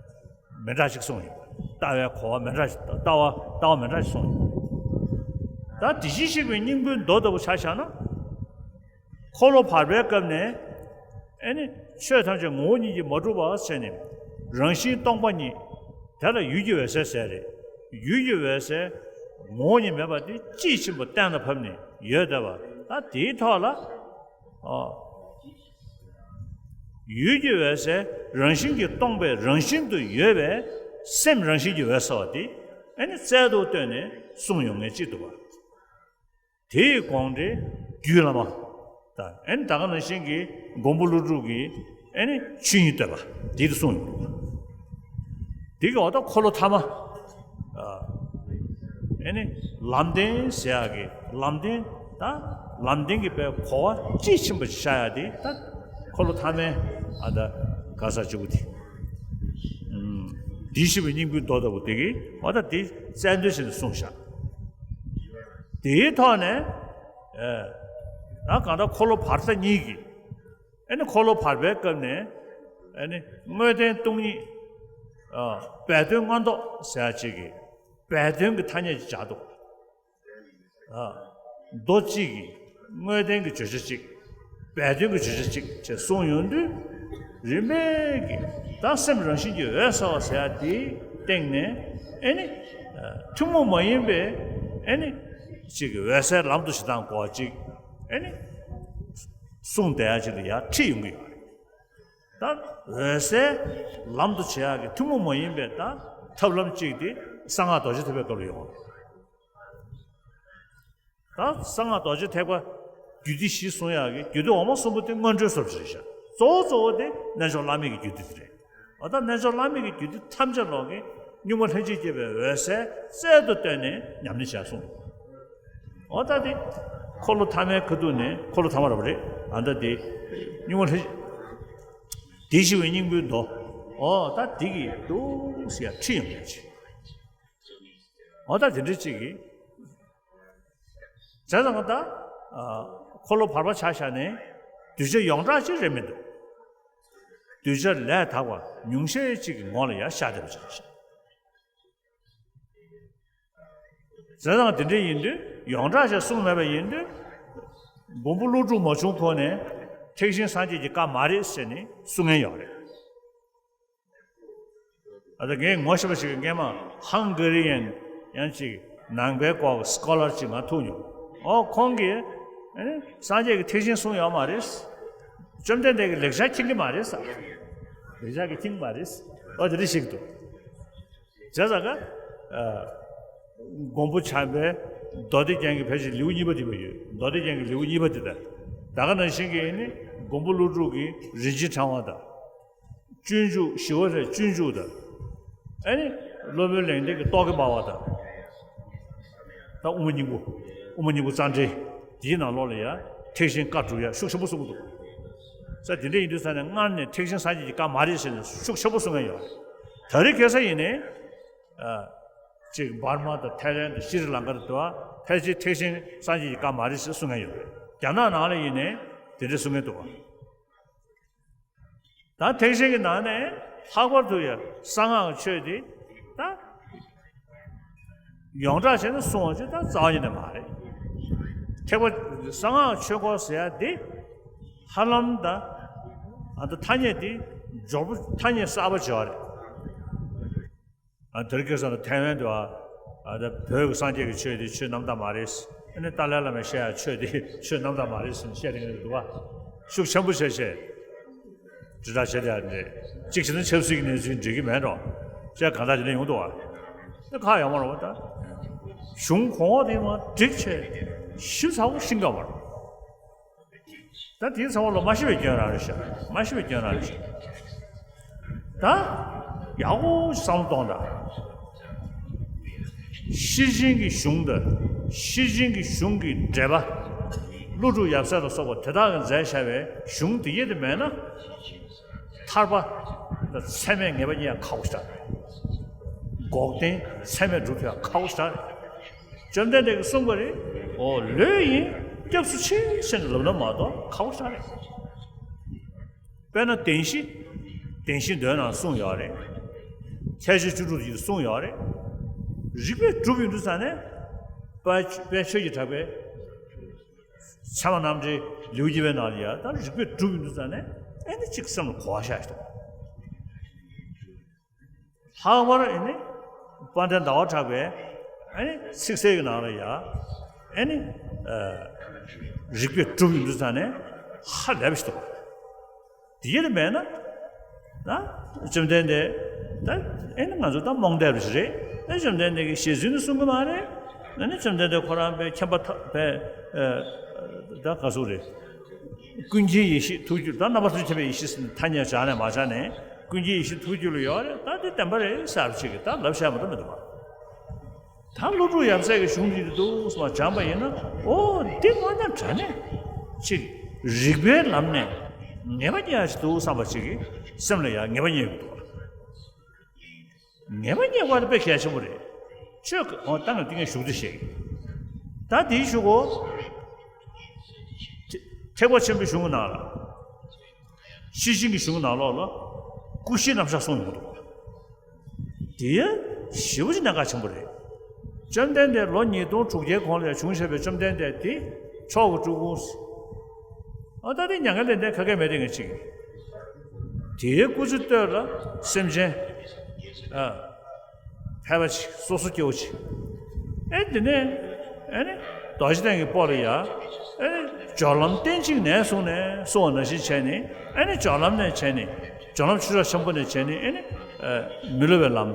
མི་འདྲ་ཞིག་གསུངས་ཡོད། ལྟ་བའི་གོ་བ་མི་འདྲ་ཞིག། ལྟ་བ། ལྟ་བ་མི་འདྲ་ཞིག་གསུངས་ཡོད། ད་དེ་བཞིན་གཤེགས་པའི་སྙིང་པོའི་མདོ་ལྟ་བུ་ཆ་བཞག་ན། འཁོར་ལོ་བར་པའི་སྐབས་ནས། ཨེ་ནི། ཆོས་ཐམས་ཅད་ངོ་བོ་ཉིད་ཀྱིས་མ་གྲུབ་པ་ཟེར་ནས། རང་བཞིན་སྟོང་པ་ཉིད། དེ་ལ་ཡུལ་གྱི་འོད་གསལ་ཟེར་རེད། ཡུལ་གྱི་འོད་གསལ་ངོ་བོ་ཉིད་མེད་པ་དེ་དཔྱིས་ཕྱིན་པ་གཏན་ལ་ཕབ་ནས་ཡོད་བསྡད་པ། ད་དེའི་ཐོག་ལ། ཨ། ཡུལ་གྱི་འོད་གསལ་རང་བཞིན་གྱིས་སྟོང་པའི་རང་བཞིན་དུ་ཡོད་པའི་སེམས་རང་བཞིན་གྱི་འོད་གསལ་བ་དེ། ཨེ་ནི་རྩལ་དུ་བཏོན་ནས་གསུངས་ཡོང་མཁན་གཅིག་འདུག་པ། དེའི་དགོངས་འགྲེལ་རྒྱུད་བླ་མ། ད་ཨེ་ནི་ད་ག་ནང་བཞིན་གྱི་མགོན་པོ་ཀླུ་སྒྲུབ་ཀྱིས་ཨེ་ནི་ཆོས་དབྱིངས་བསྟོད་པ་དེ་དུ་གསུངས་ཡོང་འདུག་པ། དེ་གི་འོ་ད་འཁོར་ལོ་ཐ་མ། ཨ། ཨེ་ནི་ལམ་བདེན་ཟེར་ཡག་གི་ལམ་བདེན། ད་ལམ་བདེན་གྱི་དཔེ་གོ་བ་དཔྱིས་ཕྱིན་པ་ཞིག་ཤར་ཡག་དེ་ད་འཁོར་ལོ་ཐ་མའི། ཨ། ད་ག་ས་བཅུ་པོ་དེ། ཨུམ། འདི་ཤེས་པའི་སྙིང་པོའི་མདོ་ལྟ་བུ་དེ་གིས་འོ་ད་དེ་རྩལ་འདོན་བྱས་ནས་གསུངས་བཞག། དེའི་ཐོག་ནས། ཨེ། ད་གང་ལྟར་འཁོར་ལོ་བར་ཐ་གཉིས་ཀྱི། ཨེ་ནི་འཁོར་ལོ་བར་པའི་སྐབས་ནས། ཨེ་ནི་དངོས་བསྟན་སྟོང་ཉིད། ཨ། སྦས་དོན་མངོན་རྟོགས་ཟེར་ཡག་ཅིག་གི་སྦས་དོན་གྱི་ཐ་སྙད་ཅིག་སྦྱར་འདུག། ཨ། མདོ་གཅིག་གི་དངོས་བསྟན་གྱི་བརྗོད་བྱ་གཅིག། སྦས་དོན་གྱི་བརྗོད་བྱ་གཅིག་བྱས་གསུངས་ཡོང་དུས། རིམ་པས་ཀྱིས་ད་སེམས་རང་བཞིན་གྱིས་འོད་གསལ་བ་ཟེར་ཡག་དེའི་སྟེང་ནས། ཨེ་ནི། ཨ། ཐུན་མོང་མ་ཡིན་པའི། ཨེ་ནི། གཅིག་གི་འོད་གསལ་ལམ་དུ་བྱེད་སྟངས་སྐོར་གཅིག། ཨེ་ནི། གསུངས་བསྡད་ཡག་ཅིག་ལ་ཡར་ཁྲིད་ཡོང་གི་ཡོད་རེད། ད་འོད་གསལ་ལམ་དུ་བྱེད་ཡག་གི་ཐུན་མོང་མ་ཡིན་པའི་ད་ཐབས་ལམ་གཅིག་དེ་གསང་སྔགས་རྡོ་རྗེ་ཐེག་པའི་སྐབས་ལ་ཡོང་བ་རེད། ད་གསང་སྔགས་རྡོ་རྗེ་ཐེག་པ་རྒྱུད་སྡེ་བཞི་གསུང་ཡག་གི་རྒྱུད་སྡེ་འོག་མ་གསུམ་པོ་དེ་སྔོན་འགྲོའི་བཟོ་འདྲ་ཞིག་རེད་ཤག། གཙོ་བོ་གཙོ་བོ་དེ་རྣལ་འབྱོར་བླ་མེད་ཀྱི་རྒྱུད་སྡེ་དེ་རེད། འོ་ད་རྣལ་འབྱོར་བླ་མེད་ཀྱི་རྒྱུད་སྡེ་ཐམས་ཅད་ལོག་གི་གཉུག་མ་ལྷན་ཅིག་སྐྱེས་པའི་འོད་གསལ་རྩལ་དུ་བཏོན་ནས་ཉམས་ལེན་བྱས་གསུངས། འོ་ད་དེ་འཁོར་ལོ་ཐ་མའི་ཁ་ཐུག་ནས། འཁོར་ལོ་ཐ་མ་ར་བ་རེད། ཨ། ད་དེ་གཉུག་མ་ལྷན། དེ་ཤེས་པའི་སྙིང་པོའི་མདོ། འོ་ད་དེ་གི་འདུག་ཟེར་ཡག་ཁྲིད་ཡོང་ཡག་ཅིག། འོ་ད་དེ་འདྲ་ཅིག་གི། བྱས་ཙང་ད། ཨ། འཁོར་ལོ་བར་པ་ཆ་བཞག་ནས་གདུལ་བྱ་ཡོངས་གྲགས་ཅིག་རེད་མི་འདུག། གདུལ་བྱ་ལས་དག་པ་ཉུང་ཤས་ཅིག་གི་ངོ་ལ་ཡར་ཤར་བསྡད་པ་ཅིག་རེད་ཤག། བྱས་ཙང་དེ་འདྲ་ཡིན་དུས། ཡོངས་གྲགས་ཅིག་གསུངས་མེད་པ་ཡིན་དུས། མགོན་པོ་ཀླུ་སྒྲུབ་མ་བྱུང་གོང་ནས་ཐེག་ཆེན་སངས་རྒྱས་ཀྱི་བཀའ་མ་རེད་ཟེར་ནས་གསུང་མཁན་ཡོད་རེད། ཨ། ད་ངས་ངོ་ཤེས་པ་ཞིག་གིས་སྔོན་མ་ཧང་ག་རི་ཡན་ཡང་ཅིག་ནང་པའི་སྐོར་གྱི་སི་ཀོ་ལར་ཅིག་ང་ཐུག་མྱོང་། ཨོ། ཁོང་གིས། ཨེ། སངས་རྒྱས་ཀྱིས་ཐེག་ཆེན་གསུངས་ཡོད་མ་རེད། བཅོམ་ལྡན་འདས་ཀྱིས་ལེགས་སྦྱར་མཁྱེན་གྱི་མ་རེད་ཟེར། ལེགས་སྦྱར་གྱིས་མཁྱེན་གྱི་མ་རེད། ཨོ། དེ་འདྲ་ཞིག་འདུག། བྱས་ཙང་ཀ། ཨ། མགོན་པོ་བྱམས་པའི་མདོ་སྡེ་རྒྱན་གྱི་ཕལ་ཆེར་ལེའུ་གཉིས་པ་དེ་མ་ཡོད། མདོ་སྡེ་རྒྱན་གྱི་ལེའུ་གཉིས་པ་དེ་དང་། ད་ག་ནང་བཞིན་གྱི་ནི་མགོན་པོ་ཀླུ་སྒྲུབ་ཀྱི་རིན་ཆེན་ཕྲེང་བ་དང་། སྤྱོད་འཇུག་ཞི་བ་ལྷའི་སྤྱོད་འཇུག་དང་། ཨ་ནི་སློབ་དཔོན་ལེགས་ལྡན་གྱི་རྟོག་གེ་འབར་བ་དང་། ད་དབུ་མ་སྙིང་པོ། དབུ་མ་སྙིང་པོ་རྩ་འགྲེལ། དེའི་ནང་ལོགས་ལ་ཡ་ཐེག་ཆེན་བཀའ་དྲུག་ཡ་ཤུགས་ཆེན་པོ་གསུང་གི་འདུག་ས་དེ་འདྲ་ཡིན་དུས་ས་ནས་སྔར་ནས་ཐེག་ཆེན་སངས་རྒྱས་ཀྱི་བཀའ་མ་རེད་ཟེར་ནས་ཤུགས་ཆེན་པོ་གསུང་མཁན་ཡོད་རེད། ད་རེས་ཁ་སང་ཡིན་ནའི། ཨ། ཅིག་འབར་མ་དང་ཐའི་ལན་དང་ཤྲི་ལང་ཀ་དང་དུ་བ་ཕལ་ཆེར་ཐེག་ཆེན་སངས་རྒྱས་ཀྱི་བཀའ་མ་རེད་ཟེར་གསུང་མཁན་ཡོད་རེད། རྒྱ་ནག་ནང་ལ་ཡིན་ནའི་དེ་འདྲ་གསུང་མཁན་འདུག་བ། ད་ཐེག་ཆེན་གྱི་ནང་ནས་ལྷག་པར་དུ་ཡང་གསང་སྔགས་ཆོས་དེ་ད་ཡོངས་གྲགས་བྱས་ནས་གསུང་བ་ཅིག་ད་རྩ་བ་ཉིད་ནས་མ་རེད། ཐེག་པ་གསང་སྔགས་ཆོས་འཁོར་ཟེར་ཡ་དེ་ཧ་ལམ་ད་ཨ་ད་ཐ་སྙད་དེ་འབྱོར་པོ་ཐ་སྙད་གསར་པ་བྱས་པ་རེད། ཨ་དེར་སྐད་ས་ལ་ཐའེ་ཝན་དུ་ཨ་ཨ་ད་བོད་ཀྱི་སངས་རྒྱས་ཀྱི་ཆོས་དེ་ཆོས་རྣམ་དག་མ་རེད། ཨ་ནི་ཏཱ་ལའི་བླ་མས་བཤད་ཡ་ཆོས་དེ་ཆོས་རྣམ་དག་མ་རེད་ཟེར་ནས་བཤད་དེ་འདུག་བ། ཤུགས་ཆེན་པོ་བྱས་བྱས། དྲིལ་བསྒྲགས་བྱས་ཏེ་ཨ་འདྲས་གཅིག་བྱས་ན་ཆབ་སྲིད་ཀྱི་གནས་ཚུལ་འགྲིག་གི་མེད་འགྲོ། བྱས་གང་ལྟར་དེ་འདྲ་ཡོང་འདུག་བ། དེ་ཁག་ཡོད་མ་རེད་བ་ད། གཞུང་གོང་འོག་དེ་མ་འགྲིག་བྱས་ཞིབ་ཚགས་པོ་ཤེས་དགོས་མ་རེད། ད་དེའི་ཚང་མ་ལ་མ་ཤེས་པའི་སྐྱོན་རང་རེད་ཤག་མ་ཤེས་པའི་སྐྱོན་རང་རེད་ཤག་ད་ཡག་པོ་བསམ་བློ་གཏོང་དང་། ཤེར་ཕྱིན་གྱི་གཞུང་དང་ཤེར་ཕྱིན་གྱི་གཞུང་གི་འགྲེལ་པ། ཀླུ་སྒྲུབ་ཡབ་སྲས་ལ་སོགས་པ་དེ་དག་གིས་མཛད་བཞག་པའི་གཞུང་དེ་ཡེ་དེ་མེད་ན། ཐར་པ་དང་ཚད་མས་ངེས་པ་རྙེད་ཡ་ཁག་པོ་ཞིག་རེད། འགོག་བདེན་ཚད་མས་སྒྲུབ་ཐུབ་ཡ་ཁག་པོ་ཞིག་རེད། བཅོམ་ལྡན་འདས་ཀྱིས་གསུངས་པ་རེད། འོ་ལོས་ཡིན་སྐྱབས་སུ་མཆི་ཟེར་ནས་ལབ་ན་མ་གཏོགས་ཁག་པོ་ཞིག་རེད། དཔེར་ན་བདེན་བཞི། བདེན་བཞིའི་མདོའི་ནང་གསུངས་ཡོད་རེད། ཁྱད་ཆོས་བཅུ་དྲུག་ཡིན་གསུངས་ཡོད་རེད། རིགས་པས་གྲུབ་ཡོང་དུས་ཙ་ནས། དཔལ་དཔལ་ཆོས་ཀྱི་གྲགས་པའི་ཚད་མ་རྣམ་འགྲེལ་ལེའུ་བརྒྱད་པའི་ནང་ལ་ཡ་ད་རིགས་པས་གྲུབ་ཡོང་དུས་ཙ་ནས་ཨེ་ནི་གཅིག་སེམས་ལ་གོ་བ་ཤར་ཞིག་འདུག་ལྷག་པར་ཨེ་ནི་དཔལ་ལྡན་ཟླ་བ་གྲགས་པའི་ཨེ་ནི་ཚིག་གསལ་གྱི་ནང་ལ་ཡ་ཨེ་ནི་ཨ་རིགས་པས་གྲུབ་ཡོང་དུས་ཙ་ནས་ཧ་ལས་པ་ཞིག་འདུག་དེ་ཡིན་མེད་ན། ད་བཅོམ་ལྡན་འདས་ད་ཨེ་ནི་ང་ཚོ་ད་རྨོངས་དད་རུ་ཞིག་རེད། ཨེ་བཅོམ་ལྡན་འདས་ཀྱིས་ཞལ་རྫུན་ནི་གསུང་གི་མ་རེད། ཨེ་ནི་བཅོམ་ལྡན་འདས་ཁོ་རང་པའི་མཁྱེན་པ་ཐ་པའི་ཨ་ད་ག་ཟུག་རེད། ཀུན་མཁྱེན་ཡེ་ཤེས་ཐུགས་རྒྱུད་ད་རྣམ་པ་ཐམས་ཅད་མཁྱེན་པའི་ཡེ་ཤེས་ཟེར་ནས་ཐ་སྙད་སྦྱར་ནས་མ་སྦྱར་ནས་ཀུན་མཁྱེན་ཡེ་ཤེས་ཐུགས་རྒྱུད་ལ་ཡོད་རེད། ད་དེ་བདེན་པ་རེད་ཟེར་བ་ཅིག་གིས་ད་ལབ་བཤད་མ་གཏོགས་མི་འདུག་བ། ད་ཀླུ་སྒྲུབ་ཡབ་སྲས་ཀྱི་གཞུང་འདི་འདུག་སེ་སྦྱངས་པ་ཡིན་ན། ཨོ་འདི་དངོས་གནས་དྲང་གནས་ཅིག་རིགས་པའི་ལམ་ནས་ངེས་པ་རྙེད་ཡ་ཞིག་འདུག་བསམ་པ་ཅིག་གི་སེམས་ལ་ཡང་ངེས་པ་རྙེད་ཀྱི་འདུག་ངེས་པ་རྙེད་པ་དེ་དཔེ་གལ་ཆེན་པོ་རེད། ཆོས་ཀྱི་ཨོ་ད་ང་འདི་ངས་ཞུགས་འདི་བཤད་ཀྱི། ད་འདིའི་ཞུ་གོ་ཐེག་པ་ཆེན་པོའི་གཞུང་གི་ནང་ལ། ཤེར་ཕྱིན་གྱི་གཞུང་ནང་ལོགས་ལ་ཀུ་ཤའི་རྣམ་གཞག་གསུངས་ཡོང་གི་འདུག་དེ་ཞེ་པོ་ཅིག་གནད་འགག་ཆེན་པོ་རེད། བཅོམ་ལྡན་འདས་ལོ་ཉིས་སྟོང་དྲུག་བརྒྱའི་གོང་ལ་བྱུང་བཞག་པའི་བཅོམ་ལྡན་འདས་དེ་མཆོག་གི་སྤྲུལ་སྐུ། ཨ་ད་དེ་མྱ་ངན་ལས་འདས་ཁ་སྐད་མེད་དེ་ངས་ཅིག་དེའི་སྐུ་ཚེ་སྟོད་ལ་སེམས་ཅན། ཨ། ཕལ་པ་ཅིག་སོ་སོ་སྐྱེ་བོ་ཅིག་ཨེ་དེ་ནས་ཨེ་ནི་རྡོ་རྗེ་གདན་གྱི་སྤོ་ལ་ཡ། ཨེ་ནི་སྦྱོར་ལམ་རྟེན་ཅིང་ནས་བཟུང་ནས་གསུངས་པ་ནང་བཞིན་བྱས་ནས། ཨེ་ནི་སྦྱོར་ལམ་ནས་བྱས་ནས་སྦྱོར་ལམ་ཆོས་གྲགས་ཆེན་པོ་ནས་བྱས་ནས། ཨེ་ནི་ཨ་མི་སླུ་བའི་ལམ་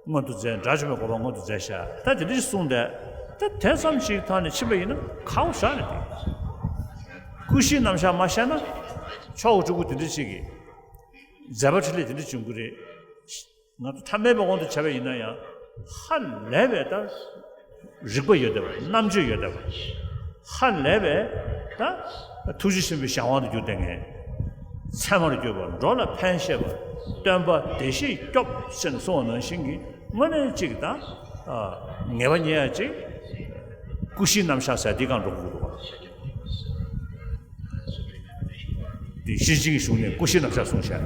མངོན་དུ་མཛད། དགྲ་བཅོམ་པའི་གོ་འཕང་མངོན་དུ་མཛད་ཤག་ད་དེ་འདྲ་ཞིག་གསུངས་ཏེ། ད་དེ་ཙམ་ཞིག་ཐོག་ནས་ཕྱིན་པ་ཡིན་ན་ཁག་པོ་ཞིག་རེད་དེ། ཀུ་ཤའི་རྣམ་གཞག་མ་བཤད་ན་མཆོག་གི་སྤྲུལ་སྐུ་དེ་འདྲ་ཞིག་གི་མཛད་པ་འཕྲིན་ལས་དེ་འདྲ་བྱུང་གི་རེད། ང་ཚོ་ཐ་མལ་པའི་དབང་དུ་བྱས་པ་ཡིན་ན་ཡང་ཧ་ལས་པའི་ད་རིག་པ་ཡོད་བསྡད་པ། རྣམ་དཔྱོད་ཡོད་བསྡད་པ། ཧ་ལས་པའི་ད་ཐུགས་རྗེ་ཆེན་པོའི་གཞན་དབང་དུ་གྱུར་བསྡད་མཁན། ཚད་མར་གྱུར་པ། འགྲོ་ལ་ཕན་ཤེས་པ། སྟོན་པ་བདེ་གཤེགས་སྐྱོབ་ཟེར་ནས་གསུངས་པ་ནང་བཞིན་གྱི་དངོས་གནས་གཅིག་ད་ཨ་ངེས་པ་རྙེད་ཡ་གཅིག་ཀུ་ཤའི་རྣམ་གཞག་ཟེར་འདི་སྒང་འགྲོ་དགོས་ཀྱི་འདུག་བ། འདི་ཤེར་ཕྱིན་གྱི་གཞུང་ནས་ཀུ་ཤའི་རྣམ་གཞག་གསུངས་བཞག་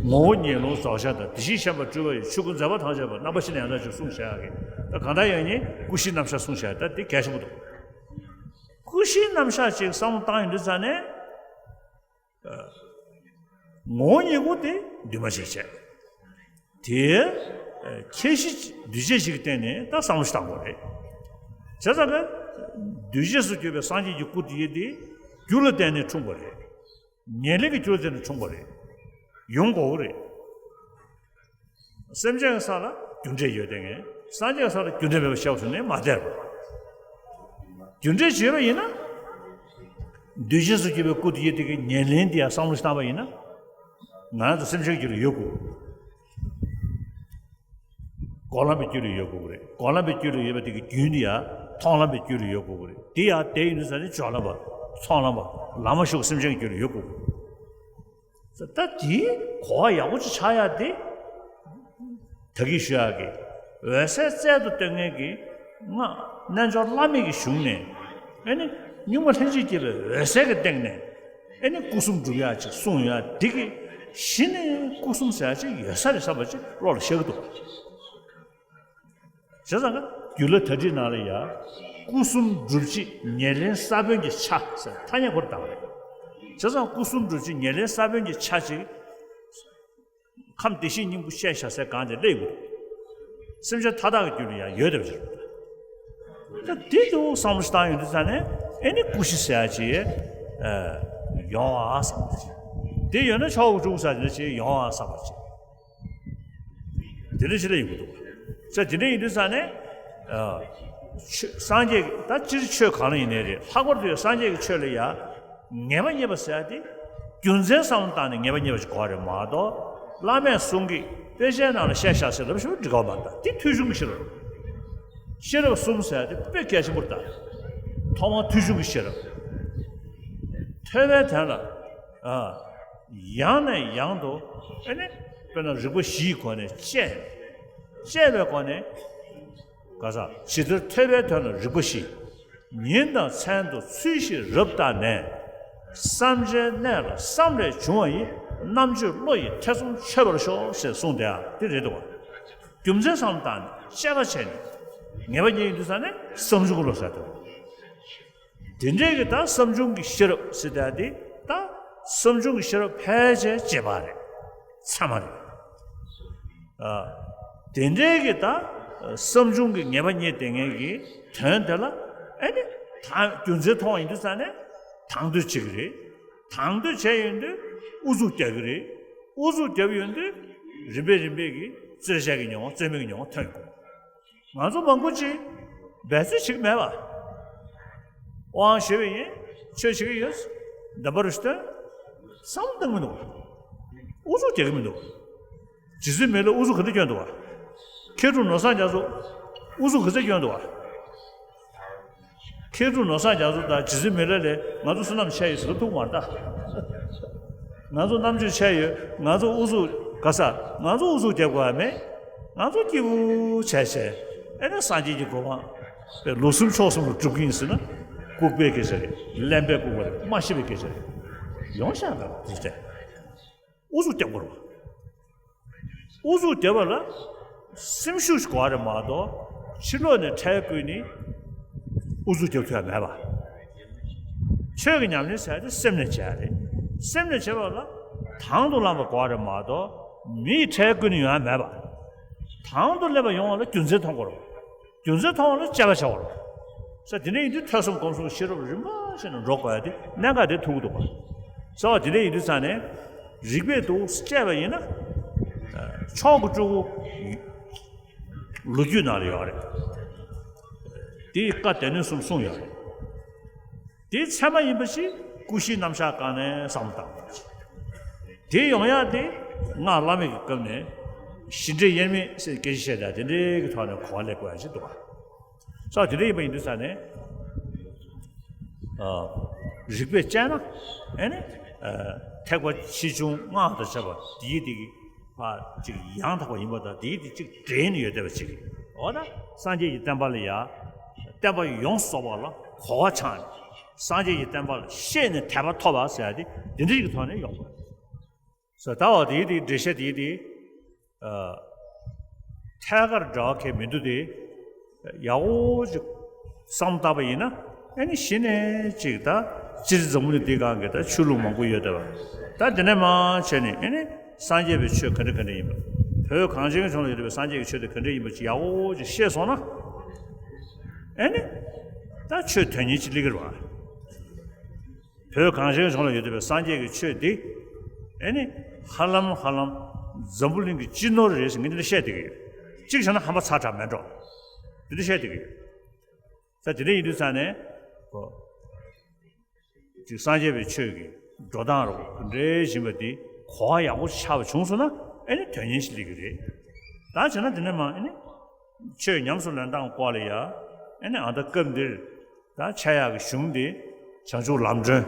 ངོ་བོ་ཉིད་ལོངས་རྫོགས་བྱ་དང་། དེ་བཞིན་གཤེགས་པ་སྤྲུལ་པ་ཡི། ཆོས་སྐུ་མཛད་པ་ཐམས་ཅད་པ། རྣམ་པ་བཞི་ནས་ཡང་དག་ཅིག་གསུངས་བཞག་གི། ད་གང་ལྟར་ཡང་ནི་ཀུ་ཤའི་རྣམ་གཞག་གསུངས་བཞག་ད་འདི་གལ་ཆེན་པོ་འདུག་ཀུ་ཤའི་རྣམ་གཞག་ཅིག་བསམ་བློ་བཏང་ཡོང་དུས་ཙ་ནས། ངོ་བོ་ཉིད་སྐུ་དེ་འདུས་མ་བྱས་བྱས། དེའི་ཁྱད་གཞི་འདུས་བྱས་ཤིག་གི་སྟེང་ནས་ད་བསམ་བློ་ཞིག་བཏང་དགོས་རེད། བྱས་ཙང་གི་འདུས་བྱས་སུ་གྱུར་པའི་སངས་རྒྱས་ཀྱི་སྐུ་དེ་དེ་རྒྱུ་ལ་བརྟེན་ནས་འཁྲུངས་པ་རེད། ཉེར་ལེན་གྱི་རྒྱུ་ལ་བརྟེན་ནས་འཁྲུངས་པ་རེད། ཡོང་དགོས་ཀྱི་རེད། སེམས་ཅན་གྱི་ས་ལ་རྒྱུ་འབྲས་ཡོད་བསྡད་མཁན། སངས་རྒྱས་ཀྱི་ས་ལ་རྒྱུ་འབྲས་མེད་པ་ཤེས་པ་བྱུང་ནས་མ་བསྡད་པ། རྒྱུ་འབྲས་བྱས་པ་ཡིན་ན། འདུས་བྱས་སུ་གྱུར་པའི་སྐུ་དེ་ཡི་དེ་གི་ཉེར་ལེན་དེ་ཡང་བསམ་བློ་ཞིག་བཏང་པ་ཡིན་ན། ང་རང་ཚོ་སེམས་ཅན་རྒྱུད་ལ་ཡོད་དགོས། འགོག་ལམ་པའི་རྒྱུད་ལ་ཡོད་དགོས་ཀྱི་རེད། འགོག་ལམ་པའི་རྒྱུད་ལ་ཡོད་པ་དེ་གི་རྒྱུན་དེ་ཡང་མཐོང་ལམ་པའི་རྒྱུད་ལ་ཡོད་དགོས་ཀྱི་རེད། དེ་ཡང་དེ་ཡིན་དུས་ཙ་ནས་སྦྱོར་ལམ་པ། ཚོགས་ལམ་པ། ལམ་མ་ཞུགས་སེམས་ཅན་གྱི་རྒྱུད་ལ་ཡོད་དགོས་ཀྱི་རེད། ད་དེའི་གོ་བ་ཡག་པོ་ཅིག་ཆགས་ཡ་དེ། ད་གིན་ཞུ་ཡག་གི། འོད་གསལ་རྩལ་དུ་སྟོན་མཁན་གྱི་སྔགས་རྣལ་འབྱོར་བླ་མེད་ཀྱི་གཞུང་ནས། ཨེ་ནི་གཉུག་མ་ལྷན་ཅིག་སྐྱེས་པའི་འོད་གསལ་གྱི་སྟེང་ནས། ཨེ་ནི་སྐུ་གསུམ་སྒྲུབ་ཡག་ཅིག་གསུངས་ཡ་དེ་གི་གཞི་ནས་སྐུ་གསུམ་ཟེར་ཡག་ཅིག་ཡོད་ས་རེད་བསམ་པ་ཅིག་བློ་ལ་ཤར་གྱི་འདུག་བྱས་ཙང་ཀ་རྒྱུད་བླ་དར་ཊིག་ནང་ལ་ཡ། སྐུ་གསུམ་སྒྲུབ་བྱེད་ཉེར་ལེན་ས་བོན་གྱི་ཆ་ཟེར་ཐ་སྙད་ཁོ་རང་བཏགས་པ་རེད། བྱས་ཙང་སྐུ་གསུམ་སྒྲུབ་བྱེད་ཉེར་ལེན་ས་བོན་གྱི་ཆ་ཅིག་ཁམས་བདེ་གཤེགས་སྙིང་པོ་བཤད་བཞག་སའི་སྒང་དེ་སླེབས་ཡོང་གི་འདུག་སེམས་ཅན་མཐའ་དག་གི་རྒྱུད་ལ་ཡང་ཡོད་བསྡད་པ་ཅིག་ད་དེ་དུ་བསམ་བློ་ཞིག་བཏང་ཡོང་དུས་ཙ་ནས་ཨེ་ནི་སྐུ་བཞི་ཟེར་ཡ་ཅིག་ཨ་ཡོང་བ་བསམ་བློ་ཅིག་དེ་ཡོད་ན་ཆོག་གི་འདུག་ཟེར་ནས་ཅིག་ཡོང་བ་བསམ་པ་ཅིག་དེ་འདྲ་ཞིག་ལ་ཡོང་གི་འདུག་ས་དེ་འདྲ་ཡིན་དུས་ཙ་ནས་ཨ་ཆོས་སངས་རྒྱས་ཀྱི་ད་སྤྱིར་ཆོས་གང་ལ་ཡིན་ནའི་རེད། ལྷག་པར་དུ་སངས་རྒྱས་ཀྱི་ཆོས་ལ་ཡ། ངེས་པ་རྙེད་པ་ཟེར་ཡ་དེ། རྒྱུ་མཚན་བསམ་བློ་བཏང་ནས་ངེས་པ་རྙེད་པ་ཞིག་དགོས་རེད་མ་གཏོགས། བླ་མས་གསུང་གི་དཔེ་ཆའི་ནང་ལ་བཤད་བཞག་ཟེར་ལབ་ཞུ་འགྲིག་གི་མ་རེད། ད་དེ་ཐོས་བྱུང་གི་ཤེས་རབ། ཤེས་རབ་གསུམ་ཟེར་ཡ་དེ་དཔེ་གལ་ཆེན་པོ་རེད་ད། ཐོག་མར་ཐོས་བྱུང་གི་ཤེས་རབ། ཐོས་པའི་དོན་ལ། ཨ། ཡང་ནས་ཡང་དུ། ཨེ་ནི། དཔེར་ན་རིག་པ་བཞིའི་སྒོ་ནས་དཔྱད། དཔྱད་པའི་སྒོ་ནས། ག་ས། ཇི་ལྟར་ཐོས་པའི་དོན་ལ་རིག་པ་བཞི། ཉིན་དང་མཚན་དུ་ཚུལ་བཞིན་རབ་བརྟགས་ནས། བསམ་བྱའི་གནས་ལ་བསམ་ལས་བྱུང་བ་ཡི། རྣམ་དཔྱོད་བློ་ཡིས་ཐེ་ཚོམ་ཆོད་པར་ཤོག་ཅེས་གསུངས་དེ་ཡང་དེ་རེད་འདུག་བ། རྒྱུ་མཚན་བསམ་བཏང་ནས་དཔྱད་པ་བྱས་ནས། ངེས་པ་རྙེད་ཡོང་དུས་ཙ་ནས་བསམ་བྱུང་གི་བློ་ཟེར་དུས། དེ་འདྲའི་གི་ད་བསམ་བྱུང་གི་ཤེས་རབ་ཟེར་ཡ་དེ་ད་བསམ་བྱུང་གི་ཤེས་རབ་ཕལ་ཆེར་བྱེད་པ་རེད། ཚད་མ་རེད། ཨ། དེ་འདྲའི་གི་ད་བསམ་བྱུང་གི་ངེས་པ་རྙེད་བསྡད་མཁན་གྱི་དོན་དེ་ལ་ཨེ་ནི་ད་རྒྱུ་མཚན་མཐོང་ཡོང་དུས་ཙ་ནས་དང་དོད་བྱེད་ཀྱི་རེད། དང་དོད་བྱས་ཡོང་དུས་ཨུ་ཚུགས་རྒྱག་གི་རེད། ཨུ་ཚུགས་རྒྱབ་ཡོང་དུས་རིམ་པས་རིམ་པས་ཀྱི་རྩོད་བྱེད་ཀྱི་མྱོང་བ་རྩོད་མེད་ཀྱི་མྱོང་བ་ཐོན་ཡོང་གི། ང་ཚོ་མང་པོ་ཅིག་འབད་རྩོལ་བྱེད་ཀྱི་མེད་པ། དབང་ཞུས་པ་ཡིན། ཆོས་བྱེད་ཀྱི་ཡོད། འདམ་པར་སྟོན། བསམ་བློ་གཏོང་གི་མི་འདུག་ཨུ་ཚུགས་རྒྱག་གི་མི་འདུག་རྗེ་བཙུན་མི་ལས་ཨུ་ཚུགས་ག་འདྲ་སྐྱོན་འདུག་བ། མཁས་གྲུབ་ནོར་བཟང་རྒྱ་མཚོ་ཨུ་ཚུགས་ག་ཚད་སྐྱོན་འདུག་བ། མཁས་གྲུབ་ནོར་བཟང་རྒྱ་མཚོ་དང་རྗེ་བཙུན་མི་ལ་ལས་ང་ཚོ་བསོད་ནམས་ཆེ་ཡོད་ཟེར་ཐུག་མ་རེད་ད། ང་ཚོ་རྣམ་དཔྱོད་ཆེ་ཡོད། ང་ཚོ་ཨུ་ཚུགས་ག་ས། ང་ཚོ་ཨུ་ཚུགས་རྒྱབ་དགོས་ཡ་མེད། ང་ཚོ་སྐྱིད་པོ་བྱས་བྱས་ཨེ་ན་སངས་རྒྱས་ཀྱི་གོ་འཕང་དཔེ་ལུགས་གསུམ་ཕྱོགས་གསུམ་ལ་སྒྲུབ་ཀྱི་ཡིན་ཟེར་ན། ལྐུགས་པའི་སྐད་ཆ་རེད། གླེན་པའི་ལྐུགས་པ་རེད། མ་ཤེས་པའི་སྐད་ཆ་རེད། ཡོང་ཤག་ད་དེ་ཚོ་ཨུ་ཚུགས་རྒྱབ་དགོས་རེད། ཨུ་ཚུགས་རྒྱབ་པ་ལ་སེམས་ཤུགས་ཤིག་དགོས་རེད་མ་གཏོགས་ཕྱི་ལོགས་ནས་ཁྲལ་བཀོལ་ནས་ཨུ་ཚུགས་རྒྱབ་ཐུབ་ཡ་མེད་པ། ཆོས་ཀྱི་ཉམས་ལེན་ཟེར་ཡ་དེ་སེམས་ནས་བྱེད་ཡ་རེད། སེམས་ནས་བྱེད་པ་ལ་དང་དུ་བླངས་པ་དགོས་རེད་མ་གཏོགས་མིས་ཁྲལ་བཀོལ་ནས་ཡོང་ཡ་མེད་པ། དང་དུ་བླངས་པ་ཡོང་བ་ལ་རྒྱུ་མཚན་མཐོང་དགོས་རེད། རྒྱུ་མཚན་མཐོང་བ་ལ་དཔྱད་པ་བྱ་བར། ས་དེ་འདྲ་ཡིན་དུས་ཐོས་བསམ་སྒོམ་གསུམ་ཤེས་རབ་རིམ་པ་བྱས་ནས་འགྲོ་དགོས་ཡ་དེ་གནད་འགག་དེ་ཐུག་གི་འདུག་ག་ས་བ་དེ་འདྲ་ཡིན་དུས་ཙང་ནས་རིག་པས་འདུག་དཔྱད་པ་ཡིན་ན། མཆོག་གི་སྤྲུལ་སྐུ་ལོ་རྒྱུས་ནང་ལ་ཡོད་རེད། དེའི་བཀའ་སྡེ་སྣོད་གསུམ་གསུངས་ཡོད་རེད། དེའི་ཚད་མ་ཡིན་པ་ཞིག་སྐུ་བཞིའི་རྣམ་གཞག་སྒང་ནས་བསམ་བློ་བཏང་དགོས། དེ་ཡོང་ཡག་དེ་སྔགས་བླ་མེད་ཀྱི་སྐབས་ནས་གཞི་འབྲས་དབྱེར་མེད་ཟེར་སྐད་ཆ་བཤད་ཡག་དེ་འདྲའི་གི་ཐོག་ནས་གོ་བ་ལེན་དགོས་ཡག་ཅིག་འདུག་ག་ས་དེ་འདྲ་ཡིན་པ་ཡིན་དུས་ཙང་ནས། ཨ། རིགས་པས་དཔྱད་ན། ཨེ་ནི། ཨ། ཐེག་པ་ཆེ་ཆུང་སྔགས་དང་བཅས་པ་དེའི་དེ་གི་ཕ་ཅིག་ཡང་དག་པ་ཡིན་པ་དང་དེའི་དེ་ཅིག་འདྲེས་ནས་ཡོད་བསྡད་པ་ཅིག་འོ་ན་སངས་རྒྱས་ཀྱི་བསྟན་པ་ལ་ཡ། བསྟན་པ་ཡོངས་རྫོགས་པ་ལ་གོ་བ་ཆགས་ནས་སངས་རྒྱས་ཀྱི་བསྟན་པ་ལ་ཤེས་ནས་དད་པ་ཐོབ་པ་ཟེར་ཡ་དེ་འདི་འདྲ་ཞིག་གི་ཐོག་ནས་ཡོང་དགོས། ས་ད་བ་དེའི་དེ་འགྲེལ་བཤད་དེའི་དེ། ཨ། ཐད་ཀར་འབྲེལ་བ་གང་ཡང་མི་འདུག་སྟེ། ཡག་པོ་ཅིག་བསམ་བཏང་པ་ཡིན་ན་ཨེ་ནི་གཞི་ནས་ཅིག་ད་སྤྱིར་འཛམ་བུ་གླིང་འདི་སྒང་གི་ད་ཆོས་ལུགས་མང་པོ་ཡོད་བསྡད་པ། ད་འདི་ནས་མར་བྱས་ནས་ཨེ་ནི་སངས་རྒྱས་པའི་ཆོས་ག་འདྲ་ག་འདྲ་ཡིན་པ། བོད་གངས་ཅན་གྱི་ལྗོངས་ལ་ཡོད་བསྡད་པའི་སངས་རྒྱས་ཀྱི་ཆོས་དེ་ག་འདྲ་ཡིན་པ་ཅིག་ཡག་པོ་ཅིག་ཤེས་སོང་ན། ཨེ་ནི་ད་ཆོས་དོན་གཉེར་ཅིག་སླེབས་ཀྱི་རེད་བ། བོད་གངས་ཅན་ལྗོངས་ལ་ཡོད་བསྡད་པའི་སངས་རྒྱས་ཀྱི་ཆོས་འདི། ཨེ་ནི། ཧ་ལམ་ཧ་ལམ། འཛམ་བུ་གླིང་གི་སྤྱི་ནོར་རེད་ཟེར་ངས་འདི་འདྲ་བཤད་བསྡད་ཀྱི་ཡོད། གཅིག་བྱས་ན་ཧམ་པ་ཚ་དྲགས་མེད་འགྲོ། འདི་འདྲ་བཤད་བསྡད་ཀྱི་ཡོད། ས་དེ་འདྲ་ཡིན་དུས་ཙང་ནས། ཨོ། ཅིག་སངས་རྒྱས་པའི་ཆོས་ཀྱི་འགྲོ་སྟངས་རོ་འདྲེས་བཞིན་པ་འདི་ གོ་བ་ཡག་པོ་ཆགས་པ་བྱུང་སོང་ན་ཨེ་ནི་དོན་གཉེར་ཞིག་སླེབས་ཀྱི་རེད། ད་བྱས་ན་དེ་ནས་མ་ཨེ་ནི་ཆོས་ཉམས་སུ་ལེན་སྟངས་སྐོར་ལ་ཡ་ཨེ་ནི་ཨ་ད་སྐབས་འདིར་ད་འཆད་ཡག་གི་གཞུང་འདི་བྱང་ཆུབ་ལམ་སྒྲོན།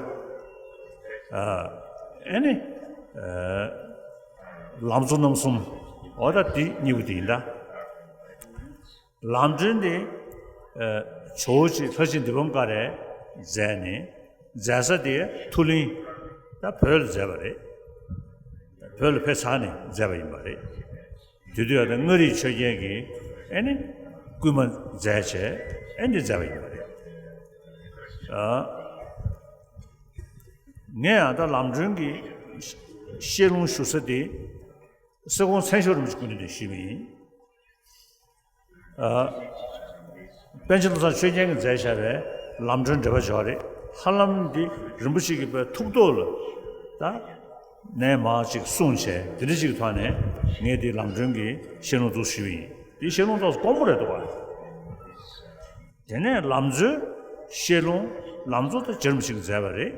ཨ་ཨེ་ནི་ཨ་ལམ་གཙོ་རྣམ་གསུམ། འོ་ད་འདི་གཉིས་པོ་འདི་ཡིན་ད། ལམ་སྒྲོན་དེ་ཨ་ཇོ་བོ་རྗེ་ལྷ་རྗེ་འདི་བམ་ཀ་རས་མཛད་ནས་མཛད་ས་དེ་མཐོ་གླིང་ད་བོད་ལ་མཛད་པ་རེད། བོད་ལ་ཕེབས་ཚར་ནས་མཛད་པ་ཡིན་པ་རེད། དེ་དུས་ཡང་ད་མངའ་རིས་ཆོས་རྒྱལ་གྱིས་ཨེ་ནི་སྐུལ་མ་མཛད་བྱས་ཨེ་འདི་མཛད་པ་ཡིན་པ་རེད། ཨ་ངས་ཡང་ད་ལམ་སྒྲོན་གྱི་བཤད་ལུང་ཞུ་ས་དེ་སྲིད་སྐོང་མཚན་བཞུགས་རིན་པོ་ཆེ་སྐུ་མདུན་ནས་ཞུས་པ་ཡིན། ཨ། པཎ་ཆེན་བློ་བཟང་ཆོས་རྒྱན་གྱིས་མཛད་བཞག་པའི་ལམ་སྒྲོན་འགྲེལ་པ་སྦྱོར་རེད། ཧ་ལམ་འདི་རིན་པོ་ཆེ་གི་པའི་ཐུགས་ཐོག་ལ་ད་ནས་མར་ཅིག་གསུངས་བྱས་དེ་འདྲ་ཅིག་གི་ཐོག་ནས་ངས་འདི་ལམ་སྒྲོན་གྱི་བཤད་ལུང་འདུག་ཞུས་པ་ཡིན། འདི་བཤད་ལུང་ཏོག་ཙམ་དཀོན་པོ་རེད་འདུག་བ། དེ་ནས་ལམ་གཙོའི་བཤད་ལུང་ལམ་གཙོ་ད་རྗེ་རིན་པོ་ཆེ་གིས་མཛད་པ་རེད།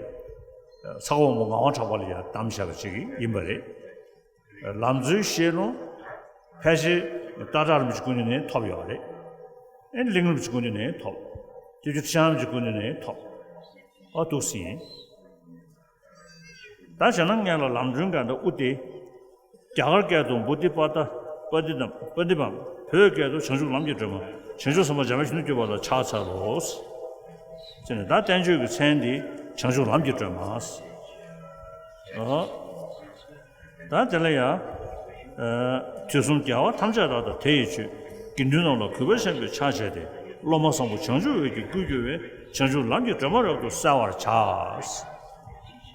ཚ་ཁོ་དབང་པོ་ངག་དབང་གྲགས་པ་ལ་ཡང་གདམས་བཞག་པ་ཅིག་ཡིན་པ་རེད། ལམ་གཙོའི་བཤད་ལུང་ཕལ་ཆེར་སྟག་བྲག་རིན་པོ་ཆེ་སྐུ་མདུན་ནས་ཐོབ་ཡོད་རེད། ཨེ་གླིང་རིན་པོ་ཆེ་སྐུ་མདུན་ནས་ཐོབ། སྐྱབས་རྗེ་ཁྲི་བྱང་རིན་པོ་ཆེ་སྐུ་མདུན་ནས་ཐོབ། ཨ་འདུག་སེ་ཡིན། ད་བྱས་ན་སྔོན་ལ་ལམ་སྒྲོན་གྱི་འདི་དབུ་སྟེ། རྒྱ་གར་སྐད་དུ་བོ་དྷི་པ་ཏ་པ་ཏི་ནམ་པ་ཏི་བམ། བོད་སྐད་དུ་བྱང་ཆུབ་ལམ་གྱི་སྒྲོན་མ། བྱང་ཆུབ་སེམས་དཔའ་འཇམ་དཔལ་གཞོན་ནུར་གྱུར་པ་ལ་ཕྱག་འཚལ་ལོ། ཟེར་ནས་ད་བསྟན་བཅོས་ཀྱི་མཚན་འདི་བྱང་ཆུབ་ལམ་གྱི་སྒྲོན་མ། ཨོ། ད་དེ་ལ་ཡང་། ཨ། དུས་གསུམ་རྒྱལ་བ་ཐམས་ཅད་རབ་ཏུ་དེ་ཡི་ཆོས། དགེ་འདུན་རྣམས་ལ་གུས་པར་བྱམས་པའི་ཕྱག་བྱས་ཏེ། སློབ་མ་བཟང་པོ་བྱང་ཆུབ་འོད་ཀྱི་སྐུར་གྱུར་པའི། བྱང་ཆུབ་ལམ་གྱི་སྒྲོན་མ་རབ་ཏུ་གསལ་བར་བྱ།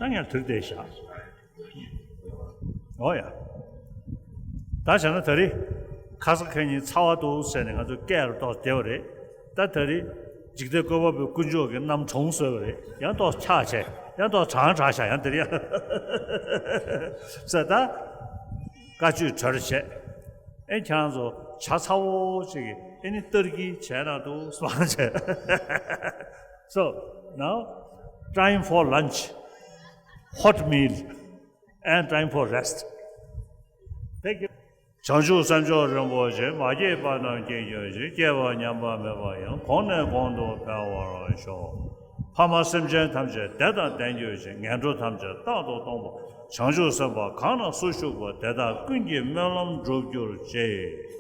ད་ངས་དེར་བལྟས་བཞག། ཨོ་ཡ། ད་བྱས་ན་ད་རེས་ཁ་ས་ཁ་ཉིན་ཚ་བ་འདུག་ཟེར་ནས་ང་ཚོ་སྐད་རུ་ཏོག་བདེ་བ་རེད། ད་ད་རེས་འཇིག་རྟེན་བཀོད་པ་པོའི་དཀོན་མཆོག་གི་རྣམ་གྲོངས་སོས་པ་རེད། ཡང་ཏོག་ཆག་བྱས་ཡང་ཏོག་གྲང་དྲགས་ཤག། ཡང་དེ་རེད་ཡ། ཟེར་ད་བཀའ་ཆོས་གྲོལ་བྱས། ཨེ་ཁྱེད་རང་ཚོ་ཇ་ཚ་བོ་ཅིག་གི་ཨེ་ནི་སྟར་གྱི་བྱས་ན་འདུག་སོང་བྱས། So now time for lunch, hot meal and time for rest. Thank you. བྱང་ཆུབ་སེམས་མཆོག་རིན་པོ་ཆེ། མ་སྐྱེས་པ་རྣམས་སྐྱེ་གྱུར་ཅིག། སྐྱེས་པ་ཉམས་པ་མེད་པ་ཡང་། གོང་ནས་གོང་དུ་འཕེལ་བར་ཤོག། ཕ་མ་སེམས་ཅན་ཐམས་ཅད་བདེ་དང་ལྡན་གྱུར་ཅིག། ངན་འགྲོ་ཐམས་ཅད་རྟག་ཏུ་སྟོངས་པ། བྱང་ཆུབ་སེམས་དཔའ་གང་ན་སུ་བཞུགས་པ། དེ་དག་ཀུན་གྱི་སྨོན་ལམ་འགྲུབ་གྱུར་ཅིག།